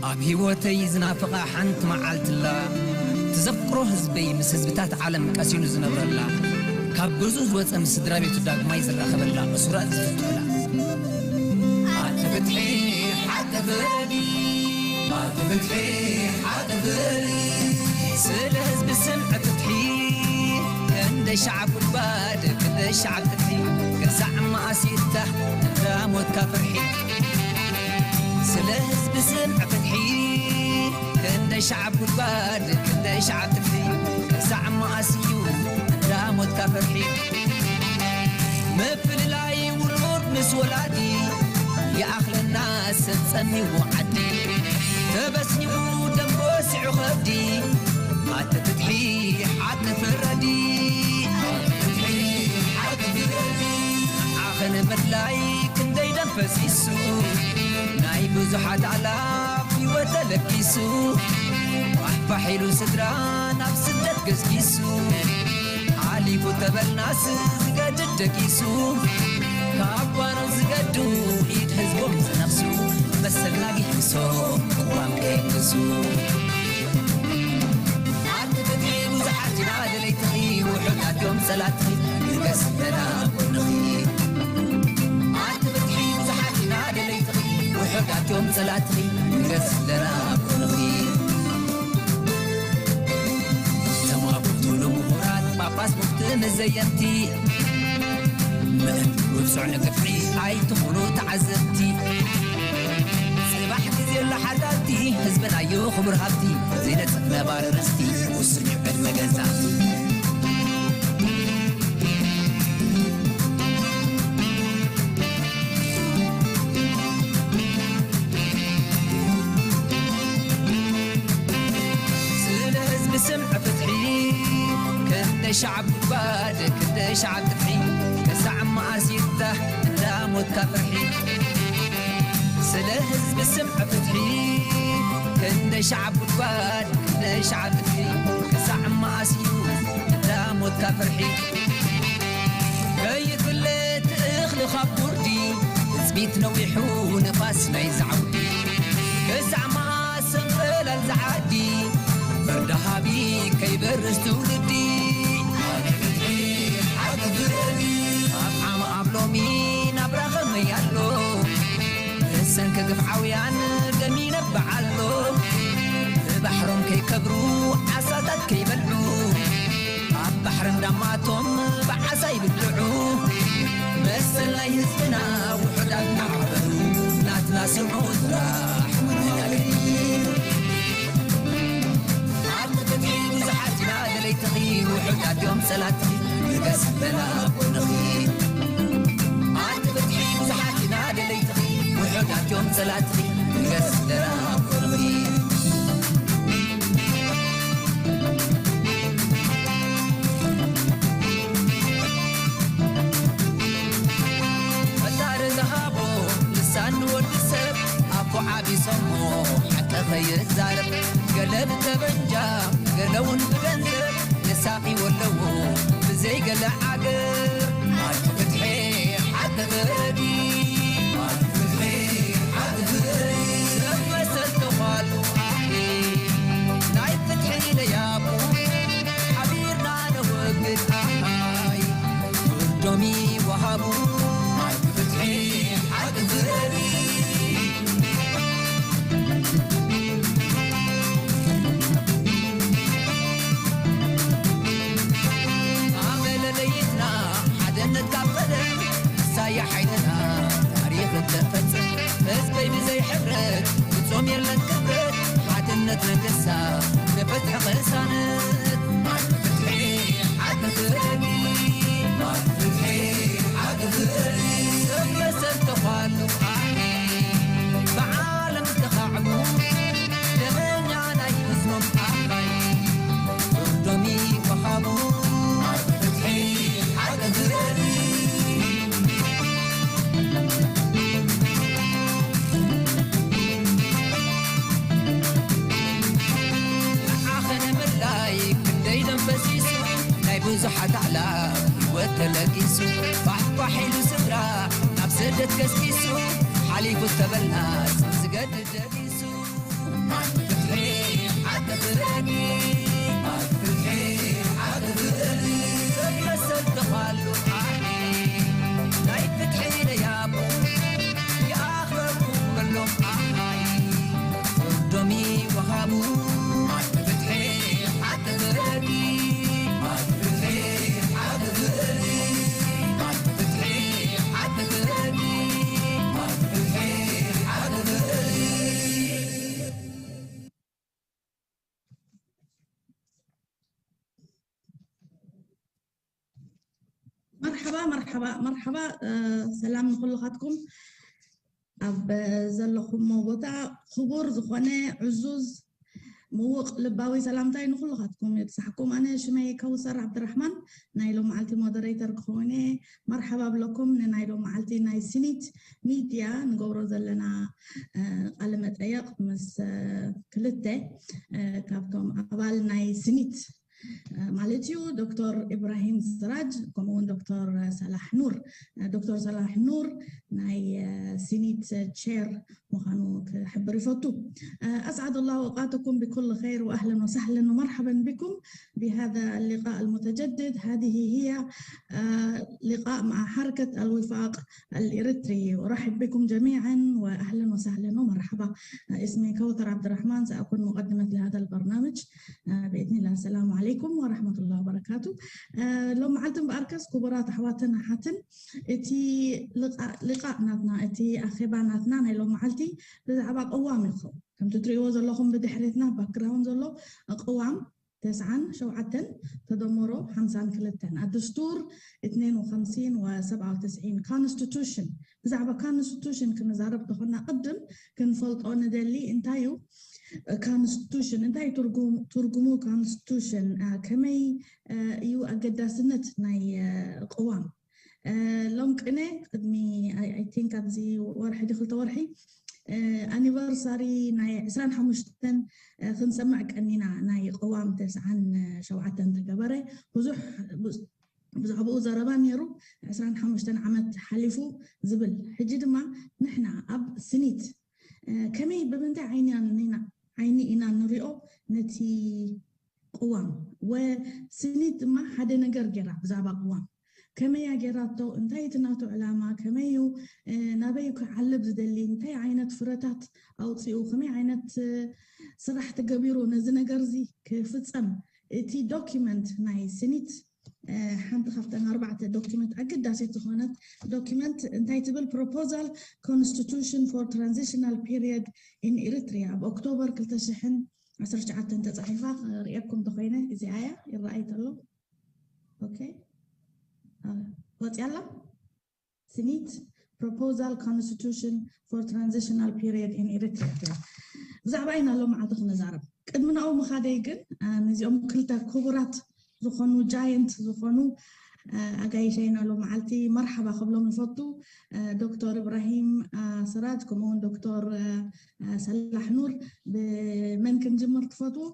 ኣብ ህይወተይ ዝናፍቓ ሓንቲ መዓልቲ ኣላ፣ ትዘፍቅሮ ህዝበይ ምስ ህዝብታት ዓለም ቀሲኑ ዝነብረላ፣ ካብ ገዝኡ ዝወጸ ምስ ስድራ ቤቱ ዳግማይ ዝራኸበላ፣ እሱራት ዝፍትሑላ። ኣቲ ፍትሒ ሓቂ ፍረዲ፣ ኣቲ ፍትሒ ሓቂ ፍረዲ፣ ስለ ህዝቢ ስምዒ ፍትሒ፣ ክንደይ ሸዓብ ጉድጓድ፣ ክንደይ ሸዓብ ጥፍሒ፣ ክሳዕ መኣስ ይፍታሕ እንዳ ሞትካ ፍርሒ። ስለ ህዝቢ ስምዒ ፍትሒ፣ ክንደይ ሸዓብ ጉድጓድ፣ ክንደይ ሸዓብ ጥፍሒ፣ ክሳዕ መኣስ እዩ እንዳ ሞትካ ፍርሒ። ምፍልላይ ውሉድ ምስ ወላዲ፣ ይኣኽለና ሰብ ጸሚዎ ዓዲ፣ ተበስኒቑ ደም ወሲዑ ከብዲ፣ ኣቲ ፍትሒ ሓቂ ፍረዲ። ኣቲ ፍትሒ ሓቂ ፍረዲ። ንዓኺ ንምድላይ ክንደይ ደም ፈሲሱ፣ ናይ ብዙሓት ኣእላፍ ህይወት ተለጊሱ፣ ፋሕፋሕ ኢሉ ስድራ ናብ ስደት ገስጊሱ፣ ሓሊፉ ተበልናስ ዝገድድ ደቂሱ፣ ካብ ጓኖት ዝገዱ ኢድ ህዝቦም ዝነኽሱ፣ መሰልና ጊሕሶም ቅዋም ከይንግሱ። ኣቲ ፍትሒ ብዙሓት ኢና ደለይትኺ፣ ውሑዳት እዮም ጸላትኺ፣ ንገስ ኣለና ኣብ ጎንኺ። ኣቲ ፍትሒ ብዙሓት ኢና ደለይትኺ፣ ውሑዳት እዮም ጸላትኺ፣ ንገስ ኣለና ኣብ ጎንኺ። ተማጉቱ ንምሁራት ጳጳስ ሙፍቲ ንዘየምቲ፣ ምእንቲ ውጹዕ ንግፍዒ ኣይትኹኑ ተዓዘብቲ። ጽባሕ ግዜ ኣሎ ሓላልቲ፣ ህዝብና እዩ ክቡር ሃብቲ፣ ዘይነጽፍ ነባሪ ርስቲ፣ ውሱን እዩ ዕድመ ገዛእቲ። ስለ ህዝቢ ስምዒ ፍትሒ፣ ክንደይ ሸዓብ ጉድጓድ፣ ክንደይ ሸዓብ ጥፍሒ፣ ክሳዕ መኣስ ይፍታሕ እንዳ ሞትካ ፍርሒ። ስለ ህዝቢ ስምዒ ፍትሒ፣ ክንደይ ሸዓብ ጉድጓድ፣ ክንደይ ሸዓብ ጥፍሒ፣ ክሳዕ መኣስ እዩ እንዳ ሞትካ ፍርሒ። ከይፍለጥ እኽሊ ካብ ጉርዲ፣ ትጽቢት ነዊሑ ንፋስ ናይ ዛዕውዲ። ክሳዕ መኣስ ሰንፈላል ዝዓዲ፣ ፍርዲ ሃቢ ከይበርስ ትውልዲ። ኣብ ዓሚ ኣብ ሎሚ ናብራ ኸመይ ኣሎ? ብሰንኪ ግፍዓውያን ደም ይነብዕ ኣሎ። ብባሕሮም ከይከብሩ ዓሳታት ከይበልዑ፣ ኣብ ባሕሪ እንዳማቶም ብዓሳ ይብልዑ። መሰል ናይ ህዝብና ውሑዳት እናዓበዱ፣ ናትና ስምዑ ጥራሕ መናገዲ። ኣቲ ፍትሒ ብዙሓት ኢና ደለይትኺ፣ ውሑዳት እዮም ጸላትኺ፣ ንገስ ኣለና ኣብ ጎንኺ። ኣቲ ፍትሒ ብዙሓት ኢና ደለይትኺ፣ ውሑዳት እዮም ጸላትኺ፣ ንገስ ኣለና ኣብ ጎንኺ። ፈጣሪ ዝሃቦ ልሳን ንወዲ ሰብ፣ ኣፉ ዓቢሶሞ ሓቂ ኸይዛረብ። ገለ ብጠበንጃ፣ ገለ እውን ብገንዘብ የሳቒዎ ኣለዉ ብዘይ ገለ ዓገብ። ኣቲ ፍትሒ ሓቂ ፍረዲ፣ ኣቲ ፍትሒ ሓቂ ፍረዲ። ሰብ መሰል ተዃሉ ኣኺ፣ ናይ ፍትሒ ለያቡ ሓቢርና ነወግድ ኣሃይ። ፍርዶም ይወሃቡ፣ ኣቲ ፍትሒ ሓቂ ፍረዲ። ኣመለ ለይትና ሓድነት ካብ ቀደም፣ ንሳያ ሓይልና ታሪኽ እተፈጽም። ህዝበይ ብዘይ ሕብረት ፍጹም የለን ክብረት፣ ሓድነት ንንሳ ንፍትሒ ቅሳነት። ኣቲ ፍትሒ ሓቂ ፍረዲ፣ ኣቲ ፍትሒ ሓቂ ፍረዲ። ሰብ መሰል ተዃሉ ኣኺ፣ ብዓለም ዝተኻዕቡ፣ ደመኛ ናይ ህዝቦም ኣኻይ፣ ፍርዶም ይወሃቡ። ኣቲ ፍትሒ ሓቂ ፍረዲ። ንዓኺ ንምድላይ ክንደይ ደም ፈሲሱ፣ ናይ ብዙሓት ኣዕላፍ ህይወት ተለጊሱ፣ ፋሕፋሕ ኢሉ ስድራ ናብ ስደት ገስጊሱ፣ ሓሊፉ ተበላስ ዝገድድ ደቂሱ። መርሓባ መርሓባ መርሓባ። ሰላም ንኩልኻትኩም ኣብ ዘለኹሞ ቦታ። ክቡር ዝኾነ ዕዙዝ ምውቕ ልባዊ ሰላምታይ ንኩልኻትኩም የብጻሕኩም። ኣነ ሽመይ ከውሰር ዓብድራሕማን ናይ ሎም መዓልቲ ሞደሬተር ክኸውን እየ። መርሓባ ብለኩም ንናይ ሎም መዓልቲ ናይ ስኒት ሚድያ ንገብሮ ዘለና ቃለ መጠየቕ ምስ ክልተ ካብቶም ኣባል ናይ ስኒት ማለት እዩ፣ ዶክተር ኢብራሂም ስራጅ ከምኡውን ዶክተር ሰላሕ ኑር። ዶክተር ሰላሕ ኑር ናይ ስኒት ቸር ምዃኑ ክሕብር ይፈቱ። أسعد الله أوقاتكم بكل خير وأهلا وسهلا ومرحبا بكم بهذا اللقاء المتجدد. هذه هي لقاء مع حركة الوفاق الإريتري. أرحب بكم جميعا وأهلا وسهلا ومرحبا. اسمي كوثر عبد الرحمن، سأكون مقدمة لهذا البرنامج بإذن الله. السلام عليكم ورحمة الله وبركاته. ሎም መዓልቲ እምበኣርከስ ክቡራት ኣሕዋትን ኣሓትን፣ እቲ ልቃእ ናትና፣ እቲ ኣኼባ ናትና ናይ ሎም መዓልቲ ብዛዕባ ቅዋም ይኸውን። ከምቲ ትሪእዎ ዘለኹም ብድሕሬትና ባክግራውንድ ዘሎ ቅዋም ተስዓን ሸውዓተን ተደመሮ ሓምሳን ክልተን ኣድስቱር እትኔን ወኸምሲን ወሰብዓ ወተስዒን ኮንስቲቱሽን። ብዛዕባ ኮንስቲቱሽን ክንዛረብ ተኾና ቅድም ክንፈልጦ ንደሊ እንታይ እዩ ኮንስቲቱሽን፣ እንታይ ትርጉሙ ኮንስቲቱሽን፣ ከመይ እዩ ኣገዳስነት ናይ ቅዋም። ሎም ቅነ ቅድሚ ኣይ ቲንክ ኣብዚ ወርሒ ዲ ክልተ ወርሒ ኣኒቨርሳሪ ናይ ዕስራን ሓሙሽተን ክንሰምዕ ቀኒና። ናይ ቅዋም ተስዓን ሸውዓተን ተገበረ። ብዙሕ ብዛዕባኡ ዘረባ ነይሩ። ዕስራን ሓሙሽተን ዓመት ሓሊፉ ዝብል። ሕጂ ድማ ንሕና ኣብ ስኒት ከመይ ብምንታይ ዓይኒ ኢና ንሪኦ ነቲ ቅዋም? ወስኒት ድማ ሓደ ነገር ገይራ ብዛዕባ ቅዋም ከመይ እያ ገይራቶ፣ እንታይ እቲ ናቱ ዕላማ፣ ከመይ እዩ ናበይ ክዓልብ ዝደሊ፣ እንታይ ዓይነት ፍረታት ኣውፅኡ፣ ከመይ ዓይነት ስራሕ ተገቢሩ ነዚ ነገር እዚ ክፍፀም፣ እቲ ዶኪመንት ናይ ስኒት ሓንቲ ካብተን ኣርባዕተ ዶኪመንት ኣገዳሲት ዝኾነት ዶኪመንት እንታይ ትብል? Proposal Constitution for Transitional Period in Eritrea ኣብ ኦክቶበር ክልተ ሽሕን ዓሰርተ ትሽዓተን ተፃሒፋ። ርእየኩም ተኮይነ እዚኣ እያ፣ ይረኣይ ተሎ። ኦኬ፣ ወፂያ ኣላ። ስኒት Proposal Constitution for Transitional Period in Eritrea ትብል። ብዛዕባ ኢና ሎም መዓልቲ ክነዛረብ። ቅድሚ ናብኡ ምኻደይ ግን ነዚኦም ክልተ ክቡራት ዝኾኑ ጃየንት ዝኾኑ ኣጋይሸይ ኢና ሎም መዓልቲ መርሓባ ክብሎም ይፈቱ። ዶክተር ኢብራሂም ስራጅ ከምኡውን ዶክተር ሰላሕ ኑር ብመን ክንጅምር ትፈትዉ?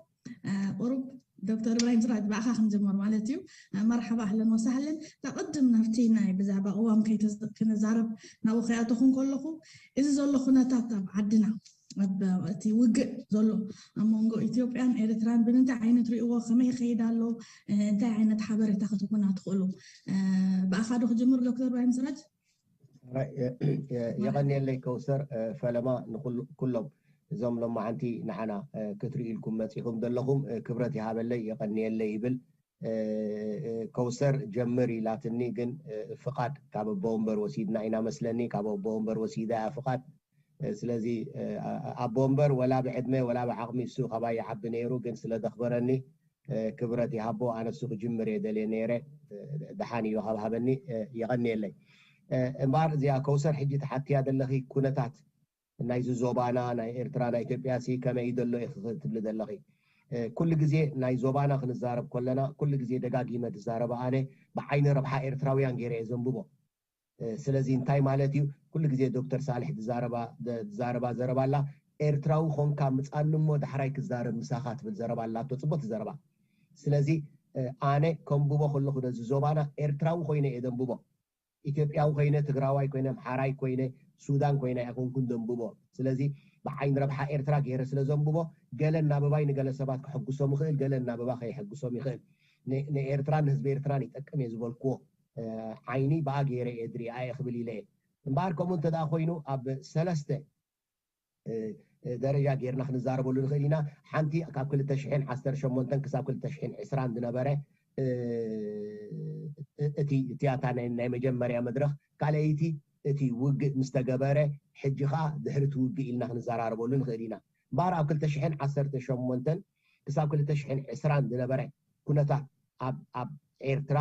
ቁሩብ ዶክተር ኢብራሂም ስራጅ ብኣኻ ክንጅምር ማለት እዩ። መርሓባ ኣህለን ወሳህለን። ታቅድም ናብቲ ናይ ብዛዕባ ቅዋም ከይክንዛረብ ናብኡ ከይኣተኹን ከለኹ እዚ ዘሎ ኩነታት ኣብ ዓድና ኣብ እቲ ውግእ ዘሎ ኣብ መንጎ ኢትዮጵያን ኤርትራን ብምንታይ ዓይነት ርእይዎ፣ ከመይ ይኸይድ ኣሎ፣ እንታይ ዓይነት ሓበሬታ ክትኩና ትኽእሉ? ብኣኻ ዶ ክጅምር ዶክተር ኢብራሂም ስራጅ? የቐንየለይ ከውሰር። ፈለማ ንኩሎም እዞም ሎማዓንቲ ንዓና ክትርኢ ኢልኩም መፂኹም ዘለኹም ክብረት ይሃበለይ፣ የቐንየለይ ይብል። ከውሰር ጀምር ኢላትኒ፣ ግን ፍቓድ ካብ ኣቦ ወንበር ወሲድና ኢና መስለኒ፣ ካብ ኣቦ ወንበር ወሲዳ እያ ፍቓድ። ስለዚ ኣቦ ወንበር ወላ ብዕድመ ወላ ብዓቕሚ እሱ ካባይ ይዓቢ ነይሩ፣ ግን ስለ ዘኽበረኒ ክብረት ይሃቦ፣ ኣነ እሱ ክጅምር እየ ደልየ ነይረ። ደሓን እዩ ካብ ሃበኒ፣ የቐንየለይ። እምበኣር እዚኣ ከውሰር ሕጂ ተሓትያ ዘለኺ ኩነታት ናይዚ ዞባና ናይ ኤርትራ ናይ ኢትዮጵያ ሲ ከመይ እዩ ዘሎ ኢኺ ትብሊ ዘለኺ። ኩሉ ግዜ ናይ ዞባና ክንዛረብ ከለና ኩሉ ግዜ ደጋጊመ ዝዛረበ ኣነ ብዓይኒ ረብሓ ኤርትራውያን ገይረ እየ ዘንብቦ። ስለዚ እንታይ ማለት እዩ? ኩሉ ግዜ ዶክተር ሳልሕ ዝዛረባ ዘረባ ኣላ፣ ኤርትራዊ ኾንካ ምጻኒ እሞ ዳሕራይ ክዛረብ ምሳኻ ትብል ዘረባ ኣላቶ፣ ጽቡቕቲ ዘረባ። ስለዚ ኣነ ከንብቦ ከለኹ ነዚ ዞባና ኤርትራዊ ኮይነ እየ ዘንብቦ። ኢትዮጵያዊ ኮይነ፣ ትግራዋይ ኮይነ፣ ኣምሓራይ ኮይነ፣ ሱዳን ኮይነ ኣይኮንኩን ዘንብቦ። ስለዚ ብዓይኒ ረብሓ ኤርትራ ገይረ ስለ ዘንብቦ፣ ገለ እናበባይ ንገለ ሰባት ከሐጉሶም ይኽእል፣ ገለ እናበባ ከየሐጉሶም ይኽእል። ንኤርትራን ንህዝቢ ኤርትራን ይጠቅም እየ ዝበልክዎ ዓይኒ ብኣ ገይረ እየ ዝሪኣ እየ ክብል ኢለ እየ። እምበኣር ከምኡ እንተ ኮይኑ ኣብ ሰለስተ ደረጃ ጌርና ክንዛረበሉ ንኽእል ኢና። ሓንቲ ካብ ክልተ ሽሕን ዓሰርተ ሸሞንተን ክሳብ ክልተ ሽሕን ዕስራን ዝነበረ እቲ እቲያታ ናይ መጀመርያ መድረኽ፣ ካልኣይቲ እቲ ውግእ ምስ ተገበረ፣ ሕጂ ኸዓ ድሕሪ እቲ ውግእ ኢልና ክንዘራረበሉ ንኽእል ኢና። እምበኣር ኣብ ክልተ ሽሕን ዓሰርተ ሸሞንተን ክሳብ ክልተ ሽሕን ዕስራን ዝነበረ ኩነታት ኣብ ኤርትራ፣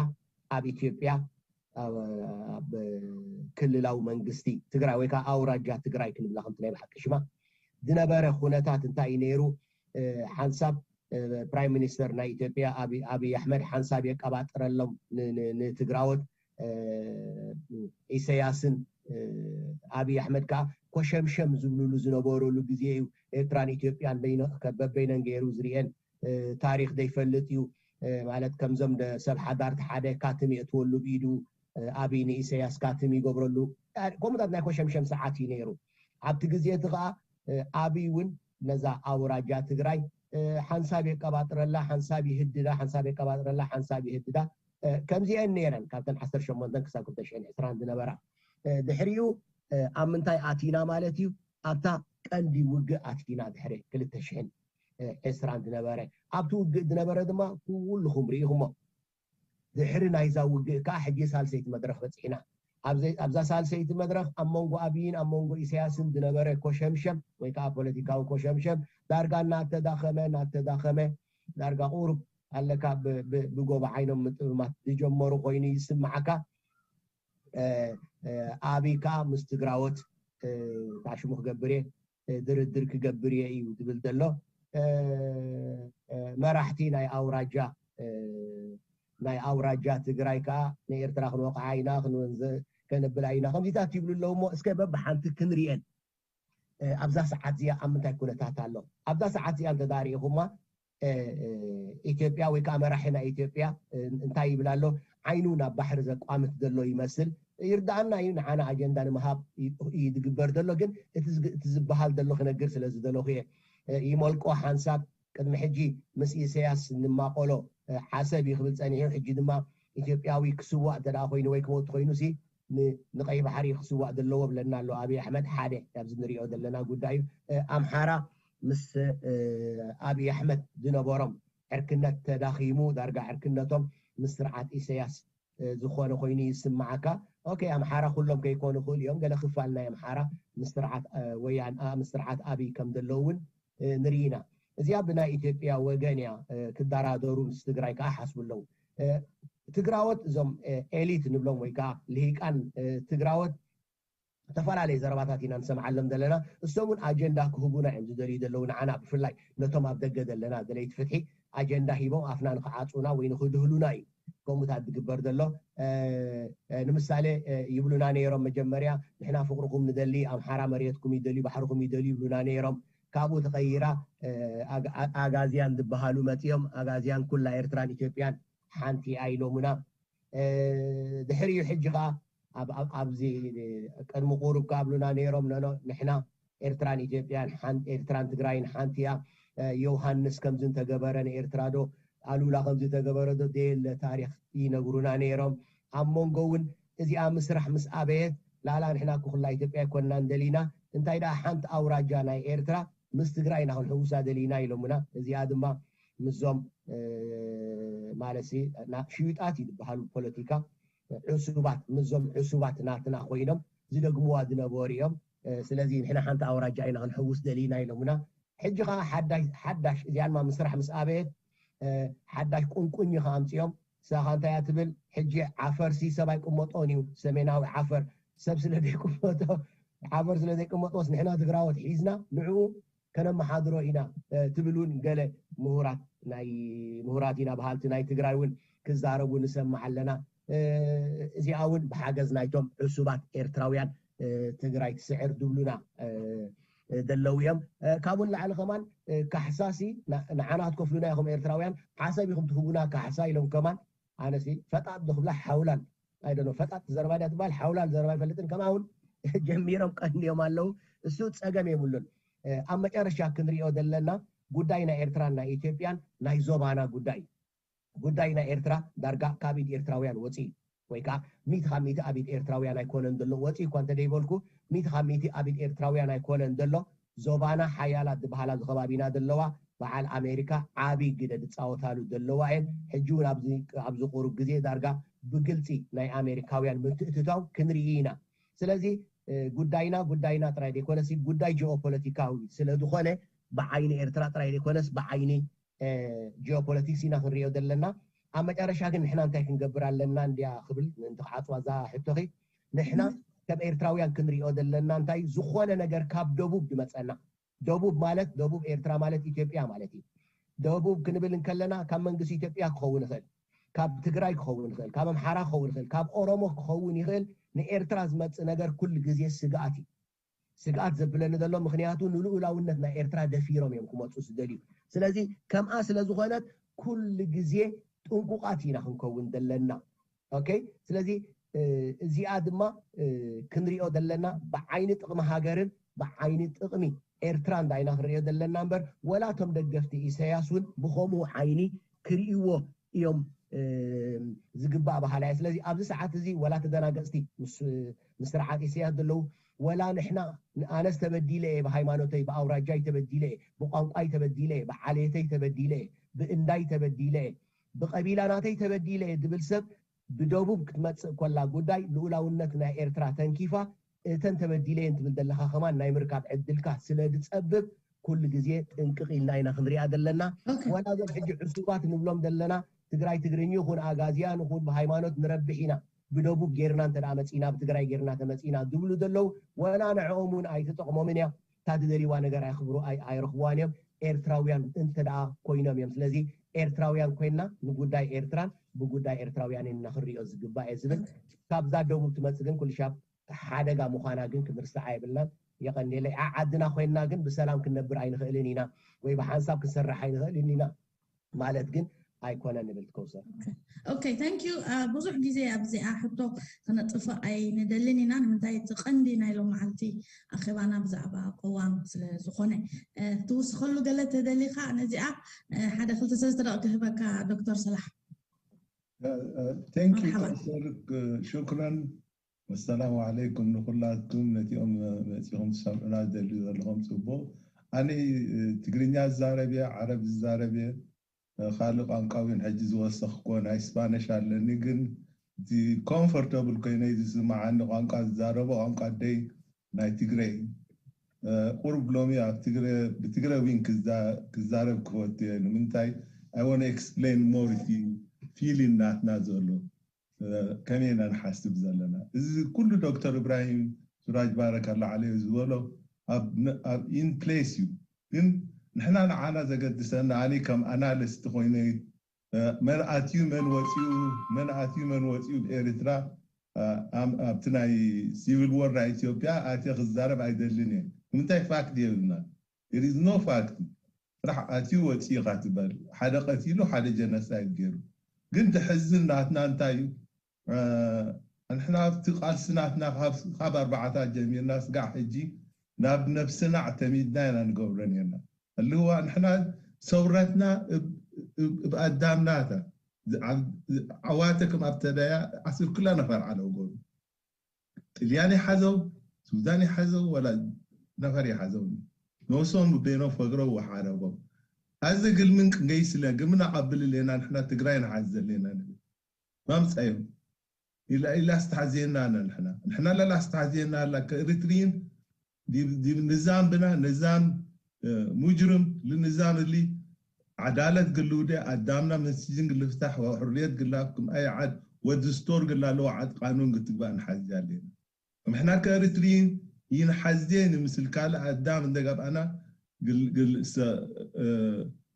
ኣብ ኢትዮጵያ፣ ኣብ ክልላዊ መንግስቲ ትግራይ ወይ ከዓ ኣውራጃ ትግራይ ክንብላ ከምቲ ናይ ብሓቂ ሽማ ዝነበረ ኩነታት እንታይ እዩ ነይሩ? ሓንሳብ ፕራይም ሚኒስተር ናይ ኢትዮጵያ ኣብይ ኣሕመድ ሓንሳብ የቀባጥረሎም ንትግራዎት። ኢሰያስን ኣብይ ኣሕመድ ከዓ ኮሸምሸም ዝብልሉ ዝነበሩሉ ግዜ እዩ። ኤርትራን ኢትዮጵያን በበይነን ገይሩ ዝርኤን ታሪክ ዘይፈልጥ እዩ። ማለት ከምዞም ሰብ ሓዳር ሓደ ካትም የእትወሉ ብኢዱ ኣብይ ንኢሰያስ ካትም ይገብረሉ። ከምኡታት ናይ ኮሸምሸም ሰዓት እዩ ነይሩ። ኣብቲ ግዜ እቲ ከዓ ኣብይ እውን ነዛ ኣውራጃ ትግራይ ሓንሳብ የቀባጥረላ፣ ሓንሳብ ይህድዳ፣ ሓንሳብ የቀባጥረላ፣ ሓንሳብ ይህድዳ። ከምዚአን ነይረን ካብተን ዓሰርተ ሸሞንተን ክሳብ ክልተ ሽሕን ዕስራን ዝነበራ። ድሕሪኡ ኣብ ምንታይ ኣቲና ማለት እዩ? ኣብታ ቀንዲ ውግእ ኣቲና ድሕሪ ክልተ ሽሕን ዕስራን ዝነበረ። ኣብቲ ውግእ ዝነበረ ድማ ኩልኹም ርኢኹሞ። ድሕሪ ናይዛ ውግእ ከዓ ሕጂ ሳልሰይቲ መድረኽ በፂሕና። ኣብዛ ሳልሰይቲ መድረኽ ኣብ መንጎ ኣብይን ኣብ መንጎ ኢሳያስን ዝነበረ ኮሸምሸም ወይ ከዓ ፖለቲካዊ ኮሸምሸም ዳርጋ እናተዳኸመ እናተዳኸመ ዳርጋ ቁሩብ ኣለካ ብጎቦ ዓይኖም ምጥምማት ዝጀመሩ ኮይኑ ይስምዓካ። ኣብይ ከዓ ምስ ትግራዎት ታሽሙ ክገብር እየ ድርድር ክገብር እየ እዩ ዝብል ዘሎ። መራሕቲ ናይ ኣውራጃ ናይ ኣውራጃ ትግራይ ከዓ ንኤርትራ ክንወቕዓ ኢና ከነብላ ኢና ከምዚታት ይብሉ ኣለዉ። እሞ እስከ በብሓንቲ ክንርኤን ኣብዛ ሰዓት እዚኣ ኣብ ምንታይ ኩነታት ኣሎ? ኣብዛ ሰዓት እዚኣ እንተዳሪእኹማ ኢትዮጵያ ወይ ከዓ መራሒ ናይ ኢትዮጵያ እንታይ ይብል ኣሎ? ዓይኑ ናብ ባሕሪ ዘቋምት ዘሎ ይመስል። ይርዳኣና እዩ፣ ንዓና ኣጀንዳ ንምሃብ እዩ ዝግበር ዘሎ። ግን እቲ ዝበሃል ዘሎ ክነግር ስለ ዝደለኹ እየ። ይመልቆ ሓንሳብ ቅድሚ ሕጂ ምስ ኢሰያስ ንማቆሎ ዓሰብ እዩ ክብል ፀኒሑ። ሕጂ ድማ ኢትዮጵያዊ ክስዋእ እንተ ኮይኑ ወይ ክመውት ኮይኑ ሲ ንቀይ ባሕሪ ክስዋእ ዘለዎ ብለና ኣሎ ኣብይ ኣሕመድ። ሓደ ኣብዚ ንሪኦ ዘለና ጉዳይ እዩ። ኣምሓራ ምስ ኣብይ ኣሕመድ ዝነበሮም ዕርክነት ተዳኺሙ፣ ዳርጋ ዕርክነቶም ምስ ስርዓት ኢሰያስ ዝኾነ ኮይኑ ይስምዓካ። ኦኬ፣ ኣምሓራ ኩሎም ከይኮኑ ይኽእሉ እዮም። ገለ ክፋል ናይ ኣምሓራ ምስ ስርዓት ወያን ምስ ስርዓት ኣብይ ከም ዘለዉ እውን ንርኢ ኢና። እዚኣ ብናይ ኢትዮጵያ ወገን እያ ክደራደሩ ምስ ትግራይ ከዓ ሓስቡ ኣለዉ። ትግራዎት እዞም ኤሊት ንብሎም ወይ ከዓ ልሂቃን ትግራዎት ዝተፈላለየ ዘረባታት ኢና ንሰምዓሎም ዘለና። እሶም እውን ኣጀንዳ ክህቡና እዮም ዝደልዩ ዘለዉ፣ ንዓና ብፍላይ ነቶም ኣብ ደገ ዘለና ደለይቲ ፍትሒ ኣጀንዳ ሂቦም ኣፍና ንክዓፁና ወይ ንክድህሉና እዩ ከምኡታት ዝግበር ዘሎ። ንምሳሌ ይብሉና ነይሮም መጀመርያ ንሕና ፍቅርኩም ንደሊ፣ ኣምሓራ መሬትኩም ይደልዩ፣ ባሕርኩም ይደልዩ ይብሉና ነይሮም። ካብኡ ተቀይራ ኣጋዝያን ዝበሃሉ መፂኦም ኣጋዝያን ኩላ ኤርትራን ኢትዮጵያን ሓንቲ እያ ኢሎሙና። ድሕሪኡ ሕጂ ከዓ ኣብዚ ቅድሚ ቁሩብ ካብሉና ነይሮም ነኖ ንሕና ኤርትራን ኢትዮጵያን ኤርትራን ትግራይን ሓንቲ እያ። ዮሃንስ ከምዚ እንተገበረ ንኤርትራ ዶ ኣሉላ ከምዚ ተገበረ ዶ ደየለ ታሪክ ይነግሩና ነይሮም። ኣብ መንጎ እውን እዚኣ ምስራሕ ምስ ኣበየት ላላ ንሕና ኩላ ኢትዮጵያ ኣይኮንና እንደሊና እንታይ ደኣ ሓንቲ ኣውራጃ ናይ ኤርትራ ምስ ትግራይ ኢና ክንሕውሳ ደሊና ኢሎምና። እዚኣ ድማ ምስዞም ማለት ሽዩጣት እዩ ዝበሃሉ ፖለቲካ ዕሱባት ምስዞም ዕሱባት ናትና ኮይኖም ዝደግምዋ ዝነበሩ እዮም። ስለዚ ንሕና ሓንቲ ኣውራጃ ኢና ክንሕውስ ደሊና ኢሎምና። ሕጂ ከዓ ሓዳሽ እዚኣ ድማ ምስራሕ ምስ ኣበየት ሓዳሽ ቁንቁኝ ከዓ ኣምፅኦም። ሳኻ እንታይ እያ ትብል? ሕጂ ዓፈር ሲ ሰብ ኣይቅመጦን እዩ፣ ሰሜናዊ ዓፈር ሰብ ስለ ዘይቅመጦ ዓፈር ስለ ዘይቅመጦስ ንሕና ትግራዎት ሒዝና ንዕኡ ከነመሓድሮ ኢና ትብል እውን ገለ ምሁራት ናይ ምሁራት ኢና በሃልቲ ናይ ትግራይ እውን ክዛረቡ ንሰምዕ ኣለና። እዚኣ እውን ብሓገዝ ናይቶም ዕሱባት ኤርትራውያን ትግራይ ትስዕር ዝብሉና ዘለዉ እዮም። ካብኡ ንላዕሊ ከማን ካሕሳሲ ንዓና ክትከፍሉና ኢኹም ኤርትራውያን፣ ዓሰብ ኢኹም ትህቡና ካሕሳ ኢሎም ከማን ኣነሲ ፈጣጥ ዶ ክብላ ሓውላል ኣይደኖ ፈጣጥ ዘረባ ድያ ትበሃል ሓውላል ዘረባ ይፈልጥን ከማውን ጀሚሮም ቀንዮም ኣለዉ። እሱ ፀገም የብሉን። ኣብ መጨረሻ ክንሪኦ ዘለና ጉዳይ ናይ ኤርትራን ናይ ኢትዮጵያን ናይ ዞባና ጉዳይ ጉዳይ ናይ ኤርትራ ዳርጋ ካብ ኢድ ኤርትራውያን ወፂ ወይ ከዓ ሚት ካብ ሚቲ ኣብ ኢድ ኤርትራውያን ኣይኮነን ዘሎ። ወፂ እኳ እንተደይበልኩ፣ ሚት ካብ ሚቲ ኣብ ኢድ ኤርትራውያን ኣይኮነን ዘሎ። ዞባና ሓያላት ዝበሃላ ዝከባቢና ዘለዋ በዓል ኣሜሪካ ዓብዪ ግደ ዝፃወታሉ ዘለዋ እየን። ሕጂ እውን ኣብዚ ቁሩብ ግዜ ዳርጋ ብግልፂ ናይ ኣሜሪካውያን ምትእትታው ክንርኢ ኢና። ስለዚ ጉዳይና ጉዳይና ጥራይ ዘይኮነሲ ጉዳይ ጂኦፖለቲካዊ ስለዝኾነ ብዓይኒ ኤርትራ ጥራይ ዘይኮነስ ብዓይኒ ጂኦፖለቲክስ ኢና ክንሪኦ ዘለና። ኣብ መጨረሻ ግን ንሕና እንታይ ክንገብር ኣለና እንድያ ክብል ምእንቲ ክዓፅዋ እዛ ሕቶኺ፣ ንሕና ከም ኤርትራውያን ክንሪኦ ዘለና እንታይ ዝኾነ ነገር ካብ ደቡብ ዝመፀና፣ ደቡብ ማለት ደቡብ ኤርትራ ማለት ኢትዮጵያ ማለት እዩ። ደቡብ ክንብል እንከለና ካብ መንግስቲ ኢትዮጵያ ክኸውን ይኽእል፣ ካብ ትግራይ ክኸውን ይኽእል፣ ካብ ኣምሓራ ክኸውን ይኽእል፣ ካብ ኦሮሞ ክኸውን ይኽእል። ንኤርትራ ዝመፅእ ነገር ኩሉ ግዜ ስግኣት እዩ። ስግኣት ዘብለኒ ዘሎ ምክንያቱ ንልኡላውነት ናይ ኤርትራ ደፊሮም እዮም ክመፁ ዝደልዩ። ስለዚ ከምኣ ስለ ዝኾነት ኩሉ ግዜ ጥንቁቃት ኢና ክንከውን ዘለና። ኦኬ፣ ስለዚ እዚኣ ድማ ክንሪኦ ዘለና ብዓይኒ ጥቕሚ ሃገርን ብዓይኒ ጥቕሚ ኤርትራ እንዳይና ክንሪኦ ዘለና እምበር ወላ እቶም ደገፍቲ ኢሳያስ እውን ብኸምኡ ዓይኒ ክርእይዎ እዮም ዝግባእ በሃላ እየ። ስለዚ ኣብዚ ሰዓት እዚ ወላ ተደናገፅቲ ምስ ስርዓት ኢሳያስ ዘለዉ ወላ ንሕና ኣነስ ተበዲለ እየ ብሃይማኖተይ ብኣውራጃይ ተበዲለ እየ ብቋንቋይ ተበዲለ እየ ብዓሌተይ ተበዲለ እየ ብእንዳይ ተበዲለ እየ ብቀቢላ ናተይ ተበዲለ እየ ዝብል ሰብ ብደቡብ ክትመፅእ ኮላ ጉዳይ ልኡላውነት ናይ ኤርትራ ተንኪፋ እተን ተበዲለ እየን ትብል ዘለካ ከማን ናይ ምርካብ ዕድልካ ስለ ዝፀብብ ኩሉ ግዜ ጥንቅቕ ኢልና ኢና ክንሪኣ ዘለና። ወላ እዞም ሕጂ ዕሱባት ንብሎም ዘለና ትግራይ ትግርኝ ይኹን ኣጋዝያን ይኹን ብሃይማኖት ንረብሕ ኢና ብደቡብ ጌርና እንተ መፂና ብትግራይ ጌርና ተመፂና ዝብሉ ዘለዉ ወላ ንዕኦም እውን ኣይትጠቕሞምን እያ። እታ ትደልይዋ ነገር ኣይኽብሩ ኣይረኽብዋን እዮም። ኤርትራውያን እንተ ኮይኖም እዮም። ስለዚ ኤርትራውያን ኮይና ንጉዳይ ኤርትራን ብጉዳይ ኤርትራውያን ኢና ክንሪኦ ዝግባእ እየ ዝብል። ካብዛ ደቡብ ትመፅእ ግን ኩልሻብ ሓደጋ ምዃና ግን ክንርስዓ የብልናን። የቐንየለይ። ዓ ዓድና ኮይንና ግን ብሰላም ክንነብር ኣይንኽእልን ኢና ወይ ብሓንሳብ ክንሰርሕ ኣይንኽእልን ኢና ማለት ግን ኣይኮነን ንብል ትከውሰር። ኦኬ፣ ታንክ ዩ። ብዙሕ ግዜ ኣብዚኣ ሕቶ ክነጥፍእ ኣይንደልን ኢና። ንምንታይ እቲ ቀንዲ ናይ ሎም መዓልቲ ኣኼባና ብዛዕባ ቅዋም ስለ ዝኾነ ትውስኸሉ ገለ ተደሊኻ ነዚኣ ሓደ ክልተ ሰለስተ ደቂ ክህበካ ዶክተር ሰላሕ። ታንክ ዩ ዶክተር ሽክረን። ኣሰላሙ ዓለይኩም ንኩላትኩም ነቲኦም መፂኹም ትሰምዑና ዝደልዩ ዘለኹም ፅቡቕ። ኣነ ትግርኛ ዝዛረብ እየ፣ ዓረብ ዝዛረብ እየ፣ ካልእ ቋንቋ እውን ሕጂ ዝወሰኽኮ ናይ ስፓነሽ ኣለኒ፣ ግን እቲ ኮምፎርተብል ኮይነ ዝስማዓኒ ቋንቋ ዝዛረቦ ቋንቋ ኣደይ ናይ ትግረ እዩ። ቁሩብ ሎሚ ኣብ ትግረ ብትግረ ዊን ክዛረብ ክፈቱ እየ። ንምንታይ I want to explain more እቲ ፊሊን ናትና ዘሎ ከመይ ኢና ንሓስብ ዘለና። እዚ ኩሉ ዶክተር እብራሂም ሱራጅ ባረካላ ዓለዮ ዝበሎ ኣብ in place እዩ። ግን ንሕና ንዓና ዘገድሰና ኣነ ከም ኣናሊስት ኮይነ መን ኣትዩ መን ወፂኡ መን ኣትዩ መን ወፂኡ ብኤርትራ ኣብቲ ናይ ሲቪል ዎር ናይ ኢትዮጵያ ኣትየ ክዛረብ ኣይደልን እየ። ንምንታይ ፋክት የብልና። There is no fact። ስራሕ ኣትዩ ወፂኡ ኢኻ ትበል። ሓደ ቀቲሉ ሓደ ጀነሳይድ ገይሩ። ግን ድሕዝን ናትና እንታይ እዩ? ንሕና ኣብቲ ቃልሲ ናትና ካብ ኣርባዓታት ጀሚርና ስጋዕ ሕጂ ናብ ነብስና ኣዕተሚድና ኢና ንገብሮ ነርና። ህልዋ ንሕና ሰውረትና ብ ኣዳምናታ ዓዋተ ከም ኣብተዳያ ዓስር ክላ ነፈር ዓለው ገሩ ጥልያን ይሓዘው ሱዳን ይሓዘው ወላ ነፈር ይሓዘው ነብሶም በይኖም ፈግረው ወሓረቦም። ኣዚ ግልምን ክንገይስለ ግምና ቀብል ሌና ንሕና ትግራይ ንሓዝ ዘሌና ንብል ማምፀዮም ኢላ ኢላ ኣስተሓዝየና ኣላ ንሕና ንሕና ለላ ኣስተሓዝየና ኣላ ከኤሪትሪን ዲብ ንዛም ብና ንዛም ሙጅርም ልንዛም እሊ ዓዳለት ግልውደ ኣዳምና መስጅን ግልፍታሕ ወሕርየት ግላፍኩም ኣይ ዓድ ወዲ ስቶር ግላ ኣለዎ ዓድ ቃኑን ግትግባእ ንሓዚ ኣለና ምሕና ከኤሪትሪን ይንሓዜ ንምስል ካልእ ኣዳም እንደጋብኣና ግል ግል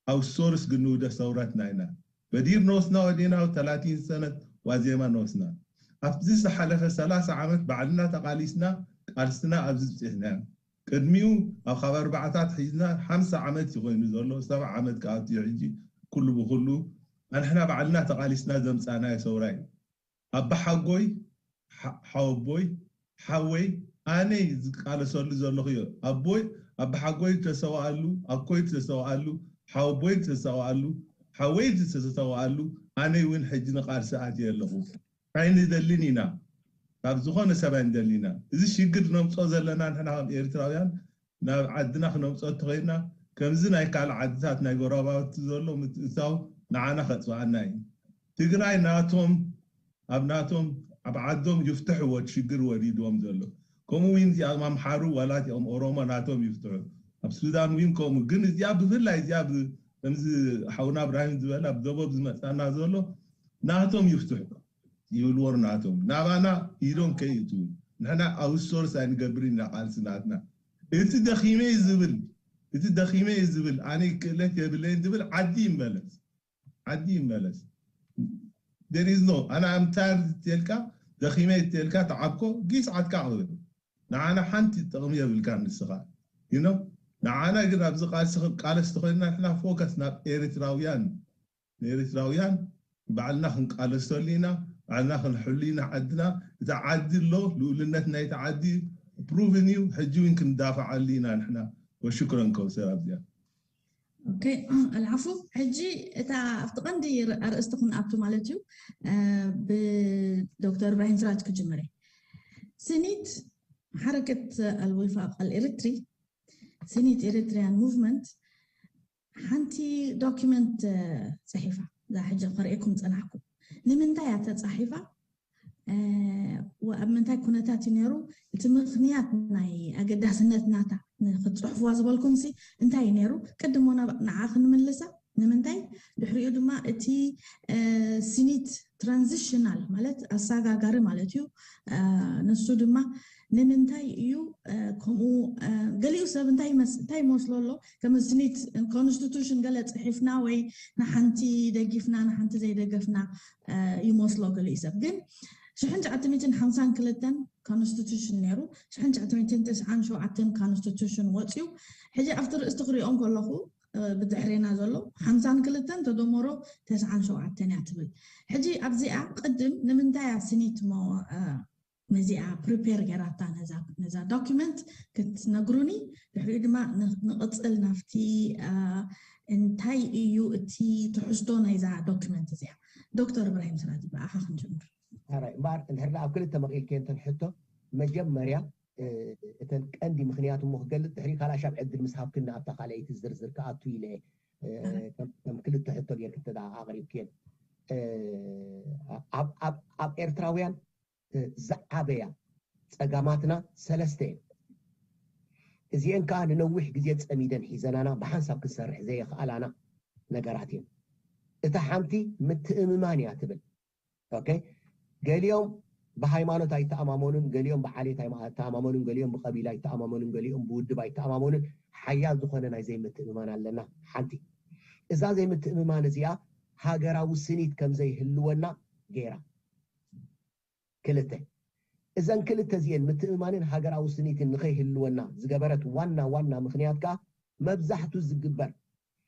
outsource ግንውደ ሰውረትና ኢና በዲር ንወስና ወዲና ተላቲን ሰነት ዋዜማ ንወስና ኣብዚ ዝሓለፈ ሰላሳ ዓመት ባዕልና ተቓሊስና ቃልስና ኣብዚ ብፂሕና ቅድሚኡ ኣብ ካብ ኣርባዕታት ሒዝና ሓምሳ ዓመት እዩ ኮይኑ ዘሎ ሰብዓ ዓመት ክኣቱ እዩ ሕጂ ኩሉ ብኩሉ ኣንሕና ባዕልና ተቓሊስና ዘምፃእናዮ ሰውራ እዩ ኣባሓጎይ ሓወቦይ ሓወይ ኣነይ ዝቃለሰሉ ዘለኹ እዩ ኣቦይ ኣባሓጎይ ዝተሰዋኣሉ፣ ኣኮይ ዝተሰዋኣሉ፣ ሓወቦይ ዝተሰዋኣሉ፣ ሓወይ ዝተሰዋኣሉ፣ ኣነ እውን ሕጂ ንቃልሲ ኣትየ ኣለኹ። እንታይ ንደልን ኢና? ካብ ዝኾነ ሰብ ኣይንደልን ኢና። እዚ ሽግር ነምፅኦ ዘለና ንሕና ከም ኤርትራውያን ናብ ዓድና ክነምፅኦ እንተኾይንና ከምዚ ናይ ካልእ ዓድታት ናይ ጎረባብቲ ዘሎ ምትእትታው ንዓና ከጥፍኣና እዩ። ትግራይ ናቶም ኣብ ናቶም ኣብ ዓዶም ይፍትሕዎ ሽግር ወሪድዎም ዘሎ። ከምኡ እውን እዚኣም ኣምሓሩ ዋላ እዚኦም ኦሮሞ ናቶም ይፍትሑ። ኣብ ሱዳን እውን ከምኡ። ግን እዚኣ ብፍላይ እዚኣ ብ- ከምዚ ሓውና እብራሂም ዝበላ ኣብ ደቡብ ዝመፃና ዘሎ ናቶም ይፍትሑ ይብልዎ ናቶም። ናባና ኢዶም ከይእትዉ ንሕና ኣውትሶርስ ኣይንገብር ኢና ቃልሲ ናትና። እቲ ደኺመ እዩ ዝብል እቲ ደኺመ እዩ ዝብል ኣነ ክእለት የብለይን ዝብል ዓዲ ይመለስ ዓዲ ይመለስ። There is no ኣነ ኣምታር ትልካ ደኺመ ትልካ ተዓብኮ ጊስ ዓድካ ቅብል ንዓና ሓንቲ ጥቕሚ የብልካ ንስኻ you know ንዓና ግን ኣብዚ ቃልሲ ቃለስ ተኾይንና ንሕና ፎከስ ናብ ኤርትራውያን ንኤርትራውያን ባዕልና ክንቃለሰሉ ኢና ባዕልና ክንሕሉ ኢና ዓድና። እቲ ዓዲ ኣሎ ልኡልነት ናይቲ ዓዲ ፕሩቭን እዩ። ሕጂ እውን ክንዳፋዓሉ ኢና ንሕና። ወሽክረን ከውሰር ኣብዚኣ ኦኬ ኣልዓፉ ሕጂ እታ ኣብቲ ቀንዲ ኣርእስቲ ክንኣቱ ማለት እዩ። ብዶክተር እብራሂም ስራጅ ክጅምር እየ። ስኒት ሓረከት ኣልወፋቅ ኣልኤርትሪ ስኒት ኤሪትሪያን ሙቭመንት ሓንቲ ዶኪመንት ፅሒፋ እዛ ሕጂ ከርእየኩም ፀናሕኩ። ንምንታይ እያ ተፃሒፋ? ኣብ ምንታይ ኩነታት እዩ ነይሩ? እቲ ምኽንያት ናይ ኣገዳስነት ናታ ክትፅሕፍዋ ዝበልኩም ሲ እንታይ እዩ ነይሩ? ቅድሞ ንዓ ክንምልሳ ንምንታይ ድሕሪኡ ድማ እቲ ስኒት ትራንዚሽናል ማለት ኣሳጋጋሪ ማለት እዩ። ንሱ ድማ ንምንታይ እዩ ከምኡ ገሊኡ ሰብ እንታይ ይመስሎ ኣሎ ከም ስኒት ኮንስቲቱሽን ገለ ፅሒፍና ወይ ንሓንቲ ደጊፍና ንሓንቲ ዘይደገፍና ይመስሎ ገሊኡ ሰብ ግን ሽሕን ትሽዓተ ሚእትን ሓምሳን ክልተን ኮንስቲቱሽን ነይሩ። ሽሕን ትሽዓተ ሚእትን ተስዓን ሸውዓተን ኮንስቲቱሽን ወፅዩ። ሕጂ ኣብቲ ርእስቲ ክሪኦ ከለኹ ብድሕሬና ዘሎ ሓምሳን ክልተን ተደመሮ ተስዓን ሸውዓተን እያ ትብል። ሕጂ ኣብዚኣ ቅድም ንምንታይ እያ ስኒት ሞ ነዚኣ ፕሪፔር ገይራታ ነዛ ዶኪመንት ክትነግሩኒ ድሕሪኡ ድማ ንቕፅል ናብቲ እንታይ እዩ እቲ ትሕዝቶ ናይዛ ዶኪመንት እዚኣ። ዶክተር እብራሂም ስራጅ ብኣኻ ክንጅምር። እምበኣር እንድሕር ኣብ ክልተ መቒልከ እንተን ሕቶ መጀመርያ እተን ቀንዲ ምኽንያት እሞ ክገልፅ ድሕሪ ካልኣይ ሻብ ዕድል ምስ ሃብክኒ ኣብታ ካልኣይቲ ዝርዝር ክኣቱ ኢለ ከም ክልተ ሕቶ ጌርክ እንተ ኣቕሪብክየን ኣብ ኤርትራውያን ዝዓበያ ፀጋማትና ሰለስተ እየን። እዚአን ከዓ ንነዊሕ ግዜ ፀሚደን ሒዘናና ብሓንሳብ ክንሰርሕ ዘየኽኣላና ነገራት እየን። እታ ሓንቲ ምትእምማን እያ ትብል። ኦኬ፣ ገሊኦም ብሃይማኖት ኣይተኣማመኑን፣ ገሊኦም ብዓሌት ኣይተኣማመኑን፣ ገሊኦም ብቀቢላ ኣይተኣማመኑን፣ ገሊኦም ብውድብ ኣይተኣማመኑን። ሓያል ዝኾነ ናይ ዘይምትእምማን ኣለና። ሓንቲ እዛ ዘይምትእምማን እዚኣ ሃገራዊ ስኒት ከም ዘይህልወና ገይራ። ክልተ እዘን ክልተ እዚአን ምትእምማንን ሃገራዊ ስኒትን ንኸይህልወና ዝገበረት ዋና ዋና ምኽንያት ከዓ መብዛሕቱ ዝግበር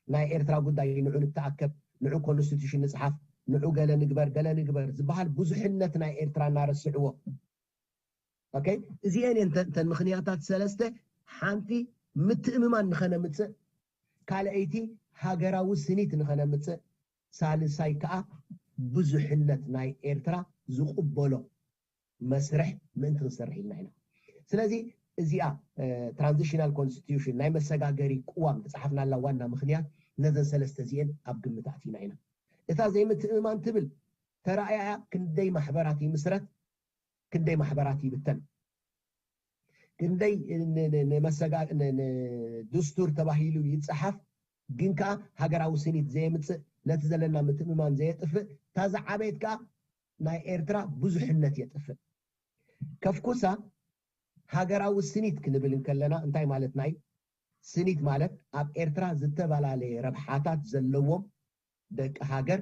ናይ ኤርትራ ጉዳይ ንዑ ንተኣከብ፣ ንዑ ኮንስቲቱሽን ንፅሓፍ፣ ንዑ ገለ ንግበር ገለ ንግበር ዝበሃል ብዙሕነት ናይ ኤርትራ እናረስዕዎ። ኦኬ፣ እዚአን እየን እተን ምኽንያታት ሰለስተ። ሓንቲ ምትእምማን ንኸነምፅእ፣ ካልኣይቲ ሃገራዊ ስኒት ንኸነምፅእ፣ ሳልሳይ ከዓ ብዙሕነት ናይ ኤርትራ ዝቕበሎ መስርሕ ምእንቲ ክንሰርሕ ኢልና ኢና። ስለዚ እዚኣ ትራንዚሽናል ኮንስቲቱሽን ናይ መሰጋገሪ ቅዋም ዝፀሓፍናላ ዋና ምክንያት ነዘን ሰለስተ እዚአን ኣብ ግምት ኣቲና ኢና። እታ ዘይምትእምማን ትብል ተራእያ ክንደይ ማሕበራት ይምስረት፣ ክንደይ ማሕበራት ይብተን፣ ክንደይ ንመሰጋ ንድስቱር ተባሂሉ ይፀሓፍ፣ ግን ከዓ ሃገራዊ ስኒት ዘየምፅእ ነቲ ዘለና ምትእምማን ዘየጥፍእ እታ ዝዓበየት ከዓ ናይ ኤርትራ ብዙሕነት የጥፍእ። ከፍኩሳ ሃገራዊ ስኒት ክንብል እንከለና እንታይ ማለትና እዩ? ስኒት ማለት ኣብ ኤርትራ ዝተፈላለየ ረብሓታት ዘለዎም ደቂ ሃገር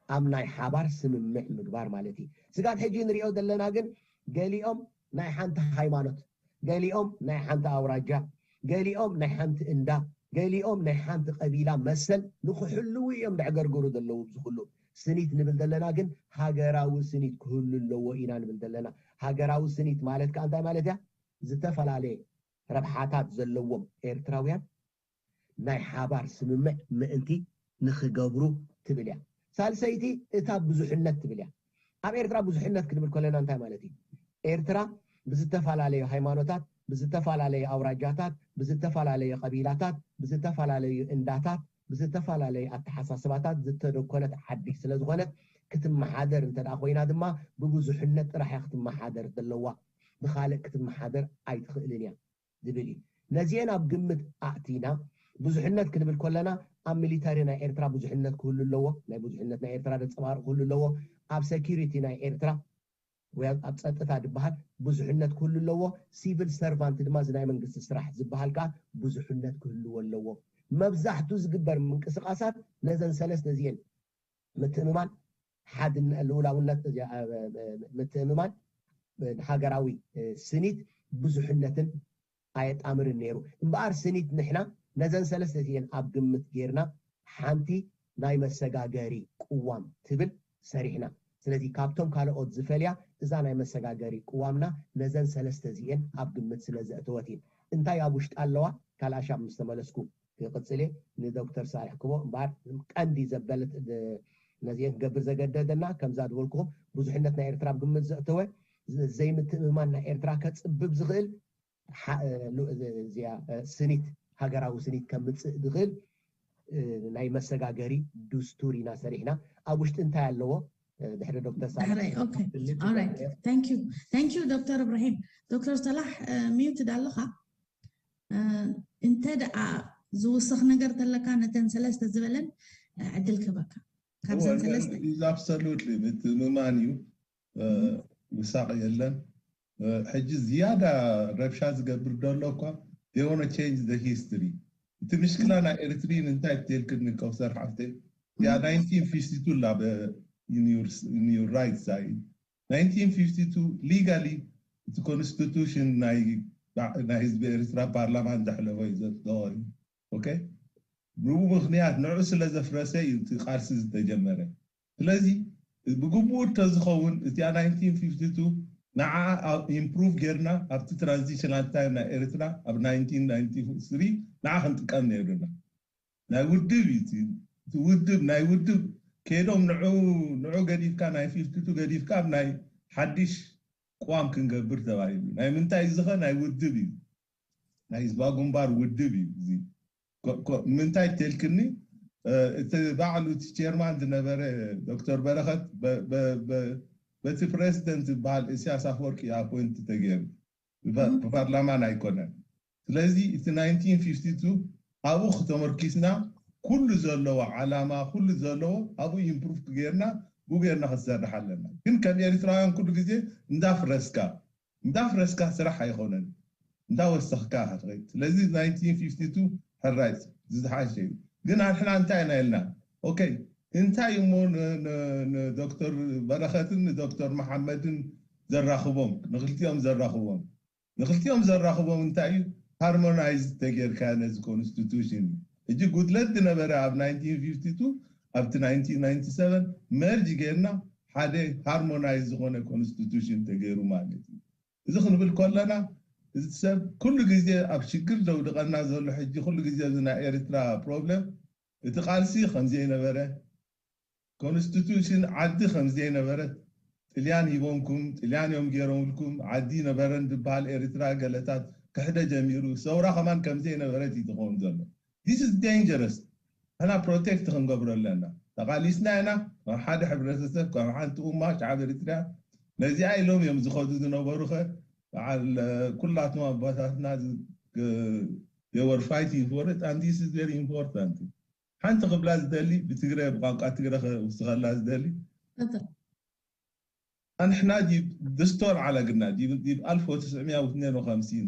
ኣብ ናይ ሓባር ስምምዕ ምግባር ማለት እዩ። ስጋት ሕጂ ንሪኦ ዘለና ግን ገሊኦም ናይ ሓንቲ ሃይማኖት፣ ገሊኦም ናይ ሓንቲ ኣውራጃ፣ ገሊኦም ናይ ሓንቲ እንዳ፣ ገሊኦም ናይ ሓንቲ ቀቢላ መሰል ንክሕልዉ እዮም ደዕገርግሩ ዘለዉ። ብዝኩሉ ስኒት ንብል ዘለና ግን ሃገራዊ ስኒት ክህሉ ኣለዎ ኢና ንብል ዘለና። ሃገራዊ ስኒት ማለት ከዓ እንታይ ማለት እያ? ዝተፈላለየ ረብሓታት ዘለዎም ኤርትራውያን ናይ ሓባር ስምምዕ ምእንቲ ንኽገብሩ ትብል እያ። ሳልሰይቲ እታ ብዙሕነት ትብል እያ። ኣብ ኤርትራ ብዙሕነት ክንብል ከለና እንታይ ማለት እዩ? ኤርትራ ብዝተፈላለዩ ሃይማኖታት፣ ብዝተፈላለዩ ኣውራጃታት፣ ብዝተፈላለዩ ቀቢላታት፣ ብዝተፈላለዩ እንዳታት፣ ብዝተፈላለዩ ኣተሓሳስባታት ዝተደኮነት ዓዲ ስለ ዝኾነት ክትመሓደር እንተ ደኣ ኮይና ድማ ብብዙሕነት ጥራሕ እያ ክትመሓደር ዘለዋ። ብኻልእ ክትመሓደር ኣይትኽእልን እያ ዝብል እዩ። ነዚአን ኣብ ግምት ኣእቲና ብዙሕነት ክንብል ከለና ኣብ ሚሊተሪ ናይ ኤርትራ ብዙሕነት ክህሉ ኣለዎ። ናይ ብዙሕነት ናይ ኤርትራ ዘንጸባርቕ ክህሉ ኣለዎ። ኣብ ሴኪሪቲ ናይ ኤርትራ ወይ ኣብ ጸጥታ ዝበሃል ብዙሕነት ክህሉ ኣለዎ። ሲቪል ሰርቫንት ድማ እዚ ናይ መንግስቲ ስራሕ ዝበሃል ከዓ ብዙሕነት ክህልዎ ኣለዎ። መብዛሕቱ ዝግበር ምንቅስቃሳት ነዘን ሰለስተ እዚአን ምትእምማን ሓድነ ልኡላውነት እዚኣ፣ እ፣ እ፣ ምትእምማን እ፣ ሃገራዊ እ፣ ስኒት ብዙሕነትን ኣየጣምርን ነይሩ። እምበኣር ስኒት ንሕና ነዘን ሰለስተ እዚአን ኣብ ግምት ጌርና ሓንቲ ናይ መሰጋገሪ ቅዋም ትብል ሰሪሕና። ስለዚ ካብቶም ካልኦት ዝፈልያ እዛ ናይ መሰጋገሪ ቅዋምና ነዘን ሰለስተ እዚአን ኣብ ግምት ስለ ዘእተወት እየን። እንታይ ኣብ ውሽጢ ኣለዋ ካልኣሻብ ምስ ተመለስኩ ክቕጽል እየ። ንዶክተር ሳልሕ ክቦ እምበኣር ቀንዲ ዘበለት ነዚአን ክገብር ዘገደደና ከምዛ ዝበልኩኹም ብዙሕነት ናይ ኤርትራ ኣብ ግምት ዘእተወ ዘይምትእምማን ናይ ኤርትራ ከጽብብ ዝኽእል እዚኣ ስኒት ሃገራዊ ስኒት ከምፅእ ዝኽእል ናይ መሰጋገሪ ድስቱር ኢና ሰሪሕና። ኣብ ውሽጢ እንታይ ኣለዎ? ድሕሪ ዶክተር ሳልሕ ዶክተር እብራሂም። ዶክተር ሰላሕ ሚውትድ ኣለኻ? እንተ ደኣ ዝውስኽ ነገር ተለካ ነተን ሰለስተ ዝበለን ዕድል ክህበካ። ካብዘን ሰለስተ absolutely ምትእምማን እዩ። ምሳቕ የለን። ሕጂ ዝያዳ ረብሻ ዝገብር ዘሎ እኳ they want to change the history። እቲ ምሽክላ ናይ ኤርትሪን እንታይ ትልክኒ ከውሰር ሓፍተይ እያ nineteen fifty two ላ in your right side nineteen fifty two legally እቲ constitution ናይ ህዝቢ ኤርትራ ፓርላማ እንዳሕለፎ እዩ ዘፅደቆ እዩ። ኦኬ ብኡ ምክንያት ንዑ ስለ ዘፍረሰ እዩ እቲ ቃልሲ ዝተጀመረ። ስለዚ ብግቡእ እንተዝኸውን እቲኣ nineteen fifty two ንዓ improve ጌርና ኣብቲ transitional time ናይ ኤርትራ ኣብ nineteen ninety three ንዓ ክንጥቀም ነይሩና። ናይ ውድብ እዩ እቲ ውድብ ናይ ውድብ ከይዶም ንዑ ንዑ ገዲፍካ ናይ fifty two ገዲፍካ ኣብ ናይ ሓድሽ ቅዋም ክንገብር ተባሂሉ። ናይ ምንታይ ዝኸ ናይ ውድብ እዩ ናይ ህዝባዊ ግንባር ውድብ እዩ እዚ። ምንታይ ተልክኒ እቲ ባዕሉ እቲ ቸርማን ዝነበረ ዶክተር በረኸት በቲ ፕሬዚደንት ዝበሃል እስያስ ኣፈወርቂ ኣፖይንት ተገይሩ ብፓርላማን ኣይኮነን። ስለዚ እቲ nineteen fifty two ኣብኡ ክተመርኪስና ኩሉ ዘለዎ ዓላማ ኩሉ ዘለዎ ኣብኡ ኢምፕሩቭ ጌርና ብኡ ጌርና ክንሰርሕ ኣለና። ግን ከም ኤርትራውያን ኩሉ ግዜ እንዳፍረስካ እንዳፍረስካ ስራሕ ኣይኮነን እንዳወሰኽካ ክትኸይድ። ስለዚ nineteen fifty two ሕራይ ዝዝሓሸ እዩ። ግን ኣንሕና እንታይ ኢና ኢልና ኦኬ እንታይ እሞ ንዶክተር በረኸትን ንዶክተር መሓመድን ዘራኽቦም ንክልቲኦም ዘራኽቦም ንክልቲኦም ዘራኽቦም እንታይ እዩ? ሃርሞናይዝ ተጌርካ ነዚ ኮንስቲቱሽን እዩ። ሕጂ ጉድለት ዝነበረ ኣብ nineteen fifty two ኣብቲ nineteen ninety seven መርጅ ጌርና ሓደ ሃርሞናይዝ ዝኾነ ኮንስቲቱሽን ተገይሩ ማለት እዩ። እዚ ክንብል ከለና እዚ ሰብ ኩሉ ግዜ ኣብ ሽግር ዘውድቐና ዘሎ ሕጂ ኩሉ ግዜ እዚ ናይ ኤርትራ ፕሮብለም እቲ ቃልሲ ከምዘይነበረ ኮንስቲቱሽን ዓዲ ከም ዘይነበረት ጥልያን ሂቦምኩም ጥልያን እዮም ገይሮምልኩም ዓዲ ነበረን ዝበሃል ኤርትራ ገለታት ክሕደ ጀሚሩ ሰውራ ከማን ከም ዘይነበረት እዩ ዝኸውን ዘሎ። This is dangerous። ሕና ፕሮቴክት ክንገብሮ ኣለና። ተቓሊስና ኢና ከም ሓደ ሕብረተሰብ ከም ሓንቲ ኡማ ሻዕብ ኤርትርያ ነዚኣ ኢሎም እዮም ዝኸዱ ዝነበሩ ኸ በዓል ኩላቶም ኣቦታትና they were fighting for it and this is very important። ሓንቲ ክብላ ዝደሊ ብትግረ ብቋንቋ ትግረ ክውስኸላ ዝደሊ ኣንሕና ዲብ ድስቶር ዓለግና ዲብ ኣልፍ ወትስዕምያ ወትኔን ወኸምሲን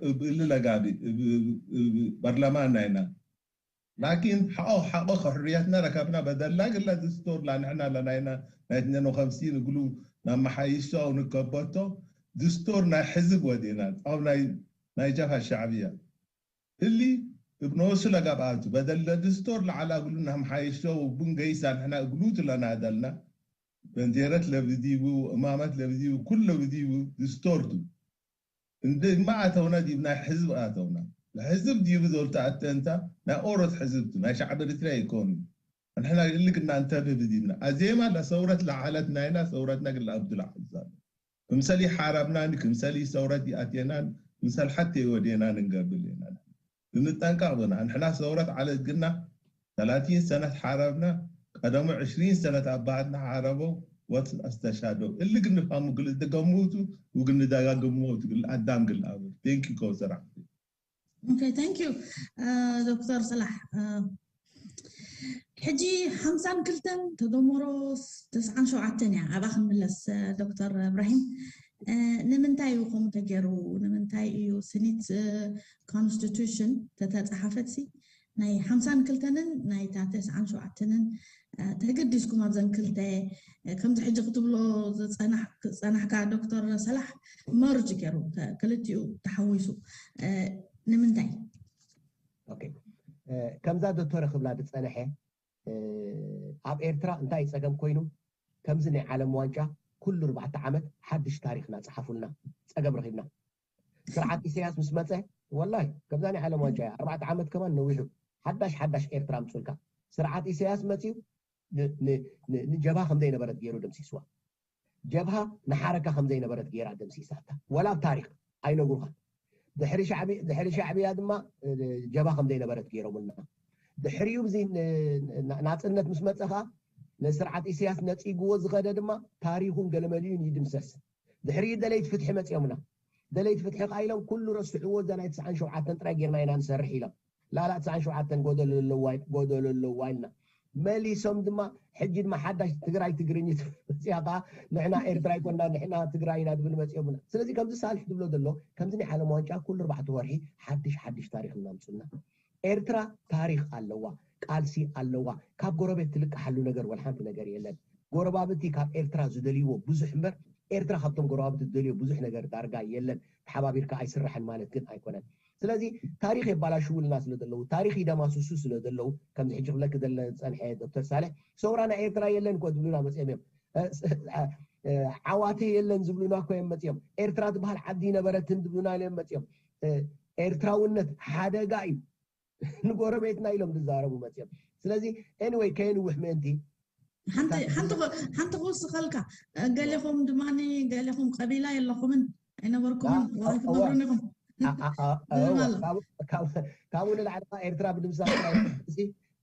እብ እሊ ለጋቢ እብ በርለማን ናይና ላኪን ሓቆ ሓቆ ከሕርያትና ረከብና በደላ ግላ ድስቶር ላንሕና ለናይና ናይ ትኔን ወኸምሲን እግሉ ናመሓይሾ ኣው ንከበቶ ድስቶር ናይ ሕዝብ ወዴና ኣው ናይ ጀብሃ ሻዕብያ እሊ እብ ነወሱ ለጋብኣቱ በደለ ድስቶር ለዓላ እግሉ ናመሓይሾ ወቡን ገይሳ ንሕና እግሉቱ ለናደልና በንዴረት ለብዲቡ እማመት ለብዲቡ ኩሉ ለብዲቡ ድስቶርቱ እንድማ ኣተውና ዲብ ናይ ሕዝብ ኣተውና? ሕዝብ ዲቡ ዘውልታ ኣተንታ ናይ ኦሮት ሕዝብቱ ናይ ሻዕብ ኤርትራ ይኮኑ። ንሕና ህልግና እንተብብ ዲብና ኣዜማ ለሰውረት ለዓለት ናይና ሰውረትና ግን ለኣብዱ ለዓል ዛሉ። ክምሰሊ ሓረብናን ክምሰሊ ሰውረት ይኣትየናን ምሰል ሓተ ይወዴናን እንገብር ኢና። ብምጠንቀቕ ብና ንሕና ሰውረት ዓለት ግና ثلاثين ሰነት ሓረብና ቀደሙ عشرين ሰነት ኣባሃትና ሓረቦ ወት ኣስተሻዶ እልግ ንፋሙ ግል ዝገምቱ ውግን ንዳጋ ግምቱ ግል ኣዳም ግል ኣቡ thank you ከውሰራ okay thank you ዶክተር ሰላሕ ሕጂ ሓምሳን ክልተን ተደመሮ ተስዓን ሸውዓተን እያ ኣብኣ ክንምለስ ዶክተር እብራሂም ንምንታይ እዩ ከምኡ ተገይሩ ንምንታይ እዩ ስኒት constitution ተተፃሓፈት ሲ ናይ ሓምሳን ክልተንን ናይ ተስዓን ሸውዓተንን ተገዲስኩም ኣብዘን ክልተ ከምዚ ሕጂ ክትብሎ ዝፀናሕካ ዶክተር ሰላሕ merge ገይሩ ክልቲኡ ተሓዊሱ ንምንታይ ከምዛ ዶክተር ክብላ ዝፀነሐ ኣብ ኤርትራ እንታይ ፀገም ኮይኑ ከምዚ ናይ ዓለም ዋንጫ ኩሉ ኣርባዕተ ዓመት ሓድሽ ታሪኽና ፀሓፉልና ፀገም ረኺብና ስርዓት ኢሳያስ ምስ መፀ ወላሂ ከምዛ ናይ ዓለም ዋንጫ እያ ኣርባዕተ ዓመት ከማን ነዊሑ ሓዳሽ ሓዳሽ ኤርትራ ምፁልካ ስርዓት ኢሳያስ መፅዩ ንጀብሃ ከም ዘይነበረት ገይሩ ደምሲስዋ ጀብሃ ንሓረካ ከም ዘይነበረት ገይራ ደምሲሳታ ወላ ኣብ ታሪክ ኣይነግሩኻን ድሕሪ ሻዕብያ ድማ ጀብሃ ከም ዘይነበረት ገይሮምልና ድሕሪኡ እዚ ናፅነት ምስ መፀ ከዓ ንስርዓት ኢሳያስ ነፂግዎ ዝኸደ ድማ ታሪኹን ገለመሊኡን ይድምሰስ ድሕሪኡ ደለይቲ ፍትሒ መፂኦምና ደለይቲ ፍትሒ ከዓ ኢሎም ኩሉ ረስዕዎ እዛ ናይ ትስዓን ሸውዓተን ጥራይ ጌርና ኢና ንሰርሕ ኢሎም ላላ ትስዓን ሸውዓተን ጎደሎ ኣለዋ ኢልና መሊሶም ድማ ሕጂ ድማ ሓዳሽ ትግራይ ትግርኝ መፅያ ከዓ ንሕና ኤርትራ ይኮና ንሕና ትግራይ ኢና ዝብል መፅኦምና ስለዚ ከምዚ ሳልሕ ዝብሎ ዘሎ ከምዚ ናይ ዓለም ዋንጫ ኩሉ ኣርባዕተ ወርሒ ሓድሽ ሓድሽ ታሪክ እናምፁልና ኤርትራ ታሪክ ኣለዋ ቃልሲ ኣለዋ ካብ ጎረቤት ትልቀሓሉ ነገር ወላ ሓንቲ ነገር የለን ጎረባብቲ ካብ ኤርትራ ዝደልይዎ ብዙሕ እምበር ኤርትራ ካብቶም ጎረባብቲ ዝደልዮ ብዙሕ ነገር ዳርጋ የለን ተሓባቢርካ ኣይስራሕን ማለት ግን ኣይኮነን ስለዚ ታሪክ የባላሽውልና ስለ ዘለዉ ታሪክ ይደማስሱ ስለ ዘለዉ ከምዚ ሕጂ ክብለክ ዘለ ዝፀንሐ ዶክተር ሳልሕ ሰውራ ናይ ኤርትራ የለን እኮ ዝብሉና መፅኦም እዮም ዓዋተ የለን ዝብሉና እኮ እዮም መፅኦም ኤርትራ ትበሃል ዓዲ ነበረትን ዝብሉና እዮም መፅኦም ኤርትራውነት ሓደጋ እዩ ንጎረቤትና ኢሎም ዝዛረቡ መፅኦም ስለዚ anyway ከየንውሕ ምእንቲ ሓንቲ ክውስኸልካ ገሌኹም ድማ ገሌኹም ቀቢላ የለኹምን ኣይነበርኩምን ክትነግሩን ኢኹም ካብኡ ንላዕሊ ኤርትራ ብድምሳ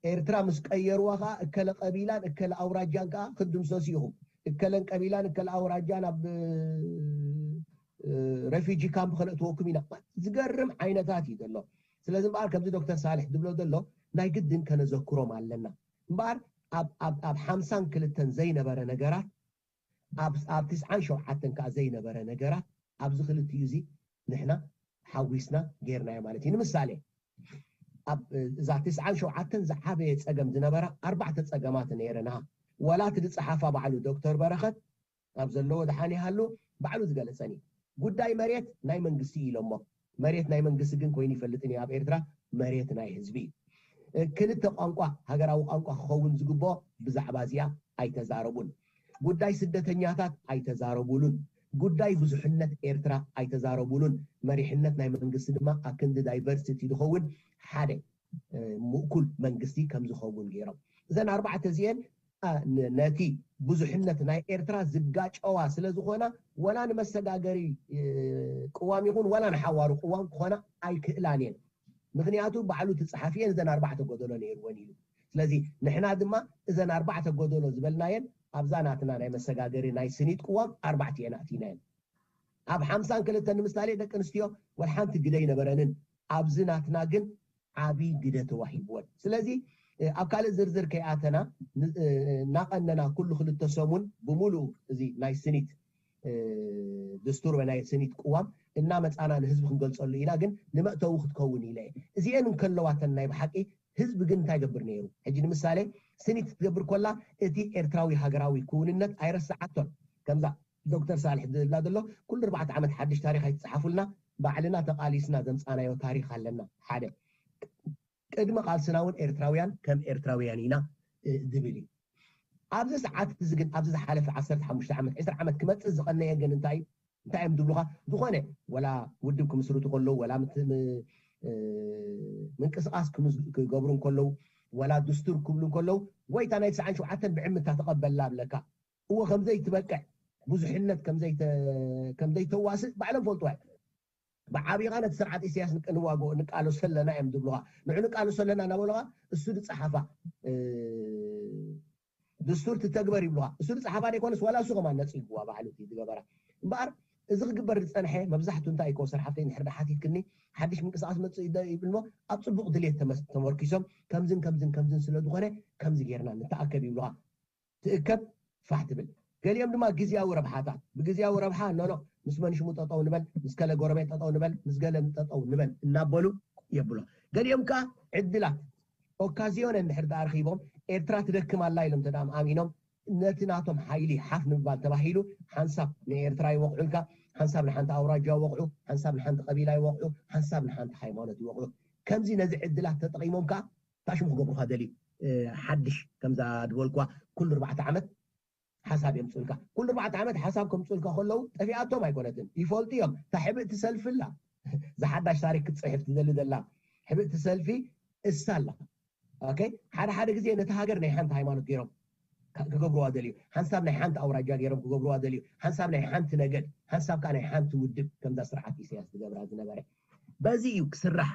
ኤርትራ ምስ ቀየርዋ ከዓ እከለ ቀቢላን እከለ ኣውራጃን ከዓ ክትድምሰሱ ኢኹም እከለን ቀቢላን እከለ ኣውራጃን ኣብ refugee camp ከነእትወኩም ኢና ዝገርም ዓይነታት እዩ ዘሎ ስለዚ እምበኣር ከምዚ ዶክተር ሳልሕ ዝብሎ ዘሎ ናይ ግድን ከነዘክሮም ኣለና እምበኣር ኣብ ሓምሳን ክልተን ዘይነበረ ነገራት ኣብ ትስዓን ሸውዓተን ከዓ ዘይነበረ ነገራት ኣብዚ ክልቲኡ እዚ ንሕና ሓዊስና ጌርናዮ ማለት እዩ ንምሳሌ እዛ ትስዓን ሸውዓተን ዝዓበየ ፀገም ዝነበራ ኣርባዕተ ፀገማት ነይረና ዋላ እቲ ዝፀሓፋ ባዕሉ ዶክተር በረኸት ኣብ ዘለዎ ድሓን ይሃሉ ባዕሉ ዝገለፀን እዩ ጉዳይ መሬት ናይ መንግስቲ እዩ ኢሎሞ መሬት ናይ መንግስቲ ግን ኮይኑ ይፈልጥን እዩ ኣብ ኤርትራ መሬት ናይ ህዝቢ እዩ ክልተ ቋንቋ ሃገራዊ ቋንቋ ክኸውን ዝግብኦ ብዛዕባ እዚኣ ኣይተዛረቡን ጉዳይ ስደተኛታት ኣይተዛረቡሉን ጉዳይ ብዙሕነት ኤርትራ ኣይተዛረቡሉን መሪሕነት ናይ መንግስቲ ድማ ኣክንዲ diversity ዝኸውን ሓደ ምእኩል መንግስቲ ከም ዝኸውን ገይሮም እዘን ኣርባዕተ እዚአን ነቲ ብዙሕነት ናይ ኤርትራ ዝጋጨዋ ስለ ዝኾና ወላ ንመሰጋገሪ ቅዋም ይኹን ወላ ንሓዋሩ ቅዋም ክኾና ኣይክእላን እየን ምክንያቱ ባዕሉ እቲ ፀሓፊ እየን እዘን ኣርባዕተ ጎደሎ ነይርወን ኢሉ ስለዚ ንሕና ድማ እዘን ኣርባዕተ ጎደሎ ዝበልናየን ኣብዛ ናትና ናይ መሰጋገሪ ናይ ስኒት ቅዋም ኣርባዕተ እየን ኣቲናየን ኣብ ሓምሳን ክልተን ንምሳሌ ደቂ ኣንስትዮ ወላ ሓንቲ ግደ ኣይነበረንን ኣብዚ ናትና ግን ዓብይ ግደ ተዋሂብወን ስለዚ ኣብ ካልእ ዝርዝር ከይኣተና እናቐነና ኩሉ ክልተ ሰሙን ብምሉኡ እዚ ናይ ስኒት ድስቱር ወይ ናይ ስኒት ቅዋም እናመፃና ንህዝቢ ክንገልፀሉ ኢና ግን ንመእተዊ ክትከውን ኢለ እየ እዚአን እንከለዋተን ናይ ብሓቂ ህዝቢ ግን እንታይ ገብር ነይሩ ሕጂ ንምሳሌ ስኒት ክትገብር ኮላ እቲ ኤርትራዊ ሃገራዊ ክውንነት ኣይረስዓቶን ከምዛ ዶክተር ሳልሕ ዝብላ ዘሎ ኩሉ ኣርባዕተ ዓመት ሓድሽ ታሪክ ኣይትፅሓፉልና ባዕልና ተቃሊስና ዘምፃናዮ ታሪክ ኣለና ሓደ ቅድሚ ቃልስና እውን ኤርትራውያን ከም ኤርትራውያን ኢና ዝብል እዩ ኣብዚ ሰዓት እዚ ግን ኣብዚ ዝሓለፈ ዓሰርተ ሓሙሽተ ዓመት ዕስራ ዓመት ክመፅእ ዝቀነየ ግን እንታይ እዩ እንታይ እዮም ዝብሉኻ? ዝኾነ ወላ ውድብ ክምስርቱ ከለዉ፣ ወላ ምት- ም- እ፣ ምንቅስቃስ ክምዝ- ክገብሩ እንከለዉ፣ ወላ ድስቱር ክብሉ እንከለዉ፣ ወይ እታ ናይ ትስዓን ሸውዓተን ብዕምታ ተቐበልና ብለካ። እወ፣ ከምዘይትበቅዕ፣ ብዙሕነት ከምዘይተ- ከምዘይተዋስእ ባዕሎም ፈልጥዋ እዮም። ብዓቢኻ ነቲ ስርዓት ኢሳያስ ንቅ- ንዋግኦ ንቃለሶ ኣለና እዮም ዝብሉኻ። ንዑ ንቃለሶ ኣለና እናበሉኻ፣ እሱ ዝፀሓፋ እ፣ ድስቱር ትተግበር ይብሉኻ። እሱ ዝፀሓፋ ዘይኮነስ ዋላ እሱ ከማን ነፂግዋ ባዕሉ እቲ ዝገበራ። እምበኣር እዚ ክግበር ዝፀንሐ መብዛሕቱ እንታይ እዩ? ከወሰር ሓፍተይ እንድሕር ሓቲትክኒ፣ ሓድሽ ምንቅስቃስ መፅእ ይደ- ይብል እሞ ኣብ ፅቡቅ ድሌት ተመስ- ተመርኪሶም ከምዝን ከምዝን ከምዝን ስለ ዝኾነ ከምዚ ጌርና ንተኣከብ ይብሉኻ። ትእከብ ፋሕ ትብል። ገሊኦም ድማ ግዝያዊ ረብሓታት፣ ብግዝያዊ ረብሓ ኖኖ ምስ መንሽሙ ጠጠው ንበል፣ ምስ ከለ ጎረቤት ጠጠው ንበል፣ ምስ ገለ ጠጠው ንበል እናበሉ የብሎ። ገሊኦም ከዓ ዕድላት ኦካዚዮን እንድሕር ተኣርኪቦም ኤርትራ ትደክም ኣላ ኢሎም ተዳም ኣሚኖም ነቲ ናቶም ሓይሊ ሓፍ ንምባል ተባሂሉ ሓንሳብ ንኤርትራ ይወቕዑልካ፣ ሓንሳብ ንሓንቲ ኣውራጃ ይወቕዑ፣ ሓንሳብ ንሓንቲ ቀቢላ ይወቕዑ፣ ሓንሳብ ንሓንቲ ሃይማኖት ይወቕዑ። ከምዚ ነዚ ዕድላት ተጠቒሞም ከዓ ታሽሙ ክገብሩካ ደልዩ ሓድሽ ከምዛ ዝበልኩዋ ኩሉ ኣርባዕተ ዓመት ሓሳብ የምፅኡልካ። ኩሉ ኣርባዕተ ዓመት ሓሳብ ከምፅኡልካ ከለዉ ጠፊኣቶም ኣይኮነትን፣ ይፈልጡ እዮም። እታ ሕብእቲ ሰልፊ ኣላ፣ ዝሓዳሽ ታሪክ ክትፅሕፍ ትደሊ ዘላ ሕብእቲ ሰልፊ እሳ ኣላ። ኦኬ፣ ሓደ ሓደ ግዜ ነቲ ሃገር ናይ ሓንቲ ሃይማኖት ገይሮም ካ- ክገብርዋ ደልዩ፣ ሓንሳብ ናይ ሓንቲ ኣውራጃ ገይሮም ክገብርዋ ደልዩ፣ ሓንሳብ ናይ ሓንቲ ነገድ፣ ሓንሳብ ከዓ ናይ ሓንቲ ውድብ፣ ከምዛ ስርዓት ኢሳያስ ዝገብራ ዝነበረ። በዚ እዩ ክስራሕ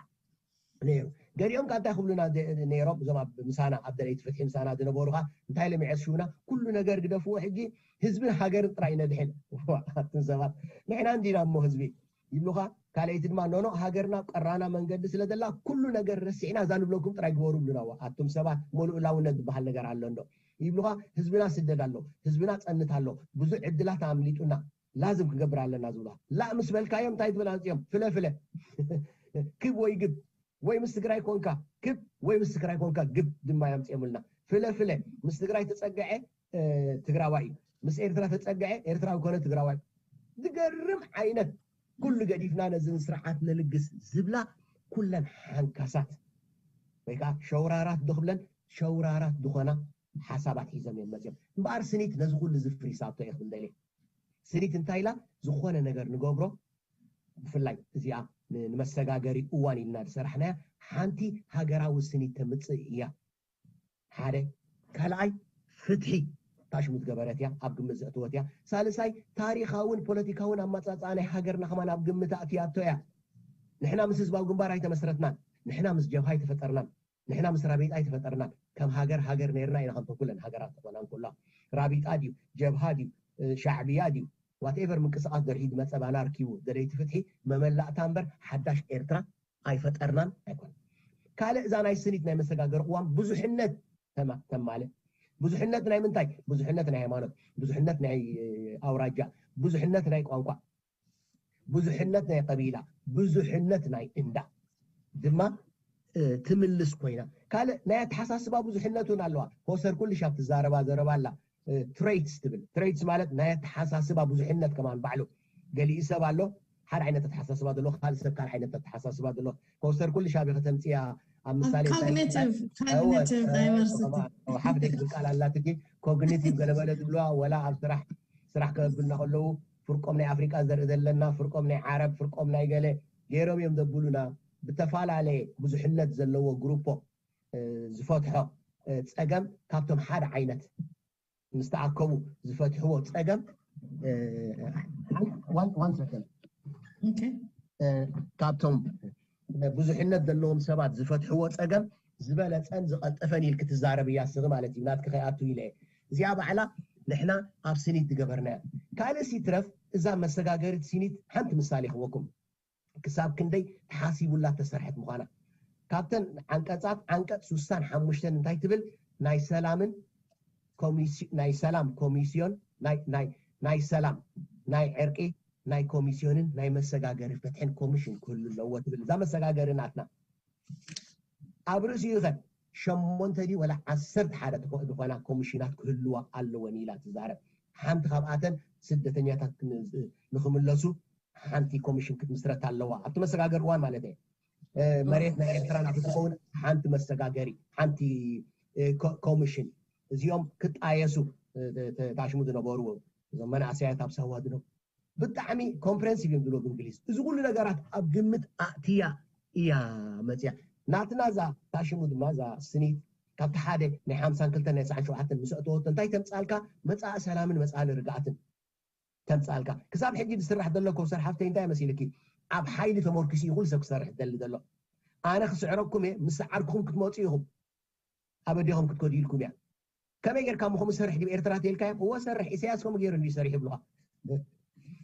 ነይሩ። ገሊኦም ከዓ እንታይ ክብሉና ደ- ነይሮም? እዞም ኣብ ምሳና ኣብ ደለይቲ ፍትሒ ምሳና ዝነበሩ ከዓ እንታይ ኢሎም ይዐስሹና? ኩሉ ነገር ግደፍዎ፣ ሕጂ ህዝብን ሃገርን ጥራይ ነድሕን። ኣቱም ሰባት፣ ንሕና እንዲና እሞ ህዝቢ ይብሉኻ። ካልኣይቲ ድማ ኖኖ፣ ሃገርና ቀራና መንገዲ ስለ ዘላ ኩሉ ነገር ረሲዕና እዛ ንብለኩም ጥራይ ግበሩ ይብሉና። ዋ፣ ኣቱም ሰባት፣ ሞሉእላውነት ዝበሃል ነገር ኣሎ እንዶ ይብሉኻ። ህዝብና ስደድ ኣሎ፣ ህዝብና ጸንት ኣሎ፣ ብዙሕ ዕድላት ኣምሊጡና፣ ላዝም ክገብር ኣለና ዝብሉኻ። ላእ ምስ በልካዮም እንታይ ትብል ኣምጺኦም? ፍለ ፍለ። ክብ ወይ ግብ፣ ወይ ምስ ትግራይ ኮንካ ክብ ወይ ምስ ትግራይ ኮንካ ግብ ድማ የምፅኦምልና። ፍለ ፍለ፣ ምስ ትግራይ ተፀግዐ ትግራዋይ እዩ፣ ምስ ኤርትራ ተፀግዐ ኤርትራዊ ኮነ ትግራዋይ። ዝገርም ዓይነት፣ ኩሉ ገዲፍና ነዚ ስርዓት ነልግስ ዝብላ ኩለን ሓንካሳት ወይ ከዓ ሸውራራት ዶ ክብለን፣ ሸውራራት ዝኾና ሓሳባት ሒዞም እዮም መፅኦም። እምበኣር ስኒት ነዚ ኩሉ ዝፍሪሳቶ እየ ክብል ደልየ። ስኒት እንታይ ኢላ? ዝኾነ ነገር ንገብሮ፣ ብፍላይ እዚኣ ንመሰጋገሪ እዋን ኢልና ዝሰራሕናያ ሓንቲ ሃገራዊ ስኒት ተምፅእ እያ። ሓደ። ካልኣይ፣ ፍትሒ ታሽሙ ዝገበረት እያ፣ ኣብ ግምት ዘእተወት እያ። ሳልሳይ፣ ታሪኻውን ፖለቲካውን ኣመፃፅኣ ናይ ሃገርና ከማን ኣብ ግምት ኣእትያቶ እያ። ንሕና ምስ ህዝባዊ ግንባር ኣይተመስረትናን። ንሕና ምስ ጀብሃ ኣይተፈጠርናን። ንሕና ምስ ራቢጣ ኣይተፈጠርናን። ከም ሃገር ሃገር ነይርና ኢና፣ ከምቶም ኩለን ሃገራት ዝኾና እንከሎ። ራቢጣ ድዩ፣ ጀብሃ ድዩ፣ ሻዕብያ ድዩ፣ ዋትኤቨር ምንቅስቃስ ድሕሪ ዝመፀ ባና ኣርኪቡ ደለይቲ ፍትሒ መመላእታ እምበር ሓዳሽ ኤርትራ ኣይፈጠርናን ኣይኮነን። ካልእ እዛ ናይ ስኒት ናይ መሰጋገሪ ቅዋም ብዙሕነት ተማ- ተማልእ። ብዙሕነት ናይ ምንታይ? ብዙሕነት ናይ ሃይማኖት፣ ብዙሕነት ናይ ኣውራጃ፣ ብዙሕነት ናይ ቋንቋ፣ ብዙሕነት ናይ ቀቢላ፣ ብዙሕነት ናይ እንዳ ድማ ትምልስ ኮይና። ካልእ ናይ ኣተሓሳስባ ብዙሕነት እውን ኣለዋ። ኮሰር ኩልሻብ ትዛረባ ዘረባ ኣላ። ትሬትስ ትብል፣ ትሬትስ ማለት ናይ ኣተሓሳስባ ብዙሕነት ከማን ባዕሉ ገሊኡ ሰብ ኣሎ ሓደ ዓይነት ኣተሓሳስባ ዘሎ፣ ካልእ ሰብ ካልእ ዓይነት ኣተሓሳስባ ዘሎ። ኮሰር ኩልሻብ ከተምፅያ ኣብ ምሳሌ እንታይ- ኮግኒቲቭ ኮግኒቲቭ ዳይቨርሲቲ ሓፍ ደይ ትብል ቃል ኣላትኪ። ኮግኒቲቭ ገለበለ ዝብለዋ ወላ ኣብ ስራሕ ስራሕ ከብልና ከለዉ ፍርቆም ናይ ኣፍሪቃ ዘርኢ ዘለና፣ ፍርቆም ናይ ዓረብ፣ ፍርቆም ናይ ገለ ገይሮም እዮም ዘብሉና። ብተፈላለየ ብዙሕነት ዘለዎ ግሩፖ ዝፈትሖ ፀገም ካብቶም ሓደ ዓይነት ምስ ተኣከቡ ዝፈትሕዎ ፀገም one second ካብቶም ብዙሕነት ዘለዎም ሰባት ዝፈትሕዎ ፀገም ዝበለፀን ዝቐልጠፈን ኢልክ ትዛረብ እያ ስኺ ማለት እዩ። ናትኪ ከይኣቱ ኢለ እየ። እዚኣ ባዕላ ንሕና ኣብ ስኒት ዝገበርናያ። ካልእ ሲትረፍ እዛ መሰጋገሪት ስኒት ሓንቲ ምሳሌ ክህበኩም ክሳብ ክንደይ ተሓሲቡላ ተሰርሐት ምዃና። ካብተን ዓንቀፃት ዓንቀፅ ስሳን ሓሙሽተን እንታይ ትብል? ናይ ሰላምን ኮሚሲ- ናይ ሰላም ኮሚስዮን ናይ- ናይ- ናይ ሰላም ናይ ዕርቂ ናይ ኮሚስዮንን ናይ መሰጋገሪ ፍትሕን ኮሚሽን ክህሉ ኣለዎ ትብል። እዛ መሰጋገሪ ናትና ኣብ ርእሲኡ ኸ ሸሞንተ ድዩ ወላ ዓሰርተ ሓደ ዝኾና ኮሚሽናት ክህልዋ ኣለወን ኢላ ትዛረብ። ሓንቲ ካብኣተን ስደተኛታት ንክምለሱ ሓንቲ ኮሚሽን ክትምስረት ኣለዋ ኣብቲ መሰጋገሪ እዋን ማለት እየ። መሬት ናይ ኤርትራ ናቱ ትኸውን ሓንቲ መሰጋገሪ ሓንቲ ኮሚሽን እዚኦም ክጣየሱ ታሽሙ ዝነበሩ እዞም መናእሰያት ኣብ ሳዋ ዝነብሩ ብጣዕሚ ኮምፕረንሲቭ እዮም ዝብሎ ብእንግሊዝ። እዚ ኩሉ ነገራት ኣብ ግምት ኣእትያ እያ መፅያ። ናትና እዛ ታሽሙ ድማ እዛ ስኒት ካብቲ ሓደ ናይ ሓምሳን ክልተን ናይ ተስዓን ሸውዓተን ምስ ኣእተወቶ እንታይ ተምፃልካ? መፃኢ ሰላምን መፃኢ ርግኣትን ተምፃልካ። ክሳብ ሕጂ ዝስራሕ ዘሎ ኮምሰር ሓፍተይ እንታይ መሲልኪ? ኣብ ሓይሊ ተመርኪሱ እዩ ኩሉ ሰብ ክሰርሕ ዝደሊ ዘሎ። ኣነ ክስዕረኩም እየ፣ ምስ ሰዓርኩኹም ክትመፁ ኢኹም። ኣበዴኹም ክትከዱ ኢልኩም እያ። ከመይ ጌርካ ምኹም ሰርሕ ዲብ ኤርትራ ተልካዮም? እወ ሰርሕ፣ ኢሳያስ ከምኡ ገይሩ እንዲዩ ሰሪሕ ይብሉኻ።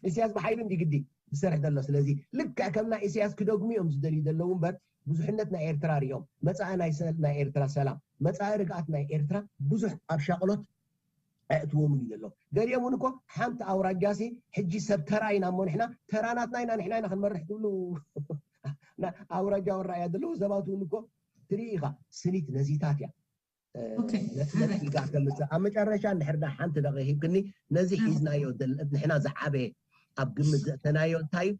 ኢሳያስ ብሓይሉ እንዲ ግዲ ዝሰርሕ ዘሎ። ስለዚ ልክዕ ከም ናይ ኢሳያስ ክደግሙ እዮም ዝደልዩ ዘለዉ እምበር ብዙሕነት ናይ ኤርትራ ሪኦም መፃኢ ናይ ሰ- ናይ ኤርትራ ሰላም መፃኢ ርግኣት ናይ ኤርትራ ብዙሕ ኣብ ሻቕሎት ኣእትዎም እዩ ዘሎ። ገሊኦም እውን እኮ ሓንቲ ኣውራጃሲ ሕጂ ሰብ ተራ ኢና እሞ ንሕና ተራ ናትና ኢና ንሕና ኢና ክንመርሕ ትብሉ። ኣውራጃ ወራእያ ዘለዉ ሰባት እውን እኮ ትርኢ ኢኻ። ስኒት ነዚታት እያ። Okay, ነፂልካ ከምፅእ ኣብ መጨረሻ እንድሕር ዳ ሓንቲ ደቂ ሂብክኒ ነዚ ሒዝናዮ ንሕና ዝዓበየ ኣብ ግምት ዘእተናዮ እንታይ እዩ?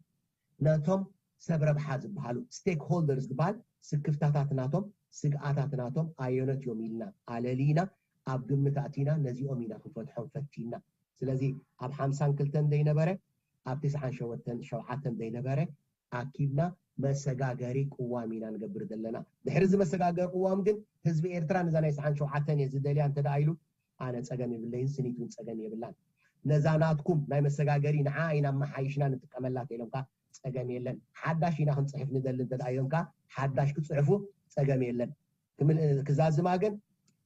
ነቶም ሰብ ረብሓ ዝበሃሉ ስቴክሆልደርስ ዝበሃል ስክፍታታት ናቶም ስግኣታት ናቶም ኣየኖት እዮም ኢልና ኣለሊና ኣብ ግምት ኣቲና ነዚኦም ኢና ክንፈትሖም ፈቲና። ስለዚ ኣብ ሓምሳን ክልተን ዘይነበረ ኣብ ትስዓን ሸወተን ሸውዓተን ዘይነበረ ኣኪብና መሰጋገሪ ቅዋም ኢና ንገብር ዘለና። ድሕሪ እዚ መሰጋገሪ ቅዋም ግን ህዝቢ ኤርትራ ነዛ ናይ ስሓን ሸውዓተን እየ ዝደልያ እንተ ደኣ ኢሉ ኣነ ጸገም የብለይን፣ ስኒት እውን ጸገም የብላን። ነዛ ናትኩም ናይ መሰጋገሪ ንዓ ኢና ኣመሓይሽና ንጥቀመላ ተኢሎም ከኣ ጸገም የለን። ሓዳሽ ኢና ክንጽሕፍ ንደሊ እንተ ደኣ ኢሎም ከኣ ሓዳሽ ክጽሕፉ ጸገም የለን። ክዛዝማ ግን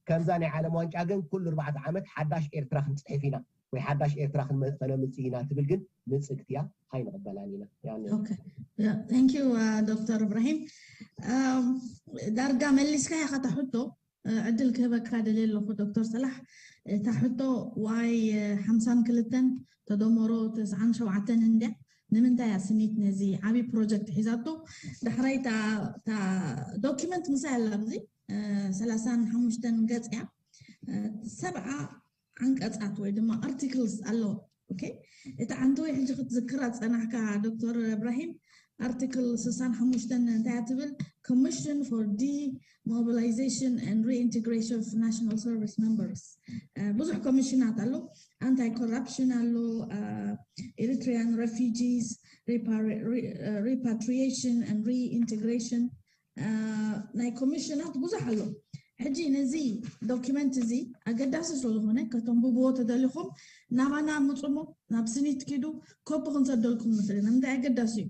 ከምዛ ናይ ዓለም ዋንጫ ግን ኩሉ ኣርባዕተ ዓመት ሓዳሽ ኤርትራ ክንጽሕፍ ኢና ወይ ሓዳሽ ኤርትራ ከነምጽእ ኢና ትብል ግን ንጽግቲ እያ፣ ኣይንቕበላን ኢና። ዶክተር እብራሂም ዳርጋ መሊስካ ኢኻ እታ ሕቶ። ዕድል ክህበካ ደልየ ኣለኹ ዶክተር ሰላሕ። እታ ሕቶ ዋይ ሓምሳን ክልተን ተደመሮ ተስዓን ሸውዓተን እንድያ ንምንታይ እያ ስኒት ነዚ ዓብዪ ፕሮጀክት ሒዛቶ? ዳሕራይ እታ ዶኪመንት ምሳይ ኣላ ኣብዚ ሰላሳን ሓሙሽተን ገፅ እያ። ሰብዓ ዓንቀፃት ወይ ድማ ኣርቲክልስ ኣለዎ። ኦኬ፣ እቲ ዓንተወይ ሕጂ ክትዝክራ ዝፀናሕካ ዶክተር እብራሂም ኣርቲክል ስሳን ሓሙሽተን እንታይ እያ ትብል? Commission for Demobilization and Reintegration of National Service Members። ብዙሕ ኮሚሽናት ኣሎ። ኣንታይ ኮራፕሽን ኣሎ፣ ኤሪትሪያን ሬፊጂስ፣ ሪፓትሪዬሽን ኤንድ ሪኢንቴግሬሽን፣ ናይ ኮሚሽናት ብዙሕ ኣሎ። ሕጂ ነዚ ዶኪመንት እዚ ኣገዳሲ ስለዝኾነ ከተንብብዎ ተደሊኹም ናባና ምፁሞ፣ ናብ ስኒት ኪዱ፣ ኮፒ ክንሰደልኩም ንኽእል ኢና። እንታይ ኣገዳሲ እዩ።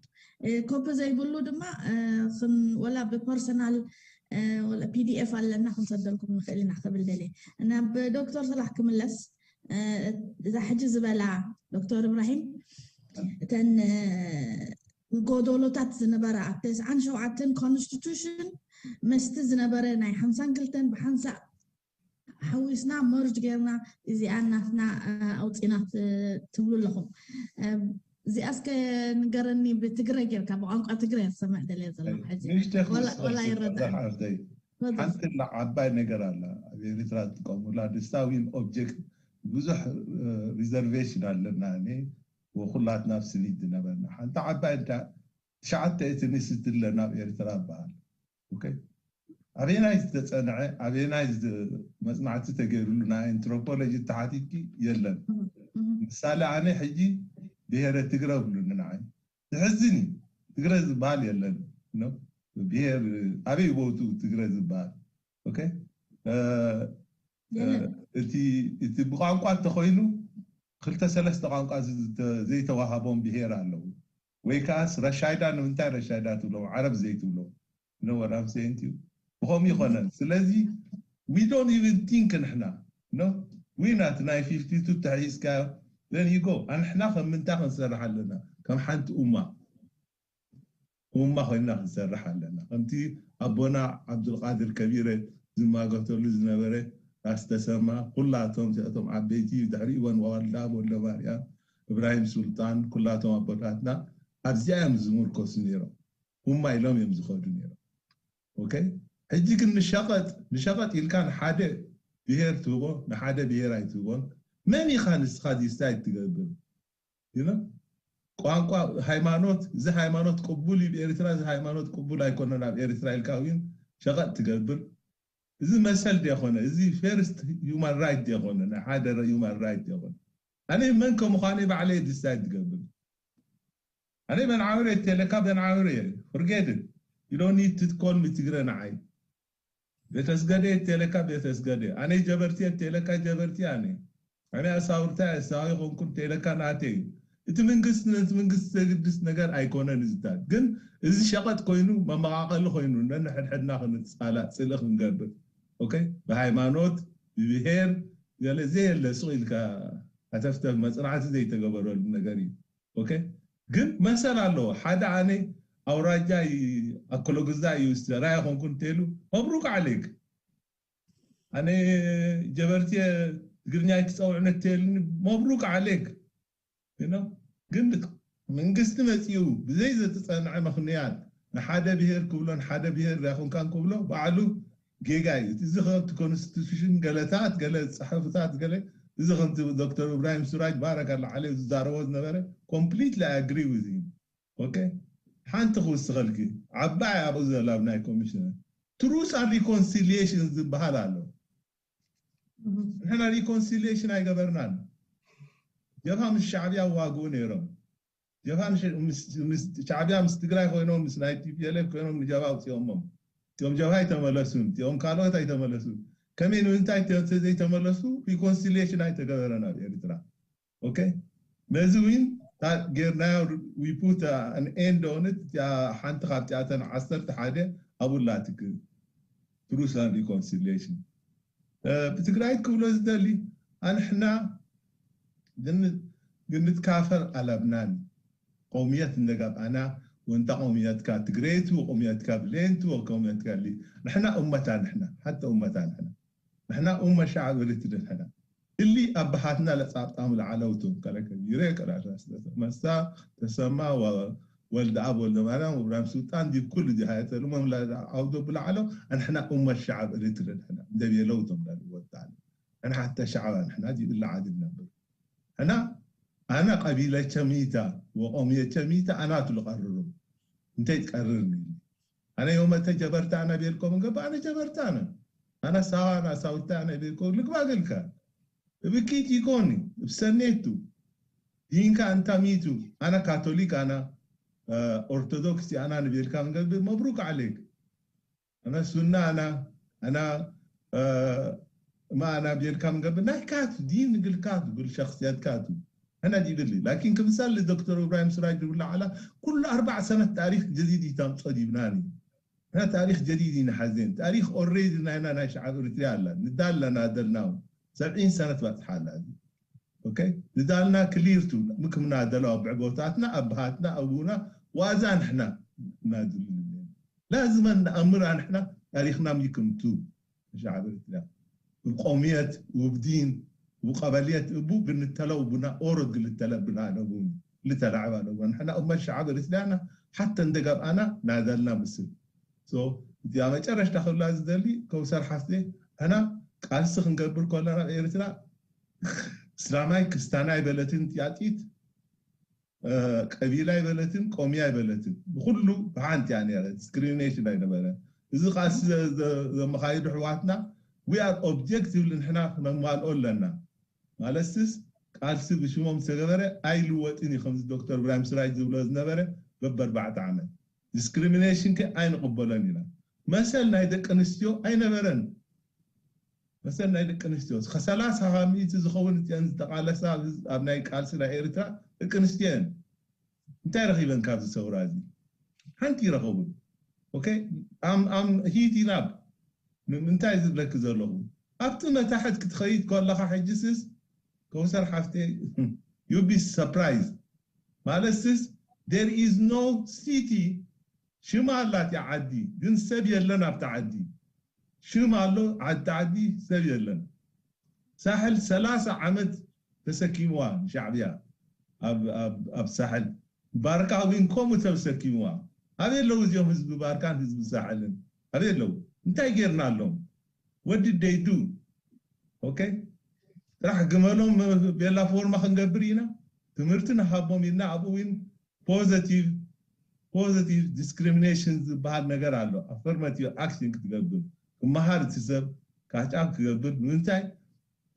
ኮፒ ዘይብሉ ድማ ወላ ብፐርሰናል ፒዲኤፍ ኣለና ክንሰደልኩም ንኽእል ኢና ክብል ደልየ። ናብ ዶክተር ሰላሕ ክምለስ፣ እዛ ሕጂ ዝበላ ዶክተር እብራሂም እተን ጎዶሎታት ዝነበራ ኣብ ተስዓን ሸውዓተን ኮንስቲቱሽን መስቲ ዝነበረ ናይ ሓምሳን ክልተን ብሓንሳእ ሓዊስና መርጅ ጌርና እዚኣ ናትና ኣውፂና ትብሉ ኣለኹም። እዚኣ እስከ ንገረኒ ብትግረ ጌርካ ብቋንቋ ትግረ ክሰምዕ ደልየ ዘለኹ ሕጂ ወላ ይረዳእተይ ሓንቲ ዓባይ ነገር ኣላ ኣብ ኤርትራ ዝጥቀሙላ the Stawin object ብዙሕ ሪዘርቬሽን ኣለና እኔ ወኩላትና ኣብ ስኒት ዝነበርና ሓንቲ ዓባይ እንዳ ትሽዓተ ኤትኒሲቲ ኣለና ኣብ ኤርትራ ይበሃል ኣበየናይ ዝተፀንዐ ኣበየናይ መፅናዕቲ ተገይሩሉ ናይ ኣንትሮፖሎጂ ተሓቲትኪ የለን ምሳሌ ኣነ ሕጂ ብሄረ ትግረ ብሉኒ ንዓይ ዝሕዝን እዩ ትግረ ዝበሃል የለን ብሄር ኣበይ ቦቱ ትግረ ዝበሃል እቲ ብቋንቋ እንተኮይኑ ክልተ ሰለስተ ቋንቋ ዘይተዋሃቦም ብሄር ኣለዉ ወይ ከዓስ ረሻይዳ ንምንታይ ረሻይዳ ትብሎም ዓረብ ዘይትብሎም ነወራም ሴንት እዩ ብኸም ይኮነን ስለዚ we don't even think ንሕና no we ናት ናይ fifty two ተሒዝካ then you go ኣንሕና ከም ምንታይ ክንሰርሕ ኣለና ከም ሓንቲ ኡማ ኡማ ኮይና ክንሰርሕ ኣለና ከምቲ ኣቦና ዓብዱልቃድር ከቢረ ዝማገተሉ ዝነበረ ራስ ተሰማ ኩላቶም እዚኣቶም ዓበይቲ ድሕሪኡ ወን ዋልዳ ወልደ ማርያም እብራሂም ሱልጣን ኩላቶም ኣቦታትና ኣብዚኣ እዮም ዝምርኮሱ ነይሮም ኡማ ኢሎም እዮም ዝኸዱ ነይሮም ኦኬ ሕጂ ግን ንሸቐጥ ንሸቐጥ ኢልካ ንሓደ ብሄር ትህቦ ንሓደ ብሄር ኣይትህቦን መን ኢኻ ንስኻ ዲሳይድ ትገብር you know ቋንቋ ሃይማኖት እዚ ሃይማኖት ቅቡል እዩ ኤርትራ እዚ ሃይማኖት ቅቡል ኣይኮነን ኣብ ኤርትራ ኢልካ እውን ሸቐጥ ትገብር እዚ መሰል ዲኾነ እዚ ፈርስት human right ዲኾነ ናይ ሓደ human right ዲኾነ ኣነ መን ከምዃነ ባዕለይ ዲሳይድ ትገብር ኣነ በንዓምር እየ፣ ቴለካ በንዓምር እየ። Forget it. You don't need to call me ትግረ ንዓይ። ቤተስገደ እየ፣ ቴለካ ቤተስገደ። ኣነ ጀበርቲ እየ፣ ቴለካ ጀበርቲ ኣነ። ኣነ ኣሳውርታ እየ፣ ኣሳዊ ይኾንኩን፣ ቴለካ ናተይ እዩ። እቲ መንግስቲ ነቲ መንግስቲ ዘግድስ ነገር ኣይኮነን። እዚታት ግን፣ እዚ ሸቐጥ ኮይኑ፣ መመቓቐሊ ኮይኑ፣ ነንሕድሕድና ክንጻላእ፣ ጽልኢ ክንገብር፣ ኦኬ፣ ብሃይማኖት፣ ብብሄር፣ ገለ ዘየለ ስቕ ኢልካ ሃተፍተፍ፣ መጽናዕቲ ዘይተገበረሉ ነገር እዩ። ኦኬ፣ ግን መሰል ኣለዎ። ሓደ ኣነ ኣውራጃ ኣኮሎግዛ እዩ፣ ራያ ኮንኩን ተሉ፣ መብሩክ ዓሌክ። ኣነ ጀበርቲ ትግርኛ ትፀውዕነ ተልኒ፣ መብሩክ ዓሌክ። You know? ግን መንግስቲ መፂኡ ብዘይ ዘተፀንዐ ምኽንያት ንሓደ ብሄር ክብሎ፣ ንሓደ ብሄር ኣይኮንካን ክብሎ፣ ባዕሉ ጌጋ እዩ። እዚ ከምቲ ኮንስቲቱሽን ገለታት፣ ገለ ፅሑፍታት፣ ገለ፣ እዚ ከምቲ ዶክተር እብራሂም ሱራጅ፣ ባረካላ ዓለይ ዝዛረቦ ዝነበረ፣ completely agree with him. ኦኬ፣ ሓንቲ ክውስኸልኪ፣ ዓባይ ኣብኡ ዘላ ኣብ ናይ ኮሚሽነር፣ ትሩስ ኣን ሪኮንሲሊየሽን ዝበሃል ኣሎ። ንሕና ሪኮንሲሊየሽን ኣይገበርናን። ጀብሃ ምስ ሻዕብያ ዋግኡ ነይሮም። ጀብሃ ምስ- ምስ- ምስ ሻዕብያ ምስ ትግራይ ኮይኖም፣ ምስ ናይ ቲ ፒ ኤል ኤፍ ኮይኖም፣ ንጀብሃ ኣውፅኦሞም። እቲኦም ጀብሃ ኣይተመለሱን፣ እቲኦም ካልኦት ኣይተመለሱን። ከመይ ንምንታይ እቲኦም ዘይተመለሱ? ሪኮንሲሊየሽን ኣይተገበረን ኣብ ኤርትራ። ኦኬ፣ ነዚ እውን ታ- ጌርናዮ፣ we put an end on it። እቲኣ ሓንቲ ካብቲኣተን ዓሰርተ ሓደ ኣብኡ ኣላትክ፣ ትሩስ ኣን ሪኮንሲሊየሽን። ብትግራይ ክብሎ ዝደሊ፣ ኣንሕና ግን- ግንትካፈል ኣለብናን። ቆውምየት እንደጋብ ኣና፣ ወንታ ቆውምየትካ ትግሬቱ፣ ቆውምየትካ ብሌንቱ፣ ቆውምየትካ ሊ- ንሕና እመታ ንሕና፣ ሓተ እመታ ንሕና። ንሕና እመ ሻዕብ ርትደ ንሕና። እሊ ኣባሃትና ለጻብጣም ለዓለውቱ፣ ከለከ ይሬ ቀዳዳ መሳ ተሰማ ወ- ወልደ ኣብ ወልደ ማርያም ወብራም ስልጣን ዲብ ኩሉ ዲ ሃየተሉ መምላ ዓውዶ ብላዕሎ። ኣንሕና እመ ሻዕብ ርትደ ንሕና። እንደ ቤለውቶም ዳል ወጣን። ኣንሓተ ሻዕብ ኣንሕና ዲብ እላ ዓድል ነብር። ሕና ኣነ ቀቢለ ቸሚታ ወቆምየ ቸሚታ ኣናቱ ልቀርሩ። እንተይ ትቀርር? ኣነ ዮመተ ጀበርታ ኣነ ቤልኮም እንገባ ኣነ ጀበርታ ኣነ። ኣነ ሳዋ ኣነ ሳውታ ኣነ ቤልኮም ልግባ ገልካ። እብኪት ይኮኒ እብሰኔቱ። ዲንካ እንታ ሚቱ። ኣነ ካቶሊክ ኣነ ኦርቶዶክስ ኣና ንቤልካ እንገብር መብሩክ ዓሌክ። ኣና ሱና ኣና ኣና እማ ኣና ቤልካ ምገብር ናይ ካቱ ዲን ግልካቱ ግል ሸክስያት ካቱ። ሕና ዲብሊ ላኪን ክምሳል ዶክተር እብራሂም ስራጅ ድብላ ዓላ ኩሉ ኣርባዕ ሰነት ታሪክ ጀዲድ ይታምጾ ዲብናኒ። ሕና ታሪክ ጀዲድ ይንሓዘን ታሪክ ኦሬዲ ናይና ናይ ሸዓብ ኤርትርያ ኣላ ንዳለና ደልናው ሰብዒን ሰነት ባጽሓ ኣላ። ኦኬ ንዳልና ክሊርቱ ምክምና ደለው ብዕቦታትና ኣባሃትና ኣቡና ዋዛ ንሕና ናድሉ ላዝመን ንኣምር ኣንሕና ታሪክና ምይክምቱ ሻዕብ ኤርትራ ብቆምየት ውብዲን ውቀበልየት እቡ ግንተለው ቡና ኦሮት ግልተለ ብና ኣለቡ ልተላዕብ ኣለቡ ንሕና እመት ሻዕብ ኤርትራና ሓተ እንደጋብኣና ናዘልና ምስል እዚኣ መጨረሽታ ክብላ ዝደሊ ከውሰር ሓፍቴ ሕና ቃልሲ ክንገብር ከለና ኣብ ኤርትራ እስላማይ ክስታናይ በለትን ጥያጢት ቀቢላ ኣይበለትን ቆምያ ኣይበለትን ብኩሉ ብሓንቲ እያ ነረ ዲስክሪሚኔሽን ኣይነበረ እዚ ቃልሲ ዘመካይዱ ኣሕዋትና we are objectively ንሕና ክነማልኦ ኣለና ማለትስ ቃልሲ ብሽሞም ዝተገበረ ኣይልወጥን እዩ ከምዚ ዶክተር እብራሂም ስራጅ ዝብሎ ዝነበረ በበርባዕተ ዓመት ዲስክሪሚኔሽን ከ ኣይንቕበሎን ኢና መሰል ናይ ደቂ ኣንስትዮ ኣይነበረን መሰል ናይ ደቂ ኣንስትዮ ከሰላሳ ካብ ሚእቲ ዝኸውን እቲአን ዝተቃለሳ ኣብ ናይ ቃልሲ ናይ ኤርትራ ደቂ ኣንስትዮ እየን እንታይ ረኺበን ካብዚ ሰውራ እዚ ሓንቲ ይረኸቡን ኦኬ ኣም ኣም ሂት ኢናብ ንምንታይ ዝብለኪ ዘለኹ ኣብቲ መታሕት ክትኸይድ ከለኻ ሕጅስስ ከውሰር ሓፍተይ you be surprised ማለትስ there is no city ሽማ ኣላት እያ ዓዲ ግን ሰብ የለን ኣብቲ ዓዲ ሽም ኣሎ ዓዲ ዓዲ ሰብ የለን ሳሕል ሰላሳ ዓመት ተሰኪምዋ ንሻዕብያ ኣብ ሳሕል ባርካ እውን ከምኡ ተሰኪምዋ ኣበይ ኣለዉ እዚኦም ህዝቢ ባርካን ህዝቢ ሳሕልን ኣበይ ኣለዉ እንታይ ጌርና ኣሎም ወዲ ደይዱ ኦኬ ጥራሕ ግመሎም ቤላ ፎርማ ክንገብር ኢና ትምህርቲ ንሃቦም ኢልና ኣብኡ እውን positive positive discrimination ዝበሃል ነገር ኣሎ affirmative action ክትገብር ክመሃር እቲ ሰብ ካጫብ ክገብር ንምንታይ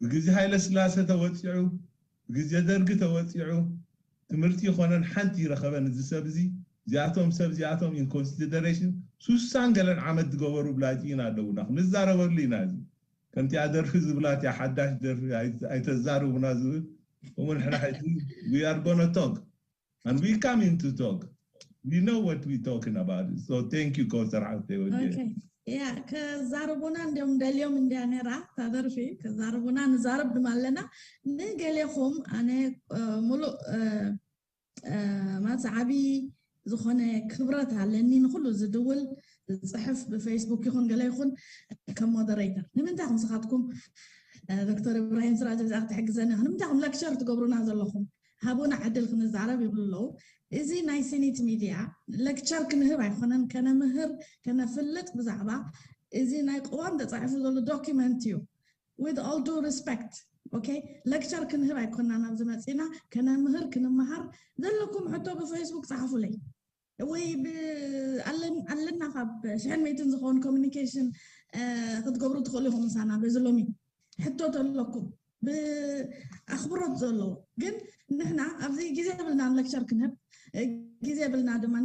ብግዜ ሃይለ ስላሰ ተወፂዑ ብግዜ ደርጊ ተወፂዑ ትምህርቲ ይኾነን ሓንቲ ይረኸበን እዚ ሰብ እዚ። እዚኣቶም ሰብ እዚኣቶም in consideration ሱሳን ገለን ዓመት ዝገበሩ ብላጭ ኢና ኣለውና፣ ክንዛረበሉ ኢና። እዚ ከምቲ ኣደርፊ ዝብላት እያ ሓዳሽ ደርፊ ኣይተዛርቡና ዝብል። እሞ ንሕና ሕጂ we are gonna talk and we coming to talk, we know what we talking about. So thank you ከውሰር ሓፍተይ ወጀ። ያ ከዛርቡና እንዲም ደልዮም እንዲያ ነራ ታደርፊ ከዛርቡና ንዛረብ ድማ ኣለና። ንገሌኹም ኣነ ሙሉእ ማለት ዓብዪ ዝኾነ ክብረት ኣለኒ ንኩሉ ዝድውል ዝፅሕፍ ብፌስቡክ ይኹን ገለ ይኹን ከም ሞደሬተር። ንምንታይ ኢኹም ንስኻትኩም ዶክተር እብራሂም ስራጅ ብዛዕባ ክትሕግዘኒ ኢኻ? ንምንታይ ኢኹም ሌክቸር ትገብሩና ዘለኹም? ሃቡና ዕድል ክንዛረብ ይብሉ ኣለዉ። እዚ ናይ ሲኒት ሚድያ ሌክቸር ክንህብ ኣይኮነን፣ ከነምህር ከነፍልጥ ብዛዕባ እዚ ናይ ቅዋም ተፃሒፉ ዘሎ ዶኪመንት እዩ። With all due respect, okay, lecture ክንህብ ኣይኮና ናብዚ መፂና፣ ከነምህር ክንመሃር። ዘለኩም ሕቶ ብፌስቡክ ፀሓፉለይ ወይ ኣለና ካብ ሽሕን ሚእትን ዝኸውን ኮሚኒኬሽን ክትገብሩ ትኽእሉ ኢኹም ምሳና በዚ ሎሚ ሕቶ ተለኩም ብኣኽብሮት ዘለዎ። ግን ንሕና ኣብዚ ግዜ ብልና ሌክቸር ክንህብ ግዜ ብልና ድማ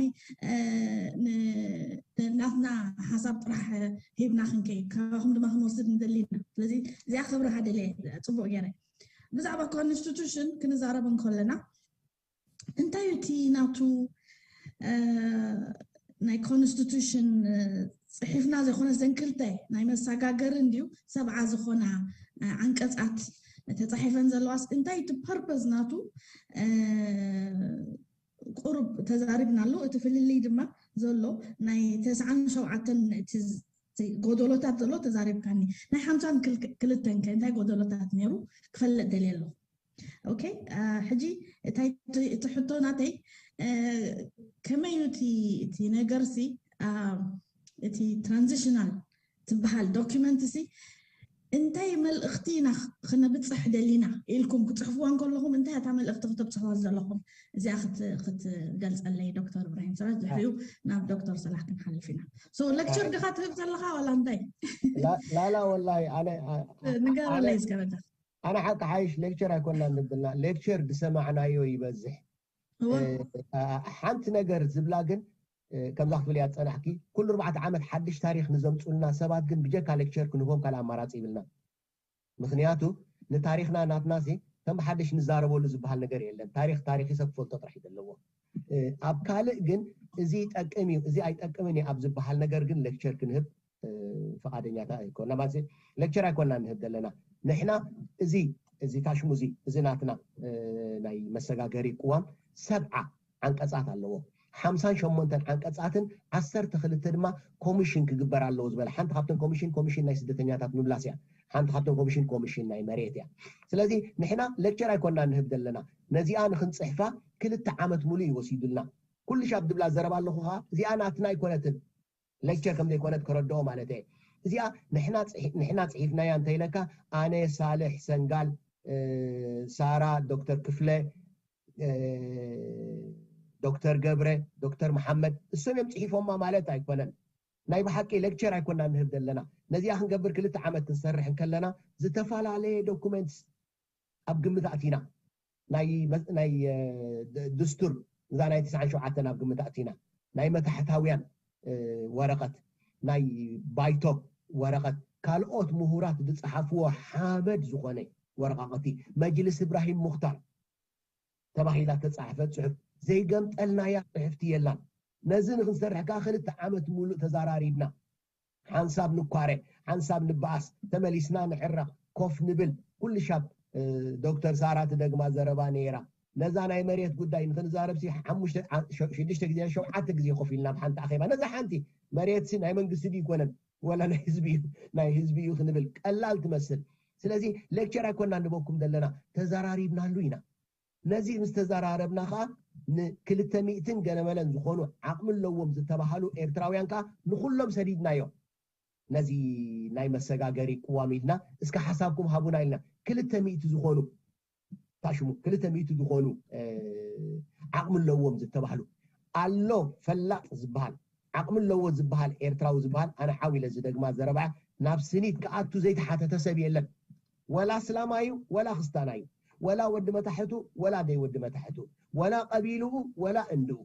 ናትና ሓሳብ ጥራሕ ሂብና ክንከይድ ካባኹም ድማ ክንወስድ ንደሊና። ስለዚ እዚኣ ክብሪ ሃደለ ፅቡቅ ገይረ ብዛዕባ ኮንስቲቱሽን ክንዛረብ እንከለና እንታይ እቲ ናቱ ናይ ኮንስቲቱሽን ፅሒፍና ዘይኮነ ዘን ክልተ ናይ መሰጋገሪ እንድዩ ሰብዓ ዝኾና ዓንቀፃት ተፃሒፈን ዘለዋስ እንታይ እቲ ፐርፐዝ ናቱ ቁሩብ ተዛሪብናሉ። እቲ ፍልልይ ድማ ዘሎ ናይ ተስዓን ሸውዓተን ጎደሎታት ዘሎ ተዛሪብካኒ። ናይ ሓምሳን ክልተን ከ እንታይ ጎደሎታት ነይሩ ክፈልጥ ደልየ ኣለኹ። ኦኬ ሕጂ እቲ ሕቶ ናተይ ከመይ እዩ እቲ ነገርሲ እቲ ትራንዚሽናል ትበሃል ዶኪመንት ሲ እንታይ መልእኽቲ ኢና ክነብፅሕ ደሊና ኢልኩም ክፅሕፍዋ እንከለኹም እንታይ እታ መልእኽቲ ክተብፅሕዋ ዘለኹም እዚኣ ክትገልፀለይ ዶክተር እብራሂም ስራጅ ድሕሪኡ ናብ ዶክተር ሰላሕ ክንሓልፍ ኢና። ሌክቸር ድኻ ትህብ ዘለኻ ዋላ እንታይ? ላላ ወላሂ ኣነ ንገረለይ እስከ በጃ። ኣነ ሓቂ ሓይሽ ሌክቸር ኣይኮና ንብልና ሌክቸር ዝሰማዕናዮ ይበዝሕ። ሓንቲ ነገር ዝብላ ግን ከምዛ ክትብል እያ ዝፀናሕኪ። ኩሉ ኣርባዕተ ዓመት ሓድሽ ታሪክ ንዘምፁልና ሰባት ግን ብጀካ ሌክቸር ክንህቦም ካልእ ኣማራፂ ይብልና። ምክንያቱ ንታሪክና ናትና ሲ ከም ብሓድሽ ንዛረበሉ ዝበሃል ነገር የለን። ታሪክ ታሪክ ሰብ ክፈልጦ ጥራሕ እዩ ዘለዎ። ኣብ ካልእ ግን እዚ ይጠቅም እዩ እዚ ኣይጠቅምን እዩ ኣብ ዝበሃል ነገር ግን ሌክቸር ክንህብ ፍቃደኛታት ኣይኮና ማለት ሌክቸር ኣይኮና ንህብ ዘለና ንሕና። እዚ እዚ ታሽሙ እዚ እዚ ናትና ናይ መሰጋገሪ ቅዋም ሰብዓ ዓንቀፃት ኣለዎ። ሓምሳን ሸሞንተን ዓንቀፃትን ዓሰርተ ክልተ ድማ ኮሚሽን ክግበር ኣለዎ ዝበለ ሓንቲ ካብተን ኮሚሽን ኮሚሽን ናይ ስደተኛታት ምምላስ እያ። ሓንቲ ካብተን ኮሚሽን ኮሚሽን ናይ መሬት እያ። ስለዚ ንሕና ሌክቸር ኣይኮና ንህብ ዘለና ነዚኣ ንክንፅሕፋ ክልተ ዓመት ሙሉ እዩ ወሲዱልና። ኩሉ ሻብ ድብላ ዘረባ ኣለኹ ከዓ እዚኣ ናትና ኣይኮነትን። ሌክቸር ከም ዘይኮነት ከረድኦ ማለት እየ። እዚኣ ንሕና ፅሒፍናያ እንተይለካ ኣነ ሳልሕ ሰንጋል ሳራ ዶክተር ክፍለ ዶክተር ገብረ ዶክተር መሓመድ እሶም እዮም ፅሒፎማ ማለት ኣይኮነን። ናይ ብሓቂ ሌክቸር ኣይኮና ንህብ ዘለና ነዚኣ ክንገብር ክልተ ዓመት ክንሰርሕ እንከለና ዝተፈላለየ ዶኩመንትስ ኣብ ግምት ኣእቲና ናይ ድስቱር እዛ ናይ ትስዓን ሸውዓተን ኣብ ግምት ኣእቲና ናይ መታሕታውያን ወረቐት ናይ ባይቶ ወረቐት ካልኦት ምሁራት ዝፀሓፍዎ ሓመድ ዝኾነ ወረቓቕቲ መጅልስ እብራሂም ሙክታር ተባሂላ ተፃሕፈት ፅሑፍ ዘይገምጠልናያ ፅሕፍቲ የላን። ነዚ ንክንሰርሕ ከዓ ክልተ ዓመት ሙሉእ ተዛራሪብና ሓንሳብ ንኳረ ሓንሳብ ንበኣስ ተመሊስና ንዕረቕ ኮፍ ንብል ኩሉ ሻብ ዶክተር ሳራ ትደግማ ዘረባ ነይራ። ነዛ ናይ መሬት ጉዳይ ንክንዛረብ ሽዱሽተ ግዜ ሸውዓተ ግዜ ኮፍ ኢልና ብሓንቲ ኣኼባ ነዛ ሓንቲ መሬት ሲ ናይ መንግስቲ ድዩ ይኮነን ወላ ናይ ህዝቢ እዩ ናይ ህዝቢ እዩ ክንብል ቀላል ትመስል። ስለዚ ሌክቸር ኣይኮና ንበኩም ዘለና ተዘራሪብናሉ ኢና። ነዚ ምስ ተዘራረብና ከዓ ንክልተ ሚእትን ገለመለን ዝኾኑ ዓቕሚ ኣለዎም ዝተባሃሉ ኤርትራውያን ከዓ ንኩሎም ሰዲድናዮም። ነዚ ናይ መሰጋገሪ ቅዋም ኢልና እስከ ሓሳብኩም ሃቡና ኢልና ክልተ ሚእቲ ዝኾኑ ታሽሙ ክልተ ሚእቲ ዝኾኑ ዓቕሚ ኣለዎም ዝተባህሉ ኣሎ ፈላጥ ዝበሃል ዓቕሚ ኣለዎ ዝበሃል ኤርትራዊ ዝበሃል ኣነ ሓው ኢለ ዝደግማ ዘረባ ናብ ስኒት ክኣቱ ዘይተሓተተ ሰብ የለን። ወላ እስላማዩ ወላ ክስታናዩ ወላ ወዲ መታሕቱ ወላ ደይ ወዲ መታሕቱ፣ ወላ ቀቢልኡ ወላ እንድኡ፣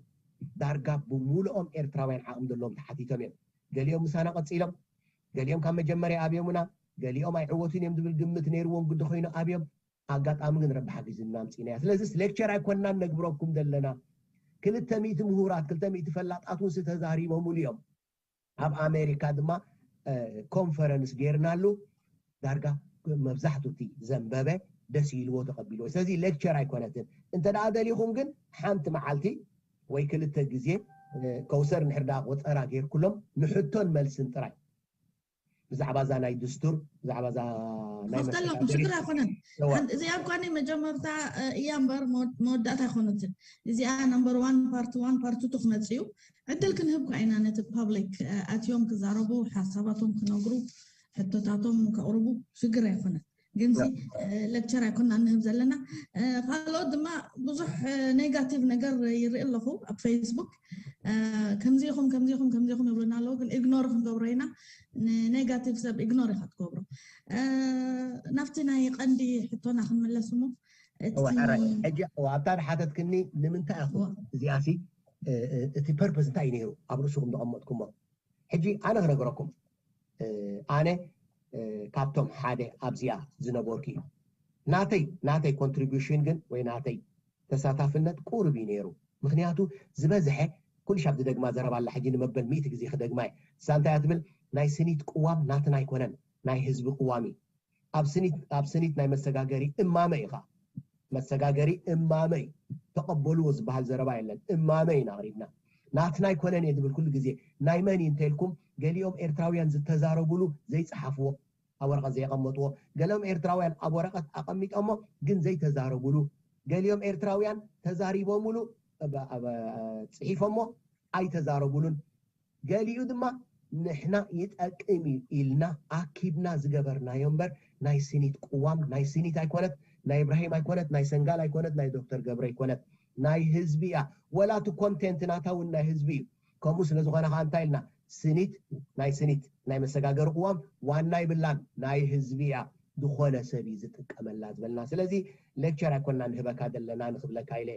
ዳርጋ ብምሉኦም ኤርትራውያን ዓቕሚ ዘለዎም ተሓቲቶም እዮም። ገሊኦም ምሳና ቀጺሎም፣ ገሊኦም ካብ መጀመርያ ኣብዮምና፣ ገሊኦም ኣይዕወቱን እዮም ዝብል ግምት ነይርዎም ግዲ ኮይኑ ኣብዮም። ኣጋጣሚ ግን ረቢ ሓጊዙና ኣምጺእናያ። ስለዚስ ሌክቸር ኣይኮንናን ነግብረኩም ዘለና። ክልተ ሚእቲ ምሁራት፣ ክልተ ሚእቲ ፈላጣት እውን ተዛሪቦምሉ እዮም። ኣብ ኣሜሪካ ድማ ኮንፈረንስ ጌርናሉ። ዳርጋ መብዛሕቱ እቲ ዘንበበ ደስ ኢልዎ ተቐቢልዎ። ስለዚ ሌክቸር ኣይኮነትን። እንተ ደኣ ደሊኹም ግን ሓንቲ መዓልቲ ወይ ክልተ ግዜ ከውሰር ንሕር ደኣ ቆጸራ ጌርኩሎም ንሕቶን መልስን ጥራይ ብዛዕባ እዛ ናይ ድስቱር ብዛዕባ እዛ ናይ ከፍተሎም መሰጋገሪ ሽግር ኣይኮነን። እዋ። ሓንቲ- እዚኣ እኳ መጀመርታ እ፣ እያ እምበር መወድ- መወዳእታ ኣይኮነትን። እዚኣ ነምበር ዋን ፓርት ዋን ፓርት ቱ ክመጽእ እዩ። ዕድል ክንህብ ኳ ኢና ነቲ ፓብሊክ እ፣ ኣትዮም ክዛረቡ ሓሳባቶም ክነግሩ ሕቶታቶም ከቕርቡ ሽግር ኣይኮነን። ግን ሲ እ፣ ሌክቸር ኣይኮና እንህብ ዘለና። እ፣ ካልኦት ድማ ብዙሕ እ፣ ኔጋቲቭ ነገር ይርኢ ኣለኹ ኣብ ፌስቡክ እ፣ ከምዚ ኢኹም ከምዚ ኢኹም ከምዚ ኢኹም ይብሉና ኣለዉ። ግን ኢግኖር ክንገብሮ ኢና። ንኔጋቲቭ ሰብ ኢግኖር ኢኻ ትገብሮ። እ፣ ናብቲ ናይ ቀንዲ ሕቶና ክንምለስ እሞ እቲ እዋ፣ ሕራይ። ሕጂ እዋ፣ ኣብታ ዝሓተትክኒ ንምንታይ ኢኹም እዋ። እዚኣሲ እ፣ እ፣ እቲ ፐርፐስ እንታይ እዩ ነይሩ ኣብ ርእስኹም ዘቐመጥኩሞ? ሕጂ ኣነ ክነግረኩም እ፣ ኣነ እ፣ ካብቶም ሓደ ኣብዚኣ ዝነበርኩ እዩ። ናተይ ናተይ ኮንትሪቢሽን ግን ወይ ናተይ ተሳታፍነት ቁሩብ እዩ ነይሩ። ምክንያቱ ዝበዝሐ ኩሉ ሻብ ዝደግማ ዘረባ ኣላ። ሕጂ ንመበል ሚእቲ ግዜ ክደግማ እየ። እሳ እንታይ እያ ትብል? ናይ ስኒት ቅዋም ናትና ኣይኮነን፣ ናይ ህዝቢ ቅዋም እዩ። ኣብ ስኒት ኣብ ስኒት ናይ መሰጋገሪ እማመ እዩ ኸዓ። መሰጋገሪ እማመ እዩ። ተቐበልዎ ዝበሃል ዘረባ የለን። እማመ ኢና ኣቕሪብና። ናትና ኣይኮነን እየ ዝብል ኩሉ ግዜ። ናይ መን እዩ እንተልኩም ገሊኦም ኤርትራውያን ዝተዛረቡሉ ዘይጸሓፍዎ ኣብ ወረቐት ዘየቐመጥዎ፣ ገሎም ኤርትራውያን ኣብ ወረቐት ኣቐሚጦሞ ግን ዘይተዛረቡሉ፣ ገሊኦም ኤርትራውያን ተዛሪቦምሉ ኣብ- ኣብ- ጽሒፎሞ ኣይተዛረቡሉን። ገሊኡ ድማ ንሕና ይጠቅም እዩ ኢልና ኣኪብና ዝገበርናዮ እምበር ናይ ስኒት ቅዋም ናይ ስኒት ኣይኮነት፣ ናይ ኢብራሂም ኣይኮነት፣ ናይ ሰንጋል ኣይኮነት፣ ናይ ዶክተር ገብረ ኣይኮነት፣ ናይ ህዝቢ እያ። ወላ እቲ ኮንቴንት ናታ እውን ናይ ህዝቢ እዩ። ከምኡ ስለ ዝኾነ ከዓ እንታይ ኢልና ስኒት ናይ ስኒት ናይ መሰጋገሪ ቅዋም ዋና ይብላን ናይ ህዝቢ እያ፣ ዝኾነ ሰብ እዩ ዝጥቀመላ ዝበልና። ስለዚ ሌክቸር ኣይኮንና ንህበካ ዘለና ንክብለካ ኢለ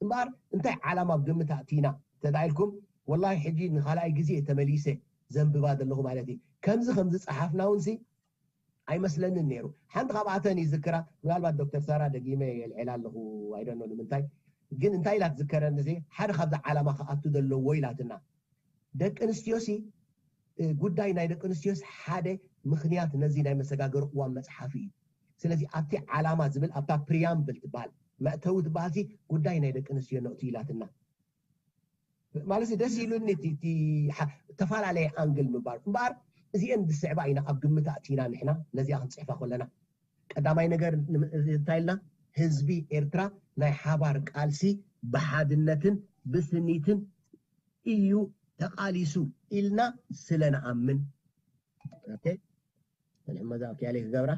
እምበኣር እንታይ ዓላማ ኣብ ግምት ኣእቲና ተዳኢልኩም ወላሂ ሕጂ ንካልኣይ ግዜ ተመሊሰ ዘንብባ ዘለኹ ማለት እዩ። ከምዚ ከምዚ ጸሓፍና እውን ሲ ኣይመስለንን ነይሩ። ሓንቲ ካብኣተን ይዝክራ ምናልባት ዶክተር ሳራ ደጊመ የልዕላ ኣለኹ ኣይደኖ ንምንታይ ግን እንታይ ኢላ ትዝከረኒ ሲ ሓደ ካብዚ ዓላማ ክኣቱ ዘለዎ ኢላትና። ደቂ ኣንስትዮ ሲ ጉዳይ ናይ ደቂ ኣንስትዮስ ሓደ ምኽንያት ነዚ ናይ መሰጋገሪ ቅዋም መፅሓፊ እዩ። ስለዚ ኣብቲ ዓላማ ዝብል ኣብታ ፕሪያምብል ትበሃል መእተዊ ትበሃል ሲ ጉዳይ ናይ ደቂ ኣንስትዮ ነእቱ ኢላትና። ማለት ደስ ኢሉኒ ተፈላለየ ኣንግል ምባል እምበኣር እዚአን ዝስዕባ ኢና ኣብ ግምት ኣእቲና ንሕና ነዚኣ ክንፅሕፋ ከለና ቀዳማይ ነገር እንታይ ኢልና ህዝቢ ኤርትራ ናይ ሓባር ቃልሲ ብሓድነትን ብስኒትን እዩ ተቃሊሱ ኢልና ስለ ንኣምን። ኦኬ፣ ንሕመዛ ኦኬ፣ ያለይ ክገብራ።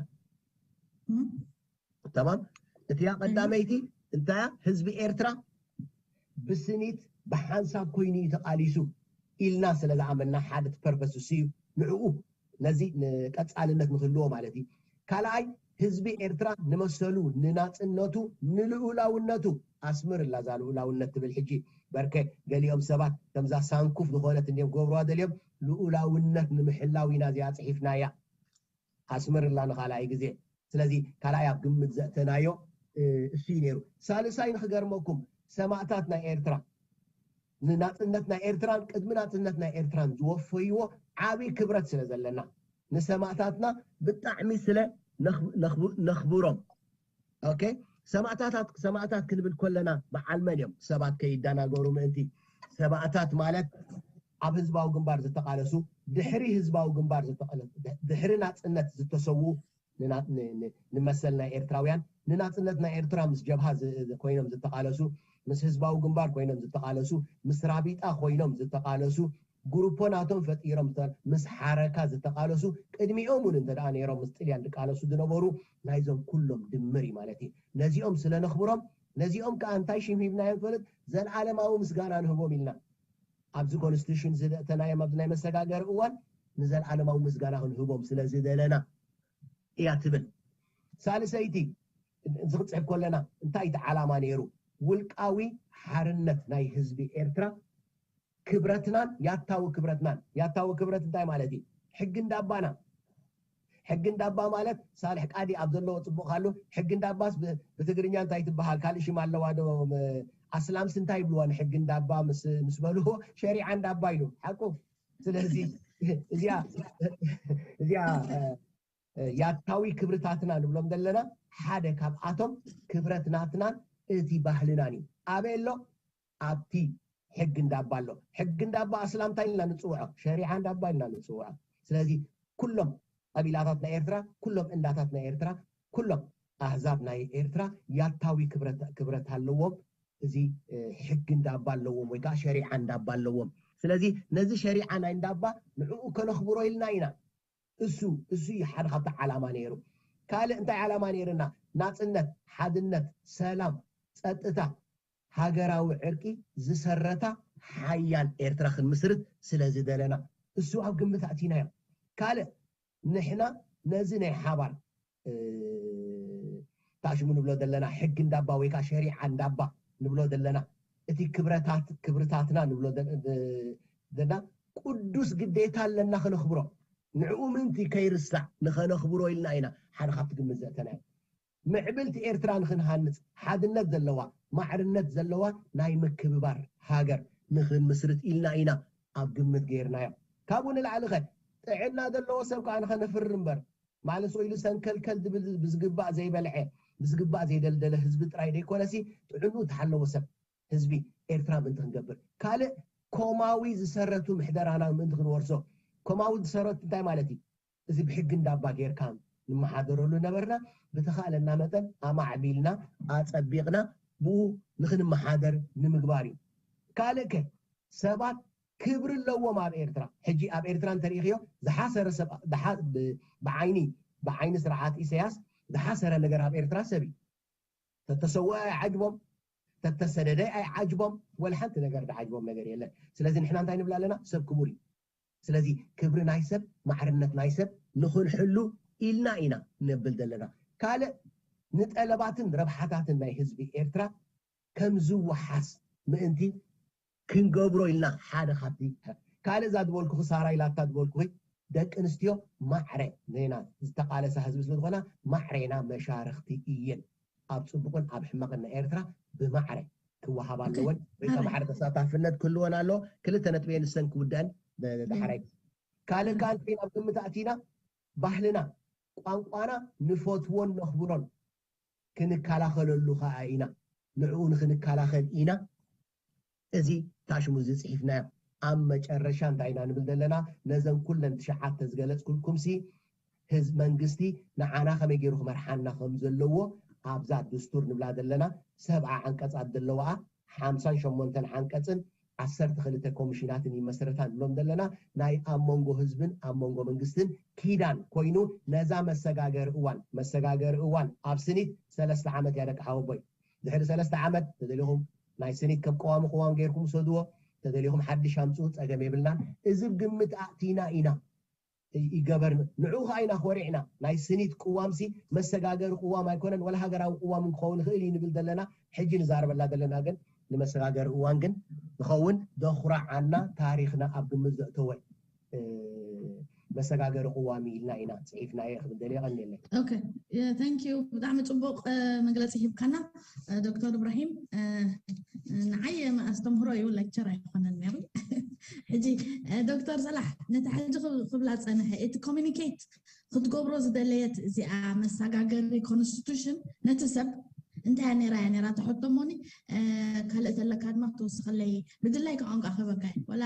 ተማም። እቲያ ቀዳመይቲ እንታያ ህዝቢ ኤርትራ ብስኒት ብሓንሳብ ኮይኑ እዩ ተቃሊሱ ኢልና ስለ ዝኣመና ሓደ ፐርፐስ እሱ እዩ። ንዕኡ ነዚ ንቀጻልነት ንክህልዎ ማለት እዩ። ካልኣይ ህዝቢ ኤርትራ ንመሰሉ ንናጽነቱ ንልኡላውነቱ ኣስምር እላ እዛ ልኡላውነት ትብል ሕጂ በርከ ገሊኦም ሰባት ከምዛ ሳንኩፍ ዝኾነት እንዲም ክገብርዋ ደልዮም ልኡላውነት ንምሕላው ኢና እዚኣ ጽሒፍናያ ኣስምር እላ ንኻልኣይ ግዜ። ስለዚ ካልኣይ ኣብ ግምት ዘእተናዮ እሱ እዩ ነይሩ። ሳልሳይ ንክገርመኩም ሰማእታት ናይ ኤርትራ ንናጽነት ናይ ኤርትራን ቅድሚ ናጽነት ናይ ኤርትራን ዝወፈይዎ ዓብዪ ክብረት ስለ ዘለና ንሰማእታትና ብጣዕሚ ስለ ነኽብሮም። ኦኬ፣ ሰማእታታት ሰማእታት ክንብል ከለና በዓል መን እዮም? ሰባት ከይደናገሩ ምእንቲ ሰማእታት ማለት ኣብ ህዝባዊ ግንባር ዝተቃለሱ ድሕሪ ህዝባዊ ግንባር ዝተቃለሱ ድሕሪ ናጽነት ዝተሰዉ ንመሰል ናይ ኤርትራውያን ንናጽነት ናይ ኤርትራ ምስ ጀብሃ ኮይኖም ዝተቃለሱ ምስ ህዝባዊ ግንባር ኮይኖም ዝተቃለሱ ምስ ራቢጣ ኮይኖም ዝተቃለሱ ግሩፖ ናቶም ፈጢሮም ምስ ሓረካ ዝተቃለሱ ቅድሚኦም እውን እንተ ነይሮም ምስ ጥልያን ዝቃለሱ ዝነበሩ ናይዞም ኩሎም ድምር እዩ ማለት እዩ። ነዚኦም ስለ ነኽብሮም ነዚኦም ከዓ እንታይ ሽም ሂብናዮም ትፈልጥ? ዘልዓለማዊ ምስጋና ንህቦም ኢልና ኣብዚ ኮንስቲቱሽን ዝእተናዮም ኣብዚ ናይ መሰጋገሪ እዋን ንዘልዓለማዊ ምስጋና ክንህቦም ስለ ዝደለና እያ ትብል። ሳልሰይቲ እዚ ክፅሕፍ ከለና እንታይ እቲ ዓላማ ነይሩ? ውልቃዊ ሓርነት ናይ ህዝቢ ኤርትራ ክብረትናን ያታዊ ክብረትናን። ያታዊ ክብረት እንታይ ማለት እዩ? ሕጊ እንዳባና። ሕጊ እንዳባ ማለት ሳልሕ ቃዲ ኣብ ዘለዎ ፅቡቕ ካሉ፣ ሕጊ እንዳባስ ብ- ብትግርኛ እንታይ ትበሃል? ካልእ ሽም ኣለዋ ዶ? ም- ኣስላምስ እንታይ ይብልዋ ንሕጊ እንዳባ ምስ ምስ በልዎ? ሸሪዓ እንዳባ ኢሉ ሓቁ። ስለዚ እዚኣ እዚኣ እ፣ ያታዊ ክብርታትና ንብሎም ዘለና ሓደ ካብኣቶም ክብረት ናትናን እቲ ባህልናን እዩ። ኣበይ ኣሎ? ኣብቲ ሕጊ እንዳባ ኣሎ። ሕጊ እንዳባ ኣስላምታይ ኢልና ንፅውዖ፣ ሸሪዓ እንዳባ ኢልና ንፅውዖ። ስለዚ ኩሎም ቀቢላታት ናይ ኤርትራ፣ ኩሎም እንዳታት ናይ ኤርትራ፣ ኩሎም ኣህዛብ ናይ ኤርትራ ያታዊ ክብረት ክብረት ኣለዎም። እዚ እ፣ ሕጊ እንዳባ ኣለዎም ወይ ከዓ ሸሪዓ እንዳባ ኣለዎም። ስለዚ ነዚ ሸሪዓ ናይ እንዳባ ንዕኡ ከነኽብሮ ኢልና ኢና። እሱ እሱ እዩ ሓደ ካብቲ ዓላማ ነይሩ። ካልእ እንታይ ዓላማ ነይርና? ናፅነት፣ ሓድነት፣ ሰላም፣ ፀጥታ፣ ሃገራዊ ዕርቂ ዝሰረታ ሓያል ኤርትራ ክንምስርት ስለ ዝደለና እሱ ኣብ ግምት ኣእቲናዮ። ካልእ ንሕና ነዚ ናይ ሓባር እ፣ ታሽሙ ንብሎ ዘለና ሕጊ እንዳባ ወይ ከዓ ሸሪዓ እንዳባ ንብሎ ዘለና እቲ ክብረታት ክብርታትና ንብሎ ዘለና ቅዱስ ግዴታ ኣለና ከነኽብሮ። ንዕኡ ምእንቲ ከይርሳዕ ንኸነኽብሮ ኢልና ኢና ሓደ ካብቲ ግምት ዘእተናዮ። ምዕብልቲ ኤርትራ ንክንሃንፅ ሓድነት ዘለዋ ማዕርነት ዘለዋ ናይ ምክብባር ሃገር ንክንምስርት ኢልና ኢና ኣብ ግምት ገይርናዮ። ካብኡ ንላዕሊ ኸ ጥዕና ዘለዎ ሰብ ከዓ ንኸነፍሪ እምበር ማለት ኢሉ ሰንከልከል ዝብል ብዝግባእ ዘይበልዐ ብዝግባእ ዘይደልደለ ህዝቢ ጥራይ ዘይኮነሲ ጥዕኑ ተሓለወ ሰብ ህዝቢ ኤርትራ ምእንቲ ክንገብር ካልእ ኮማዊ ዝሰረቱ ምሕደራና ምእንቲ ክንወርሶ። ኮማዊ ዝሰረቱ እንታይ ማለት እዩ? እዚ ብሕጊ እንዳባ ጌርካ ንመሓደረሉ ነበርና። ብተኻእለና መጠን ኣማዕቢልና ኣፀቢቕና ብኡ ንክንመሓደር ንምግባር እዩ። ካልእ ከ ሰባት ክብሪ ኣለዎም ኣብ ኤርትራ። ሕጂ ኣብ ኤርትራ እንተሪኢኽዮ ዝሓሰረ ሰብ ብዓይኒ ብዓይኒ ስርዓት ኢሳያስ ዝሓሰረ ነገር ኣብ ኤርትራ ሰብ እዩ። ተተሰወአ ኣይዓጅቦም፣ ተተሰደደ ኣይዓጅቦም፣ ወላ ሓንቲ ነገር ዝዓጅቦም ነገር የለን። ስለዚ ንሕና እንታይ ንብል ኣለና? ሰብ ክቡር እዩ። ስለዚ ክብሪ ናይ ሰብ ማዕርነት ናይ ሰብ ንኽንሕሉ ኢልና ኢና ነብል ዘለና። ካልእ ንጠለባትን ረብሓታትን ናይ ህዝቢ ኤርትራ ከም ዝወሓስ ምእንቲ ክንገብሮ ኢልና ሓደ ካብቲ ካልእ እዛ ዝበልኩ ክሳራ ኢላታ ዝበልኩ ደቂ ኣንስትዮ ማዕረ ዜና ዝተቃለሳ ህዝቢ ስለ ዝኾና ማዕሬና መሻርክቲ እየን ኣብ ፅቡቅን ኣብ ሕመቅን ናይ ኤርትራ ብማዕረ ክወሃብ ኣለወን ወይ ከዓ ማዕረ ተሳታፍነት ክህልወን ኣለዎ። ክልተ ነጥበ ንሰን ክውደአን ዳሕራይ ካልእ ካልእ ናብ ግምት ኣእቲና ባህልና ቋንቋና ንፈትዎን ነኽብሮን ክንከላኸለሉ ከዓ ኢና። ንዕኡ ንክንከላኸል ኢና እዚ ታሽሙ እዚ ፅሒፍናዮ። ኣብ መጨረሻ እንታይ ኢና ንብል ዘለና? ነዘን ኩለን ትሽዓተ ዝገለፅኩልኩምሲ ህዝብ መንግስቲ ንዓና ከመይ ገይሩ ክመርሓና ከም ዘለዎ ኣብዛ ድስቱር ንብላ ዘለና ሰብዓ ዓንቀፃት ዘለዋኣ ሓምሳን ሸሞንተን ዓንቀፅን ዓሰርተ ክልተ ኮሚሽናትን ይመስረታ ንብሎም ዘለና ናይ ኣብ መንጎ ህዝብን ኣብ መንጎ መንግስትን ኪዳን ኮይኑ ነዛ መሰጋገሪ እዋን መሰጋገሪ እዋን ኣብ ስኒት ሰለስተ ዓመት እያ ደቂ ሓወቦይ ድሕሪ ሰለስተ ዓመት ተደሊኹም ናይ ስኒት ከም ቀዋሚ ቅዋም ገይርኩም ውሰድዎ ተደሊኹም ሓድሽ ኣምፅኡ ፀገም የብልናን እዚ ግምት ኣእቲና ኢና ይገበር ንዑ ከዓይና ኮሪዕና ናይ ስኒት ቅዋምሲ መሰጋገሪ ቅዋም ኣይኮነን ወላ ሃገራዊ ቅዋም ክኸውን ይኽእል እዩ ንብል ዘለና ሕጂ ንዛረበላ ዘለና ግን ንመሰጋገሪ እዋን ግን ዝኸውን ዘኹራዓና ታሪኽና ኣብ ግምት ዘእተወ መሰጋገሪ ቅዋም ኢልና ኢና ፅሒፍናዮ ክብል ደልየ ቀኒለይ thank you ብጣዕሚ ፅቡቅ መግለፂ ሂብካና ዶክተር እብራሂም ንዓይ ኣስተምህሮ እዩ lecture ኣይኮነን ነሩ ሕጂ ዶክተር ሰላሕ ነቲ ሕጂ ክብላ ፀንሐ እቲ communicate ክትገብሮ ዝደለየት እዚኣ መሰጋገሪ constitution ነቲ ሰብ እንታይ ነራ እያ ነራ ተሕቶ ሞኒ ካልእ ተለካ ድማ ክትወስኸለይ ብድላይ ቋንቋ ክህበካ ወላ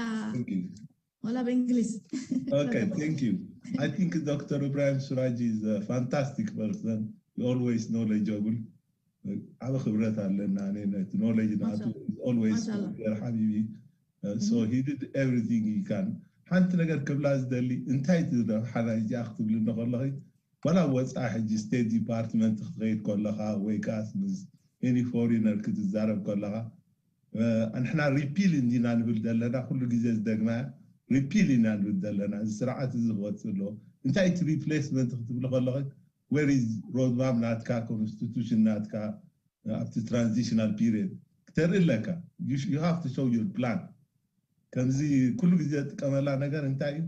ወላ ብእንግሊዝ Okay, thank you. I think Doctor Ibrahim Suraji is a fantastic person. He always knowledgeable. ዓበ ክብረት ኣለና ነቲ knowledge ናቱ always there ሓቢቢ so he did everything he can ሓንቲ ነገር ክብላ ዝደሊ እንታይ ትረብሓና እዚኣ ክትብሊ እንከለኺ ዋላ ወፃኢ ሕጂ state department ክትኸይድ ከለኻ ወይ ከዓ any foreigner ክትዛረብ ከለኻ ንሕና repeal እንዲና ንብል ዘለና ኩሉ ግዜ ዝደግማ repeal ኢና ንብል ዘለና እዚ ስርዓት እዚ ክወፅእ ኣለዎ እንታይ እቲ replacement ክትብሊ ከለኺ where is roadmap ናትካ፣ constitution ናትካ ኣብቲ transitional period ክተርኢ ኣለካ። You have to show your plan። ከምዚ ኩሉ ግዜ ዝጥቀመላ ነገር እንታይ እዩ?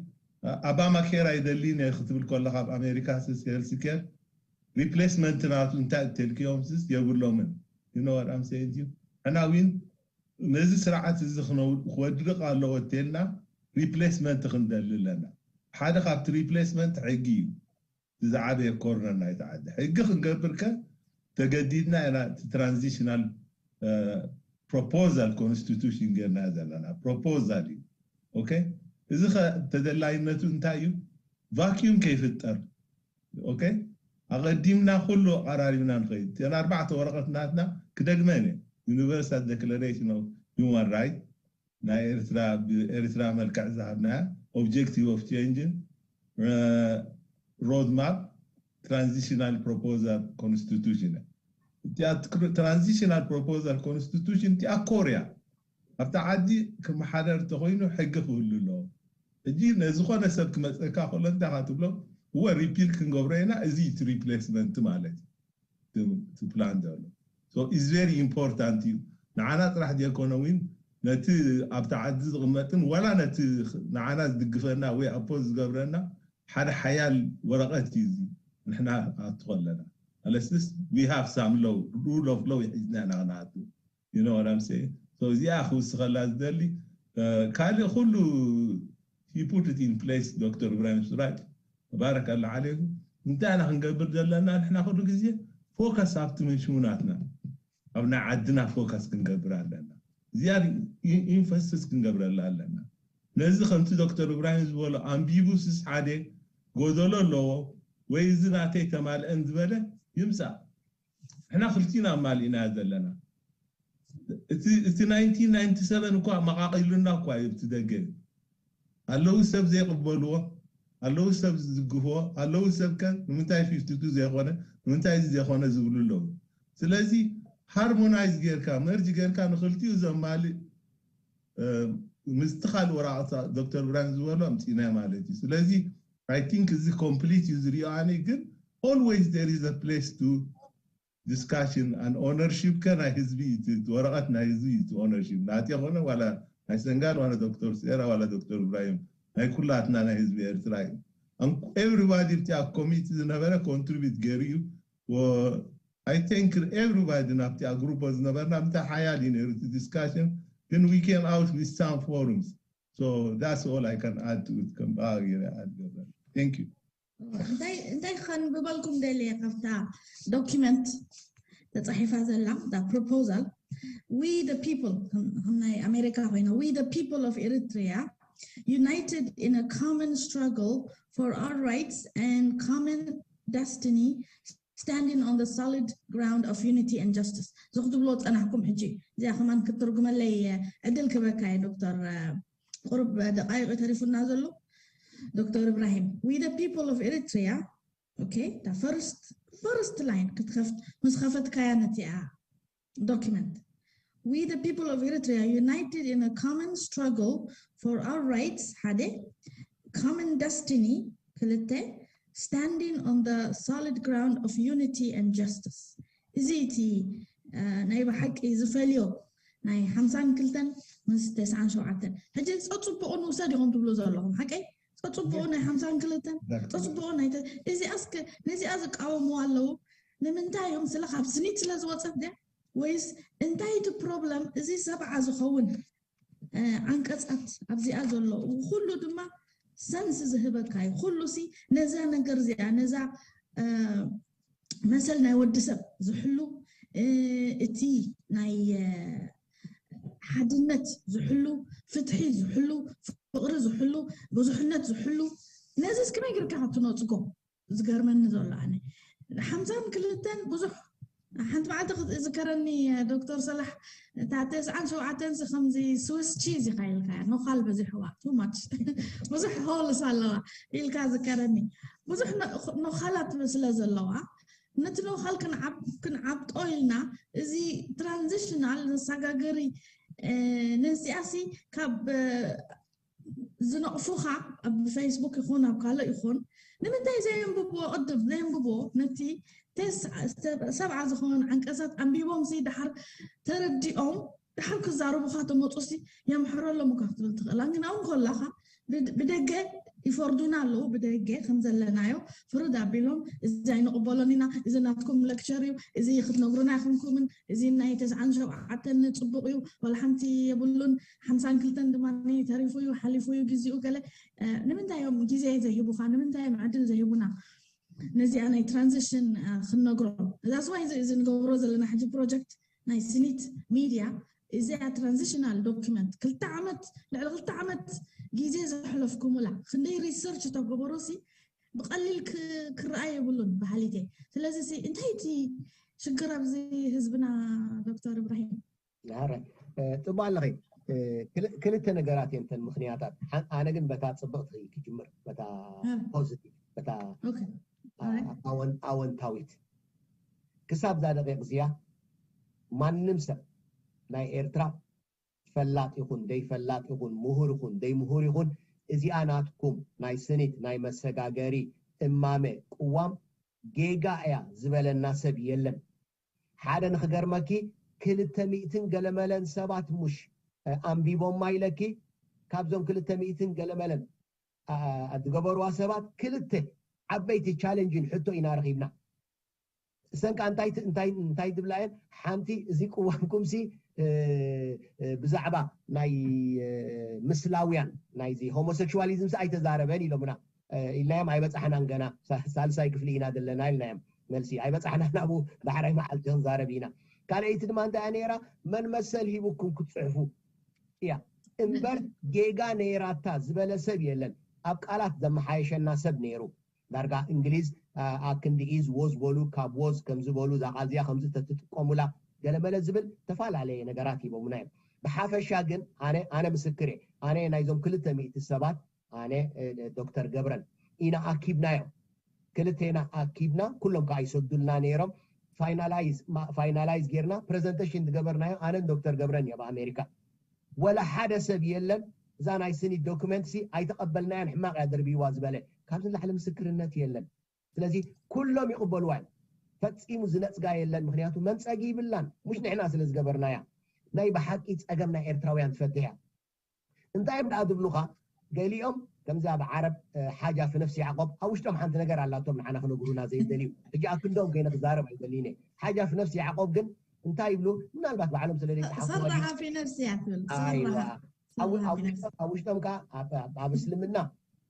ኣባማ ኬር ኣይደልን እየ ክትብል ከለካ ኣብ ኣሜሪካ ስስ ሄልስ ኬር ሪፕሌስመንት ናቱ እንታይ እተልክዮም ስስ የብሎምን። You know what I'm saying to you? ሕና ዊን ነዚ ስርዓት እዚ ክወድቕ ኣለዎ እተልና ሪፕሌስመንት ክንደሊ ኣለና። ሓደ ካብቲ ሪፕሌስመንት ሕጊ እዩ። ዝዓበየ ኮርነር ናይቲ ዓዲ ሕጊ ክንገብር ከ ተገዲድና ኢና። እቲ transitional proposal constitution ጌርና ዘለና proposal እዩ። ኦኬ፣ እዚ ከ ተደላይነቱ እንታይ እዩ? ቫኪዩም ከይፍጠር። ኦኬ፣ ኣቐዲምና ኩሉ ኣቐራሪብና ንኸይድ። እተን ኣርባዕተ ወረቐት ናትና ክደግመን እየ። Universal Declaration of Human Rights፣ ናይ ኤርትራ፣ ብኤርትራ መልክዕ ዝሃብናያ፣ objective of change፣ roadmap፣ transitional proposal constitution። እቲኣ transitional proposal constitution እቲኣ ኮርያ ኣብቲ ዓዲ ክመሓደር ተኮይኑ ሕጊ ክህሉ ኣለዎ። ሕጂ ነዝኾነ ሰብ ክመፀካ ከሎ እንታይ ካ ትብሎ? እወ፣ ሪፒል ክንገብሮ ኢና፣ እዚ እቲ ሪፕሌስመንት ማለት እዩ። ፕላን ዘሎ is very important እዩ። ንዓና ጥራሕ ዘይኮነ እውን ነቲ ኣብቲ ዓዲ ዝቕመጥን ዋላ ነቲ ንዓና ዝድግፈና ወይ ኣፖዝ ዝገብረና ሓደ ሓያል ወረቐት እዩ። እዚ ንሕና ኣትኾለና ኣለስስ we have some law, rule of law ሒዝና ኢና ክነኣቱ። You know what I'm saying? So እዚኣ ክውስኸላ ዝደሊ ካልእ ኩሉ he put it in place። ዶክተር ኢብራሂም ሱራጅ፣ ባረከላ ዓለይኩም። እንታይ ኢና ክንገብር ዘለና? ንሕና ኩሉ ግዜ ፎከስ ኣብቲ ምንሽሙ ናትና ኣብ ናይ ዓድና ፎከስ ክንገብር ኣለና። እዚኣ ኢንፈስስ ክንገብረላ ኣለና። ነዚ ከምቲ ዶክተር ኢብራሂም ዝበሎ ኣንቢቡ ስስ ሓደ ጎደሎ ኣለዎ ወይ እዚ ናተይ ተማልአን ዝበለ ይምፃእ። ንሕና ክልቲና ኣማሊእና ዘለና። እቲ ናይንቲን ናይንቲ ሰቨን እኳ መቓቒሉና እኳ እዩ። እቲ ደገ ኣለዉ ሰብ ዘይቕበልዎ፣ ኣለዉ ሰብ ዝድግፍዎ፣ ኣለዉ ሰብ ከ ንምንታይ ፊፍቲ ቱ ዘይኮነ፣ ንምንታይ እዚ ዘይኮነ ዝብሉ ኣለዉ። ስለዚ ሃርሞናይዝ ጌርካ፣ መርጅ ጌርካ ንክልቲኡ ዘማልእ ምስቲ ካልእ ወረቐት ዶክተር ብራን ዝበሎ ኣምፂና ማለት እዩ። ስለዚ I think እዚ ኮምፕሊት እዩ ዝሪኦ ኣነ። ግን always there is a place to discussion and ownership ከ ናይ ህዝቢ እዩ። እቲ ወረቐት ናይ ህዝቢ እዩ። እቲ ኦነርሺፕ ናቲ ኮነ ዋላ ናይ ሰንጋል ዋላ ዶክተር ሴራ ዋላ ዶክተር ኢብራሂም ናይ ኩላትና ናይ ህዝቢ ኤርትራ እዩ። Everybody ኣብቲ ኣብ ኮሚቲ ዝነበረ ኮንትሪቢዩት ገይሩ እዩ። I thank everybody ናብቲ ኣብ ግሩፕ ዝነበርና ምታ ሓያል እዩ ነይሩ እቲ ዲስካሽን። ግን we came out with some forums. So that's all I can add to it። ከም ብኣ ገይረ ኣድ ገብረ። Thank you። እንታይ እንታይ ከንብበልኩም ደልየ ካብታ ዶኪመንት ተፃሒፋ ዘላ ፕሮፖዛል። We the people፣ ከም ናይ ኣሜሪካ ኮይና, we the people of Eritrea united in a common struggle for our rights and common destiny standing on the solid ground of unity and justice። እዚ ክትብሎ ፀናሕኩም። ሕጂ እዚኣ ከማን ክትርጉመለይ ዕድል ክበካ እየ ዶክተር። ቁሩብ ደቃይቅ ተሪፉና ዘሎ ዶክተር ኢብራሂም። We the people of Eritrea, okay, first first line ክትከፍት ምስ ከፈትካያ ነቲኣ ዶኪመንት። We the people of Eritrea united in a common struggle for our rights ሓደ, common destiny ክልተ, standing on the solid ground of unity and justice። እዚ እቲ ናይ ብሓቂ ዝፈልዮ ናይ ሓምሳን ክልተን ምስ ተስዓን ሸውዓተን። ሕጂ ጸጽቡቑ ንውሰድ ኢኹም ትብሉ ዘለኹም ሓቀይ? ጸጽቡቑ ናይ ሓምሳን ክልተን ጸጽቡቑ ናይ እዚኣስ ነዚኣ ዝቃወሙ ኣለዉ። ንምንታይ እዮም ስለ ካብ ስኒት ስለ ዝወጸት ድያ ወይስ እንታይ እቲ ፕሮብለም? እዚ ሰብዓ ዝኸውን ዓንቀጻት ኣብዚኣ ዘሎ ኩሉ ድማ ሰንስ ዝህበካ እዩ። ኩሉ ሲ ነዛ ነገር እዚኣ ነዛ መሰል ናይ ወዲ ሰብ ዝሕሉ እቲ ናይ ሓድነት ዝሕሉ ፍትሒ ዝሕሉ ፍቕሪ ዝሕሉ ብዙሕነት ዝሕሉ ነዚ እስክመይ ግርካ ክትነፅጎ ዝገርመኒ ዘሎ ኣነ ሓምሳን ክልተን ብዙሕ ሓንቲ መዓልቲ ዝከረኒ ዶክተር ሰላሕ እታ ተስዓን ሸውዓተን ሲ ከምዚ ስዊስ ቺዝ ኢኻ ኢልካ ኖኻል በዚሕዋ ቱ ማች ብዙሕ ሆልስ ኣለዋ ኢልካ ዝከረኒ ብዙሕ ኖኻላት ስለ ዘለዋ ነቲ ኖኻል ክንዓብጦ ኢልና እዚ ትራንዚሽናል መሰጋገሪ ነዚኣሲ ካብ ዝነቕፉኻ ኣብ ፌስቡክ ይኹን ኣብ ካልእ ይኹን ንምንታይ ዘየንብብዎ ቅድም ዘየንብብዎ ነቲ ቴስ ሰብዓ ዝኾን ዓንቀሳት ኣንቢቦም ሲ ድሓር ተረዲኦም ድሓር ክዛረቡኻ ተመፁ ሲ የምሕረሎም እኳ ክትብል ትኽእላ ግን ኣብኡ ከላኻ ብደገ ይፈርዱና ኣለዉ ብደገ ከም ዘለናዮ ፍርድ ኣቢሎም እዚ ኣይንቕበሎን ኢና እዚ ናትኩም lecture እዩ እዚ ክትነግሩና ኣይኮንኩምን እዚ ናይ ተስዓን ሸውዓተን ፅቡቕ እዩ ወላ ሓንቲ የብሉን ሓምሳን ክልተን ድማ ተሪፉ እዩ ሓሊፉ እዩ ግዚኡ ገለ ንምንታይ እዮም ግዜ ዘይህቡኻ ንምንታይ እዮም ዕድል ዘይህቡና ነዚኣ ናይ transition ክንነግሮም እዛ ስዋይ እዚ ንገብሮ ዘለና ሕጂ project ናይ ስኒት ሚድያ እዚኣ transitional document ክልተ ዓመት ልዕሊ ክልተ ዓመት ግዜ ዘሕለፍኩምላ ክንደይ research ተገበሮሲ ብቐሊል ክረኣ የብሉን በሃሊተይ ስለዚ እንታይ እቲ ሽግር ኣብዚ ህዝብና ዶክተር እብራሂም ረ ፅቡቅ ኣለኸ ክልተ ነገራት እየን ተን ምክንያታት ኣነ ግን በታ ፅብቅቲ ክጅምር በታ positive በታ ኣወንታዊት ክሳብ እዛ ደቂቅ እዚኣ ማንም ሰብ ናይ ኤርትራ ፈላጥ ይኹን ደይፈላጥ ይኹን ምሁር ይኹን ደይምሁር ይኹን እዚኣ ናትኩም ናይ ስኒት ናይ መሰጋገሪ እማመ ቅዋም ጌጋ እያ ዝበለና ሰብ የለን ሓደ ንክገርመኪ ክልተ ሚእትን ገለመለን ሰባት ሙሽ ኣንቢቦማ ኢለኪ ካብዞም ክልተ ሚእትን ገለመለን ዝገበርዋ ሰባት ክልተ ዓበይቲ challenge ን ሕቶ ኢና ረኺብና እሰን ከዓ እንታይ እንታይ እንታይ ዝብላ እየን ሓንቲ እዚ ቅዋምኩም ሲ ብዛዕባ ናይ ምስላውያን ናይዚ homosexualism ሲ ኣይተዛረበን ኢሎምና ኢልናዮም ኣይበፃሕናን ገና ሳልሳይ ክፍሊ ኢና ዘለና ኢልናዮም መልሲ ኣይበፃሕና ናብኡ ዳሕራይ መዓልቲ ክንዛረብ ኢና ካልኣይቲ ድማ እንታይ ነይራ መን መሰል ሂቡኩም ክትፅሕፉ እያ እምበር ጌጋ ነይራታ ዝበለ ሰብ የለን ኣብ ቃላት ዘመሓየሸና ሰብ ነይሩ ዳርጋ እንግሊዝ ኣክንዲ ኢዝ ወዝ በሉ ካብ ወዝ ከምዚ በሉ እዛ ቃል እዚኣ ከምዚ ተትጥቀሙላ ገለመለ ዝብል ተፈላለየ ነገራት ሂቦምና እዮም ብሓፈሻ ግን ኣነ ኣነ ምስክር እየ ኣነ ናይዞም ክልተ ሚእቲ ሰባት ኣነ ዶክተር ገብረን ኢና ኣኪብናዮም ክልቴና ኣኪብና ኩሎም ከዓ ይሰዱልና ነይሮም finalize finalize ጌርና presentation ዝገበርናዮ ኣነን ዶክተር ገብረን እየ ኣብ ኣሜሪካ ወላ ሓደ ሰብ የለን እዛ ናይ ስኒት ዶክመንት ሲ ኣይተቐበልናያን ሕማቕ እያ ደርብይዋ ዝበለ ካብዚ ንላዕሊ ምስክርነት የለን ስለዚ ኩሎም ይቕበልዋ እዮም ፈፂሙ ዝነፅጋ የለን ምክንያቱ መንፀጊ ይብላን ሙሽ ንሕና ስለ ዝገበርናያ ናይ ብሓቂ ፀገም ናይ ኤርትራውያን ትፈትሕ እያ እንታይ እዮም ደኣ ዝብሉኻ ገሊኦም ከምዚ ኣብ ዓረብ ሓጃ ፍነፍሲ ያዕቆብ ኣብ ውሽጦም ሓንቲ ነገር ኣላቶም ንዓና ክነግሩና ዘይደልዩ ሕጂ ኣብ ክንዶም ከይነ ክዛረብ ኣይደልዩን ሓጃ ፍነፍሲ ያዕቆብ ግን እንታይ ይብሉ ምናልባት ባዕሎም ስለ ዘይተሓፍዋ ሰርሓ ፊ ነፍሲ እያ ትብል ሰርሓ ኣብ ውሽጦም ከዓ ኣብ እስልምና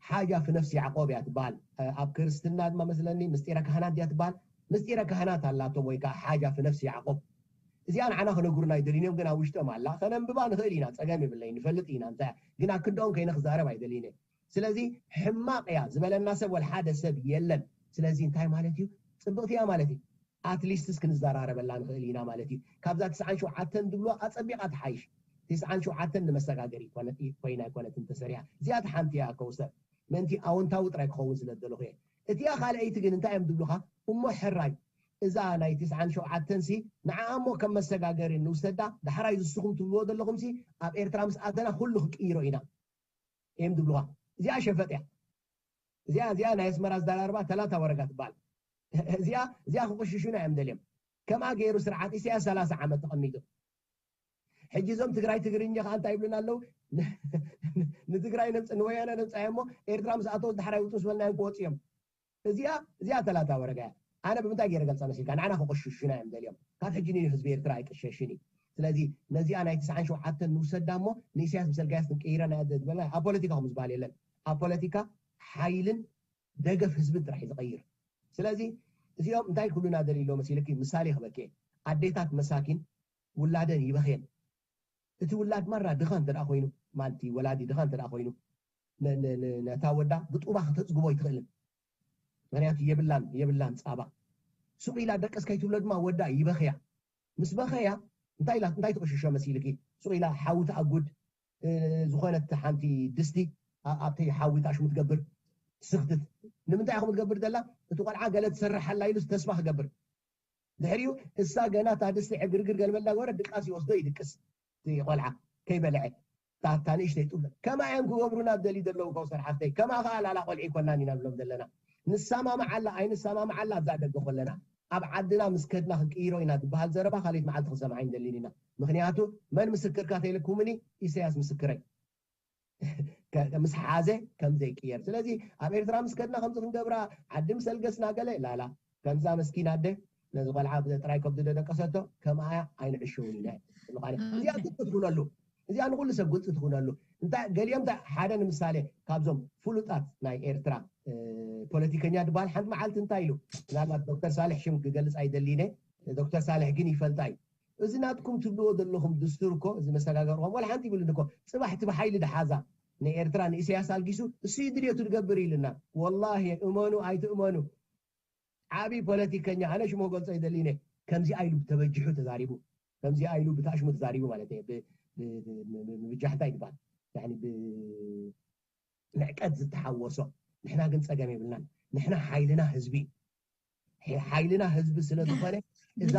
ሓጃ ፍነፍሲ ያዕቆብ እያ ትበሃል ኣብ ክርስትና ድማ መስለኒ ምስጢረ ካህናት እያ ትበሃል ምስጢረ ካህናት ኣላቶም ወይ ከዓ ሓጃ ፍነፍሲ ያዕቆብ እዚኣ ንዓና ክነግሩና ኣይደልዩን እዮም ግን ኣብ ውሽጦም ኣላ ከነንብባ ንኽእል ኢና ፀገም የብለይ ንፈልጥ ኢና እንታይ ግን ኣብ ክንድኦም ከይነ ክዛረብ ኣይደልዩን እየ ስለዚ ሕማቕ እያ ዝበለና ሰብ ወላ ሓደ ሰብ የለን ስለዚ እንታይ ማለት እዩ ፅብቕቲ እያ ማለት እዩ ኣትሊስትስ ክንዘራረበላ ንኽእል ኢና ማለት እዩ ካብዛ ትስዓን ሸውዓተን ዝብሎ ኣፀቢቓ ትሓይሽ ትስዓን ሸውዓተን ንመሰጋገሪ ኮይና ኣይኮነትን ተሰሪያ እዚኣ ትሓንቲ እያ ከውሰር ምእንቲ ኣወንታዊ ጥራይ ክኸውን ስለ ዘለኹ እየ እቲኣ ካልኣይቲ ግን እንታይ እዮም ዝብሉኻ እሞ ሕራይ እዛ ናይ ትስዓን ሸውዓተን ሲ ንዓኣ እሞ ከም መሰጋገሪ ንውሰዳ ዳሕራይ ዝስኹም ትብልዎ ዘለኹም ሲ ኣብ ኤርትራ ምስ ኣተና ኩሉ ክቅይሮ ኢና እዮም ዝብሉኻ እዚኣ ሸፈጥ እያ እዚኣ እዚኣ ናይ ኣስመራ ዝደራርባ ተላታ ወረጋ ትበሃል እዚኣ እዚኣ ክቆሽሹና እዮም ደልዮም ከምኣ ገይሩ ስርዓት ኢሳያስ ሰላሳ ዓመት ተቐሚጡ ሕጂ እዞም ትግራይ ትግርኛ ከዓ እንታይ ይብሉና ኣለዉ ንትግራይ ነምፅ ንወያነ ነምፃዮ እሞ ኤርትራ ምስ ኣተው ዝዳሕራ ይውጡ ዝበልናዮም ክወፁ እዮም እዚኣ እዚኣ ተላታ ወረጋ እያ ኣነ ብምንታይ ገይረ ገልፃ መሲልካ ንዓና ክቆሽሹና እዮም ደልዮም ካብ ሕጂ ንዩ ህዝቢ ኤርትራ ኣይቅሸሽን እዩ ስለዚ ነዚኣ ናይ ትስዓን ሸውዓተን ንውሰዳ እሞ ንኢሳያስ ምሰልጋያስ ክንቀይረ ናይ ዝበልና ኣብ ፖለቲካ ከም ዝበሃል የለን ኣብ ፖለቲካ ሓይልን ደገፍ ህዝብን ጥራሕ እዩ ዝቐይር ስለዚ እዚኦም እንታይ ክብሉና ደልዩ ኣሎ መሲልኪ ምሳሌ ክበኪ ኣዴታት መሳኪን ውላደን ይበኽየን እቲ ውላድ ማራ ድኻ እንተ ኮይኑ ማለት ወላዲ ድኻ እንተ ኮይኑ ነታ ወዳ ብጡባ ክተፅግቦ ኣይትኽእልን ምክንያቱ የብላን የብላን ፃባ ሱቕ ኢላ ደቀስ ከይትብሎ ድማ ወዳ ይበኽያ ምስ በኸያ እንታይ ኢላ እንታይ ትቕሽሾ መሲልኪ ሱቕ ኢላ ሓዊ ትኣጉድ ዝኾነት ሓንቲ ድስቲ ኣብቲ ሓዊ ታሽሙ ትገብር ትስኽትት ንምንታይ ኢኹም ትገብር ዘላ እቲ ቆልዓ ገለ ትሰርሕ ኣላ ኢሉ ተስፋ ክገብር ድሕሪኡ እሳ ገና እታ ድስቲ ዕግርግር ገልመላ ገበረ ድቃስ ይወስዶ ይድቅስ ቆልዓ ከይበልዐ ታታ ንእሽተይ ጡብ ከማ እዮም ክገብሩና ደሊ ዘለዉ ከውሰር ሓፍተይ። ከማ ከኣ ላላ ቆልዒ ኮናን ኢና ንብሎም ዘለና። ንሰማማዓላ ኣይንሰማማዓላ ኣብዛ ደገ ኮለና ኣብ ዓድና ምስ ከድና ክንቅይሮ ኢና ዝበሃል ዘረባ ካልኦት መዓልቲ ክንሰምዓ ኣይንደልን ኢና። ምክንያቱ መን ምስክርካ ተይልኩምኒ ኢሳያስ ምስክረይ ምስ ሓዘ ከም ዘይቅየር። ስለዚ ኣብ ኤርትራ ምስ ከድና ከምዚ ክንገብራ ዓዲ ምስ ኣልገስና ገለ ላላ ከምዛ መስኪና ኣደ ነዚ ቆልዓ ጥራይ ከብዱ ደደቀሰቶ ከምኣ ኣይንዕሽውን ኢና። እዚኣ ግልፂ ትኹነሉ እዚኣ ንኩሉ ሰብ ግልፂ ትኹነሉ። እንታይ ገሊኦም ሓደ ንምሳሌ ካብዞም ፍሉጣት ናይ ኤርትራ ፖለቲከኛ ዝበሃል ሓንቲ መዓልቲ እንታይ ኢሉ? ምናልባት ዶክተር ሳልሕ ሽም ክገልፅ ኣይደሊነ። ዶክተር ሳልሕ ግን ይፈልጣ እዩ። እዚ ናትኩም ትብልዎ ዘለኹም ድስቱር እኮ እዚ መሰጋገርኩም ወላ ሓንቲ ይብልን እኮ ፅባሕ እቲ ብሓይሊ ድሓዛ ንኤርትራ ንኢሳያስ ኣልጊሱ እሱ ድልየቱ ድገብር ኢልና። ወላሂ እመኑ ኣይትእመኑ ዓብዪ ፖለቲከኛ ኣነ ሽሙ ክገልፆ ይደሊ ኢነ። ከምዚኣ ኢሉ ተበጅሑ ተዛሪቡ ከምዚኣ ኢሉ ብታሽሙ ተዛሪቡ ማለት እየ። ብብጃሕታ ይባል ንዕቀት ዝተሓወሶ። ንሕና ግን ፀገም የብልናን። ንሕና ሓይልና ህዝቢ ሓይልና ህዝቢ ስለ ዝኾነ እዛ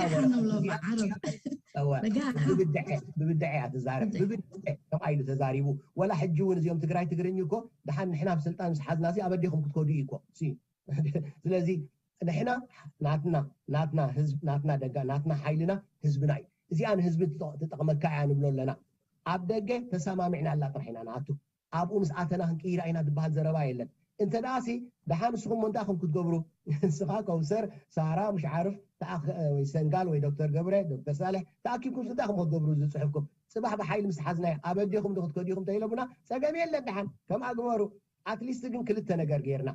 ብብድዐ እያ ትዛረብ። ብብድዐ ከምኣ ኢሉ ተዛሪቡ። ወላ ሕጂ እውን እዚኦም ትግራይ ትግርኝ እኮ ድሓን ንሕና ብስልጣን ምስ ሓዝናሲ ኣበዴኹም ክትከዱ እዩ እኮ። ስለዚ ንሕና ናትና ናትና ህዝብ ናትና ደጋ ናትና ሓይልና ህዝብና እዩ። እዚኣ ንህዝቢ ትጠቕመካ እያ ንብሎ ኣለና። ኣብ ደገ ተሰማሚዕና ኣላ ጥራሕ ኢና ንኣቱ። ኣብኡ ምስ ኣተና ክንቅይራ ኢና ዝበሃል ዘረባ የለን። እንተ ደኣ ሲ ደሓን ንስኹም እሞ እንታይ ከም ክትገብሩ ንስኻ ከውሰር ሳራ ምሽ ዓርፍ ወይ ሰንጋል ወይ ዶክተር ገብረ ዶክተር ሳልሕ ተኣኪብኩም እንታይ ከም ክትገብሩ ዝፅሑፍኩም ፅባሕ ብሓይሊ ምስ ሓዝናዮ ኣበዴኹም ዶ ክትከዱ ኢኹም ተይለቡና ፀገም የለን። ደሓን ከምኣ ግበሩ። ኣትሊስት ግን ክልተ ነገር ጌርና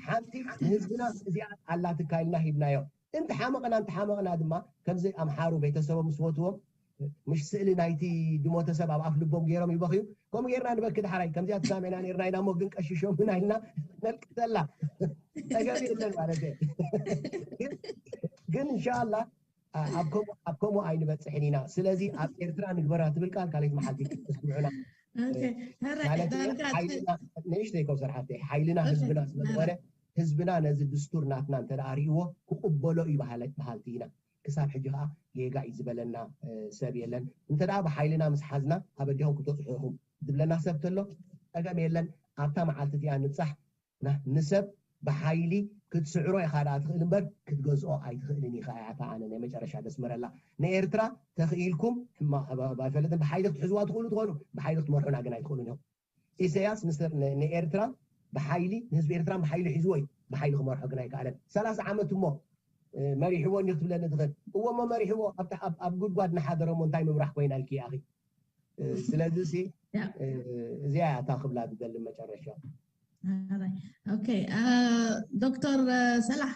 ሓንቲ ንህዝብና እዚኣ ኣላትካ ኢልና ሂብናዮ። እንተሓመቕና እንተሓመቕና ድማ ከምዚ ኣምሓሩ ቤተሰቦም ምስ ሞትዎም ምሽ ስእሊ ናይቲ ድሞተ ሰብ ኣብ ኣፍ ልቦም ገይሮም ይበኽዩ። ከምኡ ጌርና ንበኪ ዳሕራይ ከምዚኣ ተሳሚዕና ኔርና ኢና እሞ ግን ቀሽሾምና ኢልና ነልቅሰላ። ተገቢ የለን ማለት እየ። ግን እንሻላ ኣብ ከምኡ ኣይንበፅሕን ኢና። ስለዚ ኣብ ኤርትራ ንግበራ ትብል ቃል ካልኣይቲ መሓልቲ ክትስምዑና ንእሽተይ ከው ስርሓት ሓይልና ህዝብና ስለዝኾነ ህዝብና ነዚ ድስቱር ናትና እንተ ርእይዎ ክቕበሎ እዩ በሃልቲ ኢና። ክሳብ ሕጂ ከዓ ጌጋ እዩ ዝበለና ሰብ የለን። እንተ ብሓይልና ምስ ሓዝና ኣበዲኹም ክተፅሑ ኢኹም ዝብለና ሰብ ተሎ ፀገም የለን። ኣብታ መዓልቲ እቲኣ ንብፃሕ ንሰብ ብሓይሊ ክትስዕሮ ኢኻ ደኣ ትኽእል እምበር ክትገዝኦ ኣይትኽእልን ኢኻ እያ እታ ኣነ ናይ መጨረሻ ደስምረላ። ንኤርትራ ተኽኢልኩም ኣይፈለጥን ብሓይሊ ክትሕዝዋ ትኽእሉ ትኾኑ ብሓይሊ ክትመርሑና ግን ኣይትኽእሉን ኢኹም። ኢሳያስ ንኤርትራ ብሓይሊ ንህዝቢ ኤርትራ ብሓይሊ ሒዝዎ እዩ። ብሓይሊ ክመርሖ ግን ኣይከኣለን። ሰላሳ ዓመት እሞ መሪሕዎ እንዲ ክትብለኒ ትኽእል እዎ እሞ መሪሕዎ ኣብ ጉድጓድ ንሓደረ እሞ እንታይ ምብራሕ ኮይና ልኪ ኣኺ። ስለዚ ሲ እዚኣ እታ ክብላ ዝደሊ መጨረሻ። ኦኬ ዶክተር ሰላሕ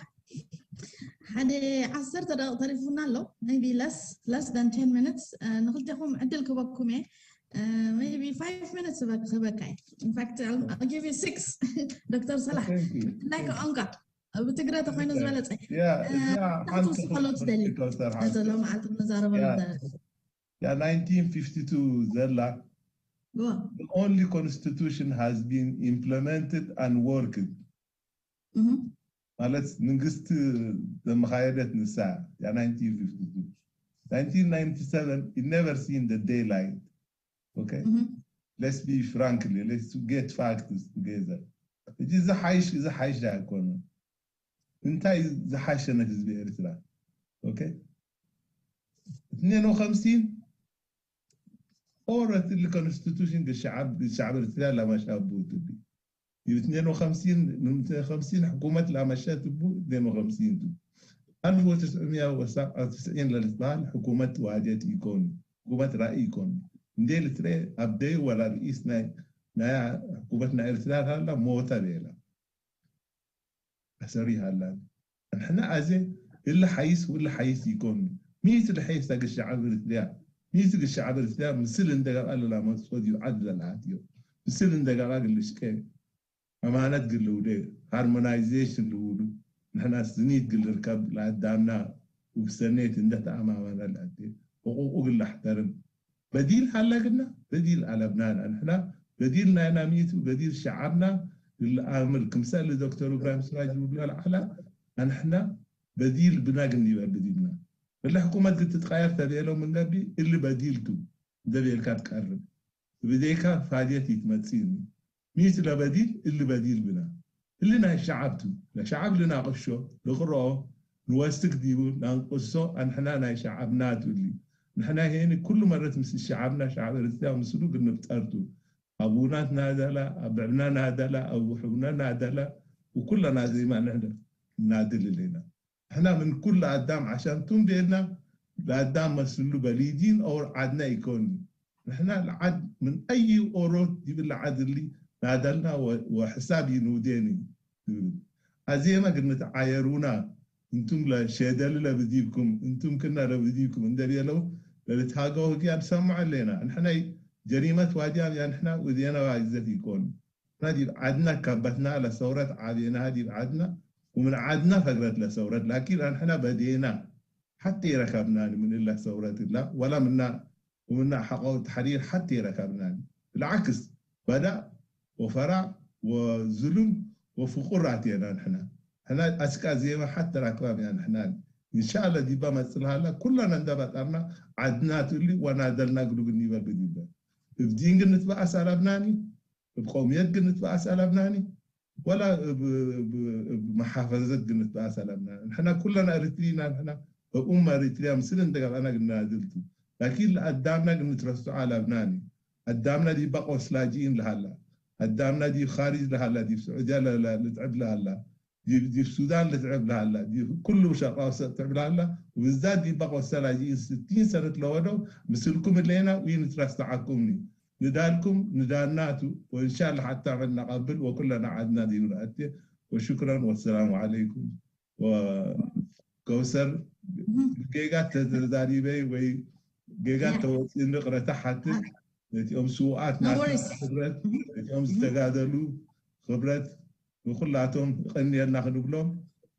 ሓደ ዓሰርተ ደቂቕ ተሪፉና ኣሎ። maybe less less than ten minutes ንክልቴኹም ዕድል ክበኩም እየ። maybe five minutes ክበካ እየ። In fact I'll give you six. ዶክተር ሰላሕ ብናይ ቋንቋ ብትግረ ተኮይኑ ዝበለፀ ሓንቲ ከሎት ደሊ ዘሎ መዓልቲ ንዛረበሉ ያ nineteen fifty two ዘላ the only constitution has been implemented and worked ማለት መንግስቲ ዘመኻየደት ንሳ ያ nineteen fifty two nineteen ninety seven it never seen the daylight. Okay let's be frankly let's get facts together. እዚ ዝሓይሽ ዝሓይሽ ኣይኮነ እንታይ ዝሓሸ ንህዝቢ ኤርትራ okay እትኔን ወኸምሲን ኦረት እል ኮንስቲቱሽን ግሻዓብ ግሻዓብ ኤርትራ ላማሻ ቡትቢ ይብትኔን ወኸምሲን ምምትኔን ወኸምሲን ሕኩመት ላማሻ ትቡ እትኔን ወኸምሲን ቱ ኣልፍ ወትስዕምያ ወሳ ትስዒን ለልትበሃል ሕኩመት ዋጀት ኢኮን ሕኩመት ራኢ ኢኮን እንዴ ልትረ ኣብ ደይ ወላ ርኢስ ናይ ናይ ሕኩመት ናይ ኤርትራ ታላ ሞታ ቤላ ኣሰሪሃላን ንሕና ኣዜ እለ ሓይስ ውለ ሓይስ ይኮኑ ሚእቲ ድሐይስ ተግሻዓብ እርትርያ ሚእቲ ግሻዓብ እርትርያ ምስል እንደጋቃ ለላ መጽኦ ዲዩ ዓድ ዘለዓት እዮ ምስል እንደጋቃ ግልሽቀ ኣማነት ግልውደ ሃርሞናይዜሽን ልውሉ ንሕና ስኒት ግልርከብ ለኣዳምና ውብሰኔት እንደተኣማመነ ለኣዴ ሕቁቁ ግላሕተርም በዲል ሃላ ግና በዲል ኣለብናና ንሕና በዲል ናይና ሚቱ በዲል ሸዓብና ግልኣምር ክምሰል ዶክተር እብራሂም ስራጅ ዝብሉ ኣልዓላ ኣንሕና በዲል ብና ግን ይበል ብዲልና እለ ሕኩመት ግን ትትቃየር ተብየሎም እንገቢ እሊ በዲል ቱ እንደብየልካ ትቀርብ ብዘይካ ፋድየት ይትመጽእኒ። ሚስ ለበዲል እሊ በዲል ብና። እሊ ናይ ሸዓብቱ። ለሸዓብ ልናቅሾ፣ ልቅርኦ፣ ንወስክ ዲቡ፣ ላንቅሶ፣ ኣንሕና ናይ ሸዓብና ትብሊ። ንሕና ሄኒ ኩሉ መረት ምስ ሸዓብና፣ ሸዓብ ኤርትራ ምስሉ ግንብጠርቱ። ኣቡና ናደላ፣ ኣብዕብና ናደላ፣ ኣቡሕብና ናደላ፣ ወኩለና ዜማ ንሕደፍ ናድል ኣለና። ንሕና ምን ኩሉ ኣዳም ዓሻንቱም ደልና ለኣዳም መስሉ በሊዲን ኦር ዓድና ይኮኒ። ንሕና ለዓድ ምን ኣይ ኦሮ ዲብል ለዓድሊ ናደልና ወ-፣ ወሕሳብ ይንውዴኒ። ኣዜመ ግንት ዓየሩና እንቱም ለሸደል ለብዲብኩም እንቱም ክና ለብዲብኩም እንደቤለው ለልትሃገው ህግያ ንሰምዖ ኣለና። ንሕናይ ጀሪመት ዋድያም ያ ንሕና ውዴና ዋይዘት ይኮን። ንሕና ዲብ ዓድና ካበትና ለሰውረት ዓቤና ዲብ ዓድና ወምን ዓድና ፈግረት ለሰውረት ላኪን ኣንሕና በዴና ሓቲ ይረከብናኒ ምን እላ ሰውረት እላ ወላ ምና ወምና ሓቆ ተሕሪር ሓቲ ይረከብናኒ። ብልዓክስ በዳ ወፈራ ወዝሉም ወፍቁር ኣትየና ንሕና። ሕና ኣስቃ ዜማ ሓቲ ተራክባም እያ ንሕና። እንሻላ ዲባ መጽልሃላ ኩላና እንዳባጣርና ዓድና ትእሊ ዋና ደልና ግዱግ እንይበል ግዲበ። እብዲን ግን ንትበኣስ ኣላብናኒ፣ እብ ቆውምየት ግን ንትበኣስ ኣላብናኒ፣ ወላ እብ፣ እብ፣ እብ መሓፈዘት ግን ንትበኣስ ኣላብናኒ። ንሕና ኩላና ኤሪትሪና ንሕና እብ ኡማ ኤሪትሪያ ምስል እንደጋባና ግን ናድልቱ። ላኪን ለኣዳምና ግን ንትረስዖ ኣላብናኒ። ኣዳምና ዲባ ቆስላጂኢን ለሃላ። ኣዳምና ዲብ ኻሪጅ ለሃላ፣ ዲብ ስዑድያ ለ-፣ ለ-፣ ልትዕብ ለሃላ። ዲብ፣ ዲብ ሱዳን ልትዕብ ለሃላ። ዲብ ኩሉ ሸርቃዊ ሰ-፣ ትዕብ ለሃላ። ወብዛት ዲባ ቆስላጂኢን ስቲን ሰነት ለወደው ምስልኩም እሌና ዊን ትረስዓኩምኒ። ንዳልኩም ንዳልናቱ ወእንሻላ ሓታ መን ነቐብል ወኩለና ዓድና ዲቡ ንኣትየ ወሽክረን ወሰላሙ ዓለይኩም። ወከውሰር ጌጋ ተዛሪበይ ወይ ጌጋ ተወፂእኒ ቅረታ ሓትት ነቲኦም ስውኣት ናትና ክብረት ነቲኦም ዝተጋደሉ ክብረት ንኩላቶም ይቐንየልና ክንብሎም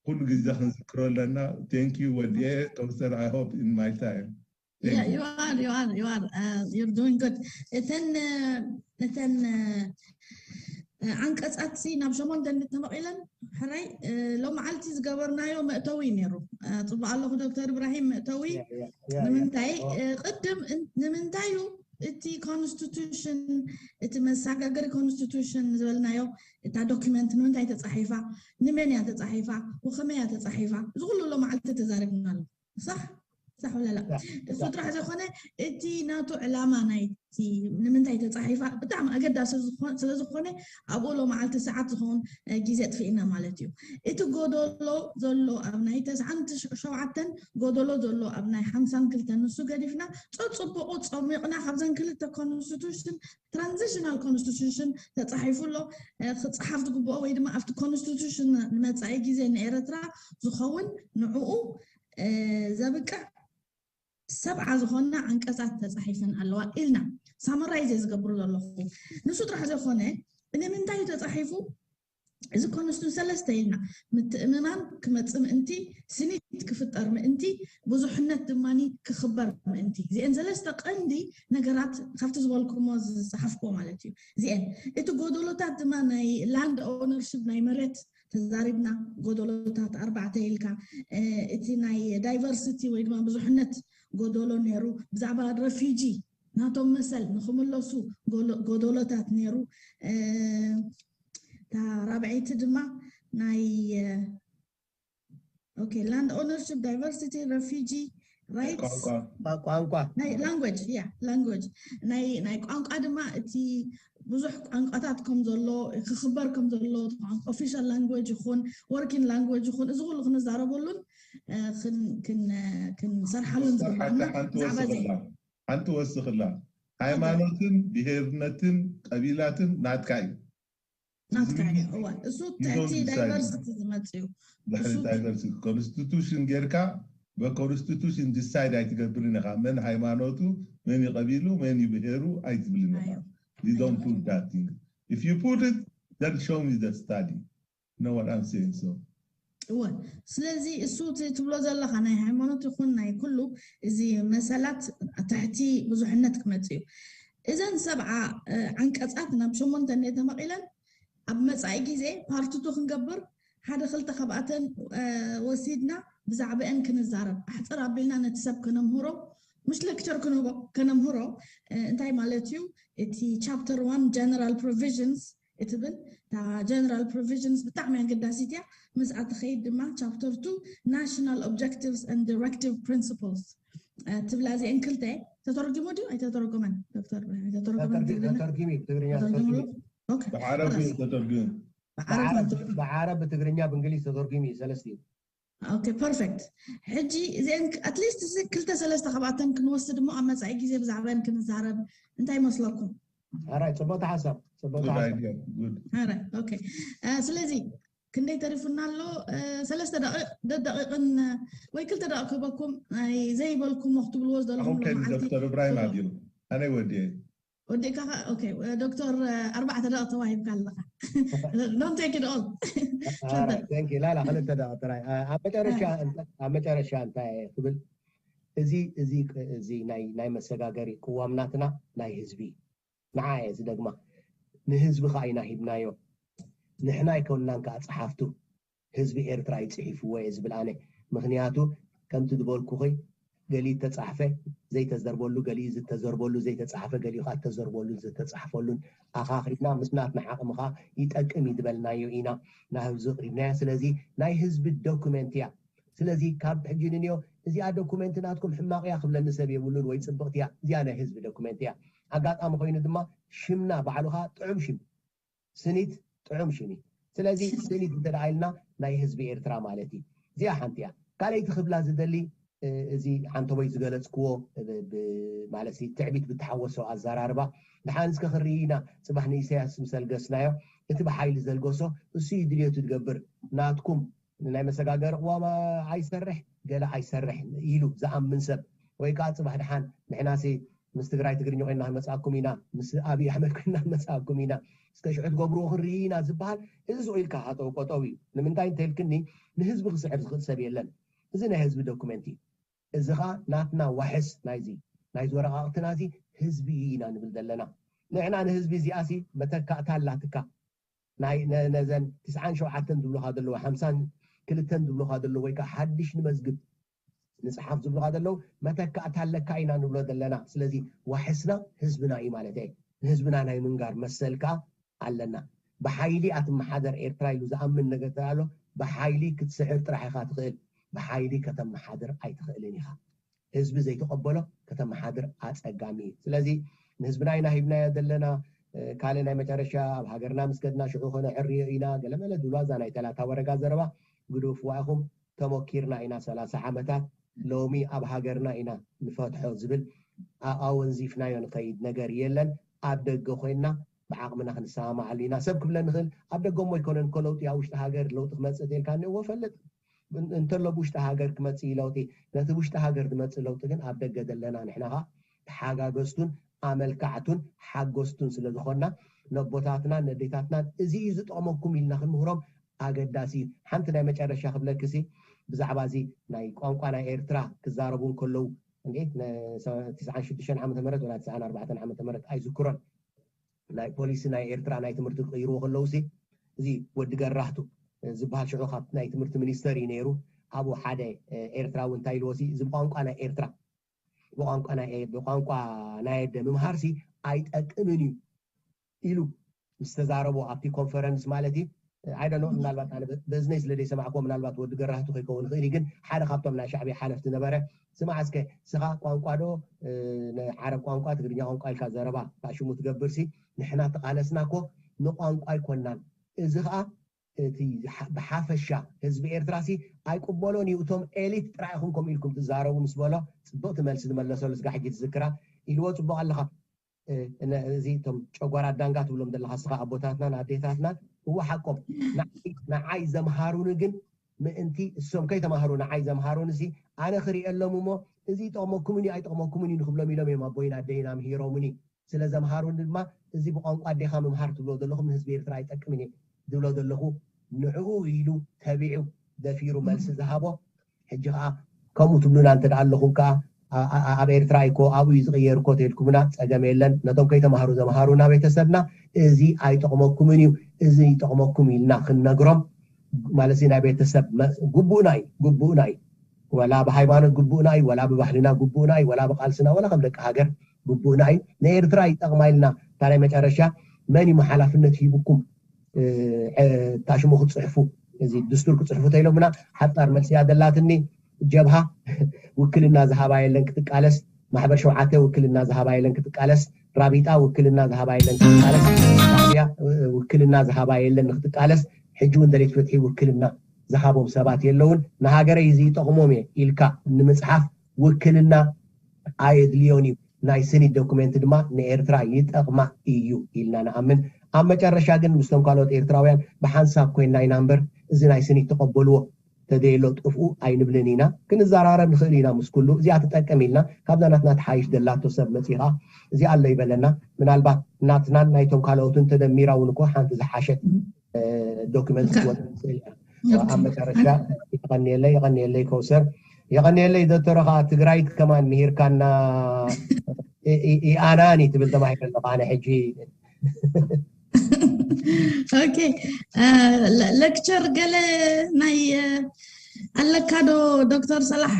ኩሉ ግዜ ክንዝክሮ ኣለና። Thank you ወዲኤ ከውሰር I hope in my time. Yeah, you are, you are, you are, uh, you're doing good. እተን እተን ዓንቀጻት ሲ ናብ ሸሞንተ እንተመቒለን ሕራይ ሎመዓልቲ ዝገበርናዮ መእተዊ ነይሩ። ጽቡቅ ኣለኹ ዶክተር ኢብራሂም። መእተዊ ንምንታይ ቅድም ንምንታይ እዩ እቲ ኮንስቲቱሽን እቲ መሰጋገሪ ኮንስቲቱሽን ዝበልናዮ እታ ዶኪመንት ንምንታይ ተጻሒፋ፣ ንመን እያ ተጻሒፋ፣ ወኸመይ እያ ተጻሒፋ፣ እዚ ኩሉ ሎመዓልቲ ተዛሪብናሉ። ሳሕ ሳሕ ወለላ እሱ ጥራሕ ዘይኮነ እቲ ናቱ ዕላማ ናይቲ ንምንታይ ተፃሒፋ ብጣዕሚ ኣገዳሲ ስለዝኮነ ኣብኡ ሎመዓልቲ ሰዓት ዝኸውን ግዜ ጥፍእና ማለት እዩ። እቲ ጎደሎ ዘሎ ኣብ ናይ ተስዓን ሸውዓተን ጎደሎ ዘሎ ኣብ ናይ ሓምሳን ክልተን ንሱ ገዲፍና ፀፅቡቁ ፀሚቕና ካብዘን ክልተ ኮንስቲቱሽን ትራንዚሽናል ኮንስቲቱሽን ተፃሒፉ ኣሎ። ክፀሓፍ ዝግብኦ ወይ ድማ ኣብቲ ኮንስቲቱሽን ንመፃኢ ግዜ ንኤረትራ ዝኸውን ንዕኡ ዘብቅዕ ሰብዓ ዝኾና ዓንቀፃት ተፃሒፈን ኣለዋ ኢልና ሳመራይዝ ዝገብሩ ዘለኹ። ንሱ ጥራሕ ዘይኮነ ንምንታይ እዩ ተፃሒፉ? እዚ ኮንስቲቱሽን ሰለስተ ኢልና ምትእምማን ክመፅእ ምእንቲ፣ ስኒት ክፍጠር ምእንቲ፣ ብዙሕነት ድማ ክኽበር ምእንቲ። እዚአን ሰለስተ ቀንዲ ነገራት ካብቲ ዝበልኩሞ ዝፀሓፍኩዎ ማለት እዩ። እዚአን እቲ ጎደሎታት ድማ ናይ ላንድ ኦነርሽፕ ናይ መሬት ተዛሪብና ጎደሎታት ኣርባዕተ ኢልካ እቲ ናይ ዳይቨርሲቲ ወይ ድማ ብዙሕነት ጎደሎ ነይሩ። ብዛዕባ ረፊጂ ናቶም መሰል ንክምለሱ ጎደሎታት ነይሩ። እታ ራብዐይቲ ድማ ናይ ኦኬ ላንድ ኦነርሽፕ ዳይቨርሲቲ ረፊጂ ራይትስ ቋንቋ ናይ ላንጉጅ ያ ላንጉጅ ናይ ናይ ቋንቋ ድማ እቲ ብዙሕ ቋንቋታት ከም ዘሎ ክኽበር ከም ዘሎ ኦፊሻል ላንጉጅ ይኹን ወርኪንግ ላንጉጅ ይኹን እዚ ኩሉ ክንዛረበሉን ክንሰርሓሉን ዝግባኣና ብዛዕባ እዚ ሓንቲ ወስኽላ ሃይማኖትን ብሄርነትን ቀቢላትን ናትካ እዩ። ናትካ እዩ። እዋ እሱ ትሕቲ ዳይቨርሲቲ ዝመጽእ እዩ። ድሕሪ ዳይቨርሲቲ ኮንስቲቱሽን ጌርካ በኮንስቲቱሽን ዲሳይድ ኣይትገብርን ኢኻ። መን ሃይማኖቱ፣ መን ይቀቢሉ፣ መን ይብሄሩ ኣይትብልን ኢኻ። You don't put that thing. If you put it, then show me the study. Know what I'm saying? So እወ ስለዚ እሱ እቲ ትብሎ ዘለኻ ናይ ሃይማኖት ይኹን ናይ ኩሉ እዚ መሰላት ትሕቲ ብዙሕነት ክመጽእ እዩ። እዘን ሰብዓ ዓንቀጻት ናብ ሸሞንተ እንደ ተመቒለን ኣብ መጻኢ ግዜ ፓርትቱ ክንገብር ሓደ ክልተ ካብኣተን ወሲድና ብዛዕባአን ክንዛረብ ኣሕፅር ኣቢልና ነቲ ሰብ ከነምህሮ ምሽ lecture ክንህቦ ከነምህሮ እንታይ ማለት እዩ? እቲ chapter one general provisions እትብል እታ general provisions ብጣዕሚ ኣገዳሲት እያ። ምስኣ ትኸይድ ድማ chapter two national objectives and directive principles ትብላ። እዚአን ክልተ ተተርጉሙ ድዩ ኣይተተረጎመን? ዶክተር ኣይተተረጎመን ትብልና? ተተርጊሚ ብትግርኛ ተተርጉሙ። ተተርጊሙ። ኦኬ፣ ብዓረብ እዩ خلاص። ተተርጉሙ። ብዓረብ ተተርጉሙ። ብዓረብ ብትግርኛ ብእንግሊዝ ተተርጊሙ እዩ ሰለስቲኡ። Okay, perfect. ሕጂ እዚአን at least እዚ ክልተ ሰለስተ ካብኣተን ክንወስድ እሞ ኣብ መጻኢ ግዜ ብዛዕባን ክንዛረብ እንታይ ይመስለኩም? ኣራይ ጽቡቅ ሓሳብ ጽቡቅ Good ሓሳብ። idea. Good. ኣረ okay. ስለዚ ክንደይ ተሪፉና ኣሎ? ሰለስተ ደቂቕን ወይ ክልተ ደቂቕ ክህበኩም። ናይ ዘይበልኩሞ ክትብልዎ ዝደለኹም ኣኹም ከይዱ ሎማዓልቲ ዶክተር እብራሂም ኣድዩ ኣነ ወዲየ ወዲእካ? ዶክተር ኣርባዕተ ደቂቕ ተዋሂብካ ኣለካ። Don't take it all. ላላ ክልተ ደቂቕ ጥራይ። ኣብ መጨረሻ ኣብ መጨረሻ እንታይ ክብል፣ እዚ እዚ እዚ ናይ ናይ መሰጋገሪ ቅዋም ናትና ናይ ህዝቢ እዩ። ንዓ እየ ዝደግማ። ንህዝቢ ከዓ ኢና ሂብናዮ። ንሕና ኣይኮንናን ከዓ ጸሓፍቱ፣ ህዝቢ ኤርትራ እዩ ጽሒፍዎ እየ ዝብል ኣነ። ምክንያቱ ከምቲ ዝበልኩኺ፣ ገሊኡ ተጻሕፈ ዘይተዘርበሉ፣ ገሊኡ ዝተዘርበሉ ዘይተጻሕፈ፣ ገሊኡ ከዓ ተዘርበሉን ዝተጻሕፈሉን ኣኻኺብና ምስ ናትና ዓቕሚ ከዓ ይጠቅም እዩ ዝበልናዮ ኢና ናብ ህዝቢ ቅሪብናዮ። ስለዚ ናይ ህዝቢ ዶኩመንት እያ። ስለዚ ካብ ሕጂ ንንዮ እዚኣ ዶኩመንት ናትኩም ሕማቕ እያ ክብለኒ ሰብ የብሉን ወይ ጽብቕቲ እያ። እዚኣ ናይ ህዝቢ ዶኩመንት እያ። ኣጋጣሚ ኮይኑ ድማ ሽምና ባዕሉ ከዓ ጥዑም ሽም፣ ስኒት ጥዑም ሽም እዩ። ስለዚ ስኒት እንተ ደኣ ኢልና ናይ ህዝቢ ኤርትራ ማለት እዩ። እዚኣ ሓንቲ እያ። ካልኣይቲ ክብላ ዝደሊ እዚ ሓንቶቦይ ዝገለጽክዎ ማለት ትዕቢት ብተሓወሶ ኣዘራርባ፣ ደሓን እስከ ክርኢ ኢና ጽባሕ ንኢሳያስ ምስ ኣልገስናዮ፣ እቲ ብሓይሊ ዘልገሶ እሱ እዩ ድልየቱ ዝገብር። ናትኩም ናይ መሰጋገሪ ቅዋም ኣይሰርሕ ገለ ኣይሰርሕ ኢሉ ዝኣምን ሰብ ወይ ከዓ ጽባሕ ደሓን ንሕናሲ ምስ ትግራይ ትግርኛ ኮይና ክንመፅኣኩም ኢና፣ ምስ ኣብይ ኣሕመድ ኮይና ክንመፅኣኩም ኢና፣ እስከ ሽዑ ትገብርዎ ክንርኢ ኢና ዝበሃል እዚ ስቕ ኢልካ ሃጠው ቆጠው እዩ። ንምንታይ እንተልክኒ ንህዝቢ ክስዕር ዝኽእል ሰብ የለን። እዚ ናይ ህዝቢ ዶኩመንት እዩ። እዚ ኸዓ ናትና ዋሕስ ናይዚ ናይዚ ወረቓቕትና እዚ ህዝቢ እዩ ኢና ንብል ዘለና። ንሕና ንህዝቢ እዚኣሲ መተካእታ ኣላትካ። ናይ ነዘን ትስዓን ሸውዓተን ዝብሉኻ ዘለዉ ሓምሳን ክልተን ዝብሉኻ ዘለዉ ወይ ከዓ ሓድሽ ንመዝግብ ንፅሓፍ ዝብሉኻ ዘለዉ መተካእታ ኣለካ ኢና ንብሎ ዘለና። ስለዚ ዋሕስና ህዝብና እዩ ማለት እየ። ንህዝብና ናይ ምንጋር መሰል ከዓ ኣለና። ብሓይሊ ኣትመሓደር ኤርትራ ኢሉ ዝኣምን ነገር ተኣሎ ብሓይሊ ክትስዕር ጥራሕ ኢኻ ትኽእል። ብሓይሊ ከተመሓድር ኣይትኽእልን ኢኻ። ህዝቢ ዘይተቐበሎ ከተመሓድር ኣፀጋሚ እዩ። ስለዚ ንህዝብና ኢና ሂብናዮ ዘለና። ካልእ ናይ መጨረሻ ኣብ ሃገርና ምስ ከድና ሽዑ ከነዕርዮ ኢና ገለመለ ዝብሉ ኣዛ ናይ ተላታ ወረጋ ዘረባ ግዱፍ ዋእኹም ተሞኪርና ኢና ሰላሳ ዓመታት። ሎሚ ኣብ ሃገርና ኢና ንፈትሖ ዝብል ኣወንዚፍናዮ ንኸይድ ነገር የለን። ኣብ ደገ ኮይንና ብዓቕምና ክንሰማማዓሉ ኢና። ሰብ ክብለ ንኽእል ኣብ ደገ እሞ ኣይኮነን እኮ ለውጢ ኣብ ውሽጢ ሃገር ለውጢ ክመፅእ ተልካ እኒእዎ ፈልጥ እንተሎ ብውሽጢ ሃገር ክመፅእ ለውጢ ነቲ ውሽጢ ሃገር ዝመፅእ ለውጢ ግን ኣብ ደገ ዘለና ንሕና ኸዓ ተሓጋገዝቱን ኣመልካዕቱን ሓጎስቱን ስለ ዝኾንና ነቦታትናን ነዴታትናን እዚ እዩ ዝጠቕመኩም ኢልና ክንምህሮም ኣገዳሲ እዩ። ሓንቲ ናይ መጨረሻ ክብለክሲ ብዛዕባ እዚ ናይ ቋንቋ ናይ ኤርትራ ክዛረቡ እንከለዉ እንዴት ትስዓን ሽዱሽተን ዓመተ ምህረት ወላ ትስዓን ኣርባዕተን ዓመተ ምህረት ኣይዝክሮን ናይ ፖሊሲ ናይ ኤርትራ ናይ ትምህርቲ ክቕይርዎ ከለዉ ሲ እዚ ወዲ ገራህቱ ዝበሃል ሽዑ ካብ ናይ ትምህርቲ ሚኒስተር እዩ ነይሩ። ኣብኡ ሓደ ኤርትራዊ እንታይ ኢልዎ ሲ እዚ ብቋንቋ ናይ ኤርትራ ብቋንቋ ናይ ብቋንቋ ናይ ኣደ ምምሃር ሲ ኣይጠቅምን እዩ ኢሉ ምስ ተዛረቦ ኣብቲ ኮንፈረንስ ማለት እዩ። I don't know ምናልባት ኣነ ብእዝነይ ስለ ዘይሰማዕክዎ ምናልባት ወዲ ገራህቱ ከይከውን ይኽእል እዩ። ግን ሓደ ካብቶም ናይ ሻዕብያ ሓለፍቲ ነበረ ስማዕ እስከ ስኻ ቋንቋ ዶ ዓረብ ቋንቋ ትግርኛ ቋንቋ ኢልካ ዘረባ ሽሙ ትገብር ሲ ንሕና ተቓለስና እኮ ንቋንቋ ኣይኮናን። እዚ ኸዓ እቲ ብሓፈሻ ህዝቢ ኤርትራ ሲ ኣይቅበሎን እዩ። እቶም ኤሊት ጥራይ ኢኹም ከምኡ ኢልኩም ትዛረቡ ምስ በሎ ፅብቕቲ መልሲ ዝመለሰሉ ስጋ ሕጂ ትዝክራ ኢልዎ ፅቡቕ ኣለኻ። እዚ እቶም ጨጓራ ዳንጋ ትብሎም ዘለኻ ስኻ ኣቦታትናን ኣዴታትናን እዎ ሓቆም ንዓይ ዘምሃሩኒ ግን ምእንቲ እሶም ከይተማህሩ ንዓይ ዘምሃሩኒ ሲ ኣነ ክሪኤሎም እሞ እዚ ይጠቕመኩምን እዩ ኣይጠቕመኩምን እዩ ንክብሎም ኢሎም እዮም ኣቦይን ኣደይን ኣምሂሮምኒ። ስለ ዘምሃሩኒ ድማ እዚ ብቋንቋ ኣዴኻ ምምሃር ትብሎ ዘለኹም ንህዝቢ ኤርትራ ኣይጠቅምን እየ ዝብሎ ዘለኹ ንዕኡ ኢሉ ተቢዑ ደፊሩ መልሲ ዝሃቦ ሕጂ ከዓ ከምኡ ትብሉና እንተ ኣለኹም ከዓ ኣብ ኤርትራ እኮ ኣብኡ እዩ ዝቕየር እኮ ተልኩምና ፀገም የለን። ነቶም ከይተማሃሩ ዘምሃሩና ቤተሰብና እዚ ኣይጠቕመኩምን እዩ እዚ ይጠቕመኩም ኢልና ክንነግሮም ማለት ናይ ቤተሰብ ግቡእና እዩ ግቡእና እዩ። ወላ ብሃይማኖት ግቡእና እዩ፣ ወላ ብባህልና ግቡእና እዩ፣ ወላ ብቃልስና፣ ወላ ከም ደቂ ሃገር ግቡእና እዩ። ንኤርትራ ይጠቕማ ኢልና ታዲያ መጨረሻ መን እዩ ሓላፍነት ሂቡኩም ታሽሙ ክፅሕፉ፣ እዚ ድስቱር ክፅሕፉ ተኢሎምና? ሓፃር መልሲ እያ ደላትኒ። ጀብሃ ውክልና ዝሃባ የለን ክትቃለስ፣ ማሕበር ሸውዓተ ውክልና ዝሃባ የለን ክትቃለስ፣ ራቢጣ ውክልና ዝሃባ የለን ክትቃለስ፣ ሻዕብያ ውክልና ዝሃባ የለን ንክትቃለስ። ሕጂ እውን ደሌት ፍትሒ ውክልና ዝሃቦም ሰባት የለውን። ንሃገረይ እዚ ይጠቕሞም እየ ኢልካ ንምፅሓፍ ውክልና ኣየድልዮን እዩ። ናይ ስኒት ዶኩሜንት ድማ ንኤርትራ ይጠቕማ እዩ ኢልና ንኣምን። ኣብ መጨረሻ ግን ምስቶም ካልኦት ኤርትራውያን ብሓንሳብ ኮይንና ኢና እምበር፣ እዚ ናይ ስኒት ተቐበልዎ፣ ተደየሎ ጥፍኡ ኣይንብልን ኢና። ክንዘራረብ ንኽእል ኢና ምስ ኩሉ። እዚኣ ትጠቅም ኢልና ካብዛ ናትና ትሓይሽ ደላቶ ሰብ መፂኻ፣ እዚኣ ኣሎ ይበለና። ምናልባት ናትናን ናይቶም ካልኦትን ተደሚራ እውን እኮ ሓንቲ ዝሓሸት ዶክመንት ክትወፅእ ትኽእል እያ። ኣብ መጨረሻ የቐንየለይ፣ የቐንየለይ ከውሰር፣ የቐንየለይ ዶክተር። ከዓ ትግራይት ከማን ምሂርካና። ኣናኒ ትብል ተማሂረ ኣለኹ ኣነ ሕጂ። ኦኬ። ሌክቸር ገለ ናይ ኣለካ ዶ ዶክተር ሰላሕ?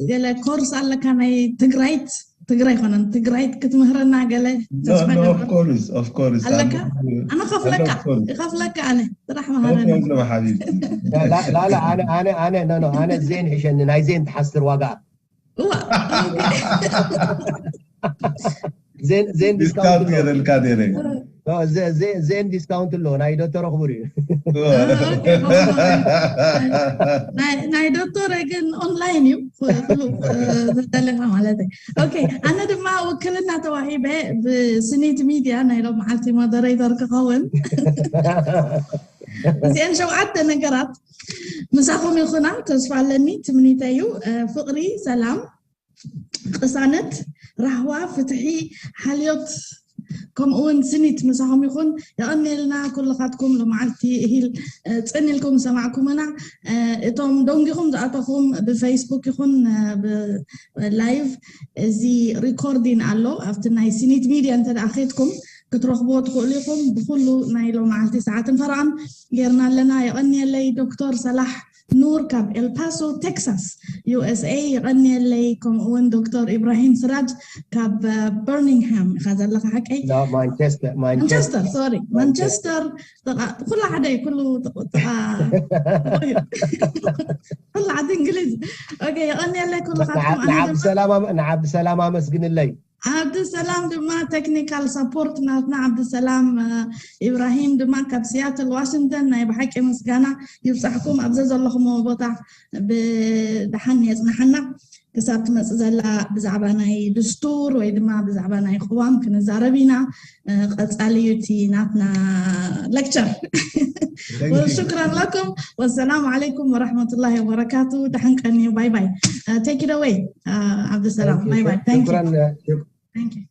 ገለ ኮርስ ኣለካ ናይ ትግራይት? ትግራይ ኮነን ትግራይት ክትምህረና ገለ ተስፋ ገብር ኣለካ። ኣነ ከፍለካ ይከፍለካ ኣነ ጥራሕ መሃረኒ። ላላ ኣነ ኣነ ኣነ ኖ ኖ ኣነ ዜን ሕሸኒ፣ ናይ ዜን ትሓስር ዋጋ። ዜን ዜን ዲስካውንት ዲስካውንት ገረልካ ዴረ። ዜን ዲስካውንት ኣሎ ናይ ዶክተር ኣኽቡር እዩ። ናይ ዶክተር ግን ኦንላይን እዩ። ዝደለኻ ማለት እዩ። ኦኬ፣ ኣነ ድማ ውክልና ተዋሂበ ብስኒት ሚድያ ናይ ሎም መዓልቲ ሞደሬተር ክኸውን። እዚአን ሸውዓተ ነገራት ምሳኹም ይኹና ተስፋ ኣለኒ። ትምኒተ እዩ ፍቕሪ፣ ሰላም፣ ቅሳነት፣ ራህዋ፣ ፍትሒ፣ ሓልዮት፣ ከምኡ እውን ስኒት ምሳኹም ይኹን። የቐንየልና ኩልኻትኩም። ሎመዓልቲ እሂል ጽን ኢልኩም ዝሰማዕኩምና፣ እቶም ደንጊኹም ዝኣተኹም ብፌስቡክ ይኹን ብላይቭ፣ እዚ ሪኮርዲን ኣሎ ኣብቲ ናይ ስኒት ሚድያ እንተ ደኣ ኬድኩም ክትረኽብዎ ትኽእሉ ኢኹም። ብኩሉ ናይ ሎመዓልቲ ሰዓትን ፈረቓን ጌርና ኣለና። የቐንየለይ ዶክተር ሰላሕ ኑር ካብ ኤልፓሶ ቴክሳስ ዩ ኤስ ኤ። የቐንየለይ። ከምኡ እውን ዶክተር ኢብራሂም ስራጅ ካብ በርሚንግሃም ኢኻ ዘለኻ ሓቀይ? ማንቸስተር ማንቸስተር ሶሪ ማንቸስተር። ኩሉ ሓደ ኩሉ ጥቓ ኩሉ ዓዲ እንግሊዝ። ኦኬ፣ የቐንየለይ ኩሉ ንዓብዲ ሰላም ኣመስግንለይ። ዓብዲ ሰላም ድማ ቴክኒካል ሰፖርት ናትና። ዓብዲ ሰላም ኢብራሂም ድማ ካብ ሲያትል ዋሽንግተን ናይ ብሓቂ ምስጋና ይብጻሕኩም። ኣብዚ ዘለኹምዎ ቦታ ብደሓን የጽናሓና። ክሳብ ትመጽእ ዘላ ብዛዕባ ናይ ድስቱር ወይ ድማ ብዛዕባ ናይ ቅዋም ክንዛረብ ኢና። ቀጻሊ እዩ እቲ ናትና ሌክቸር። ሽክራን ለኩም። ወሰላሙ ዓለይኩም ወረሕመቱላሂ ወበረካቱ። ደሓን ቀንዩ። ባይ ባይ። ቴክ ኢት ኣወይ ዓብዲ ሰላም። ባይ ባይ። Thank you.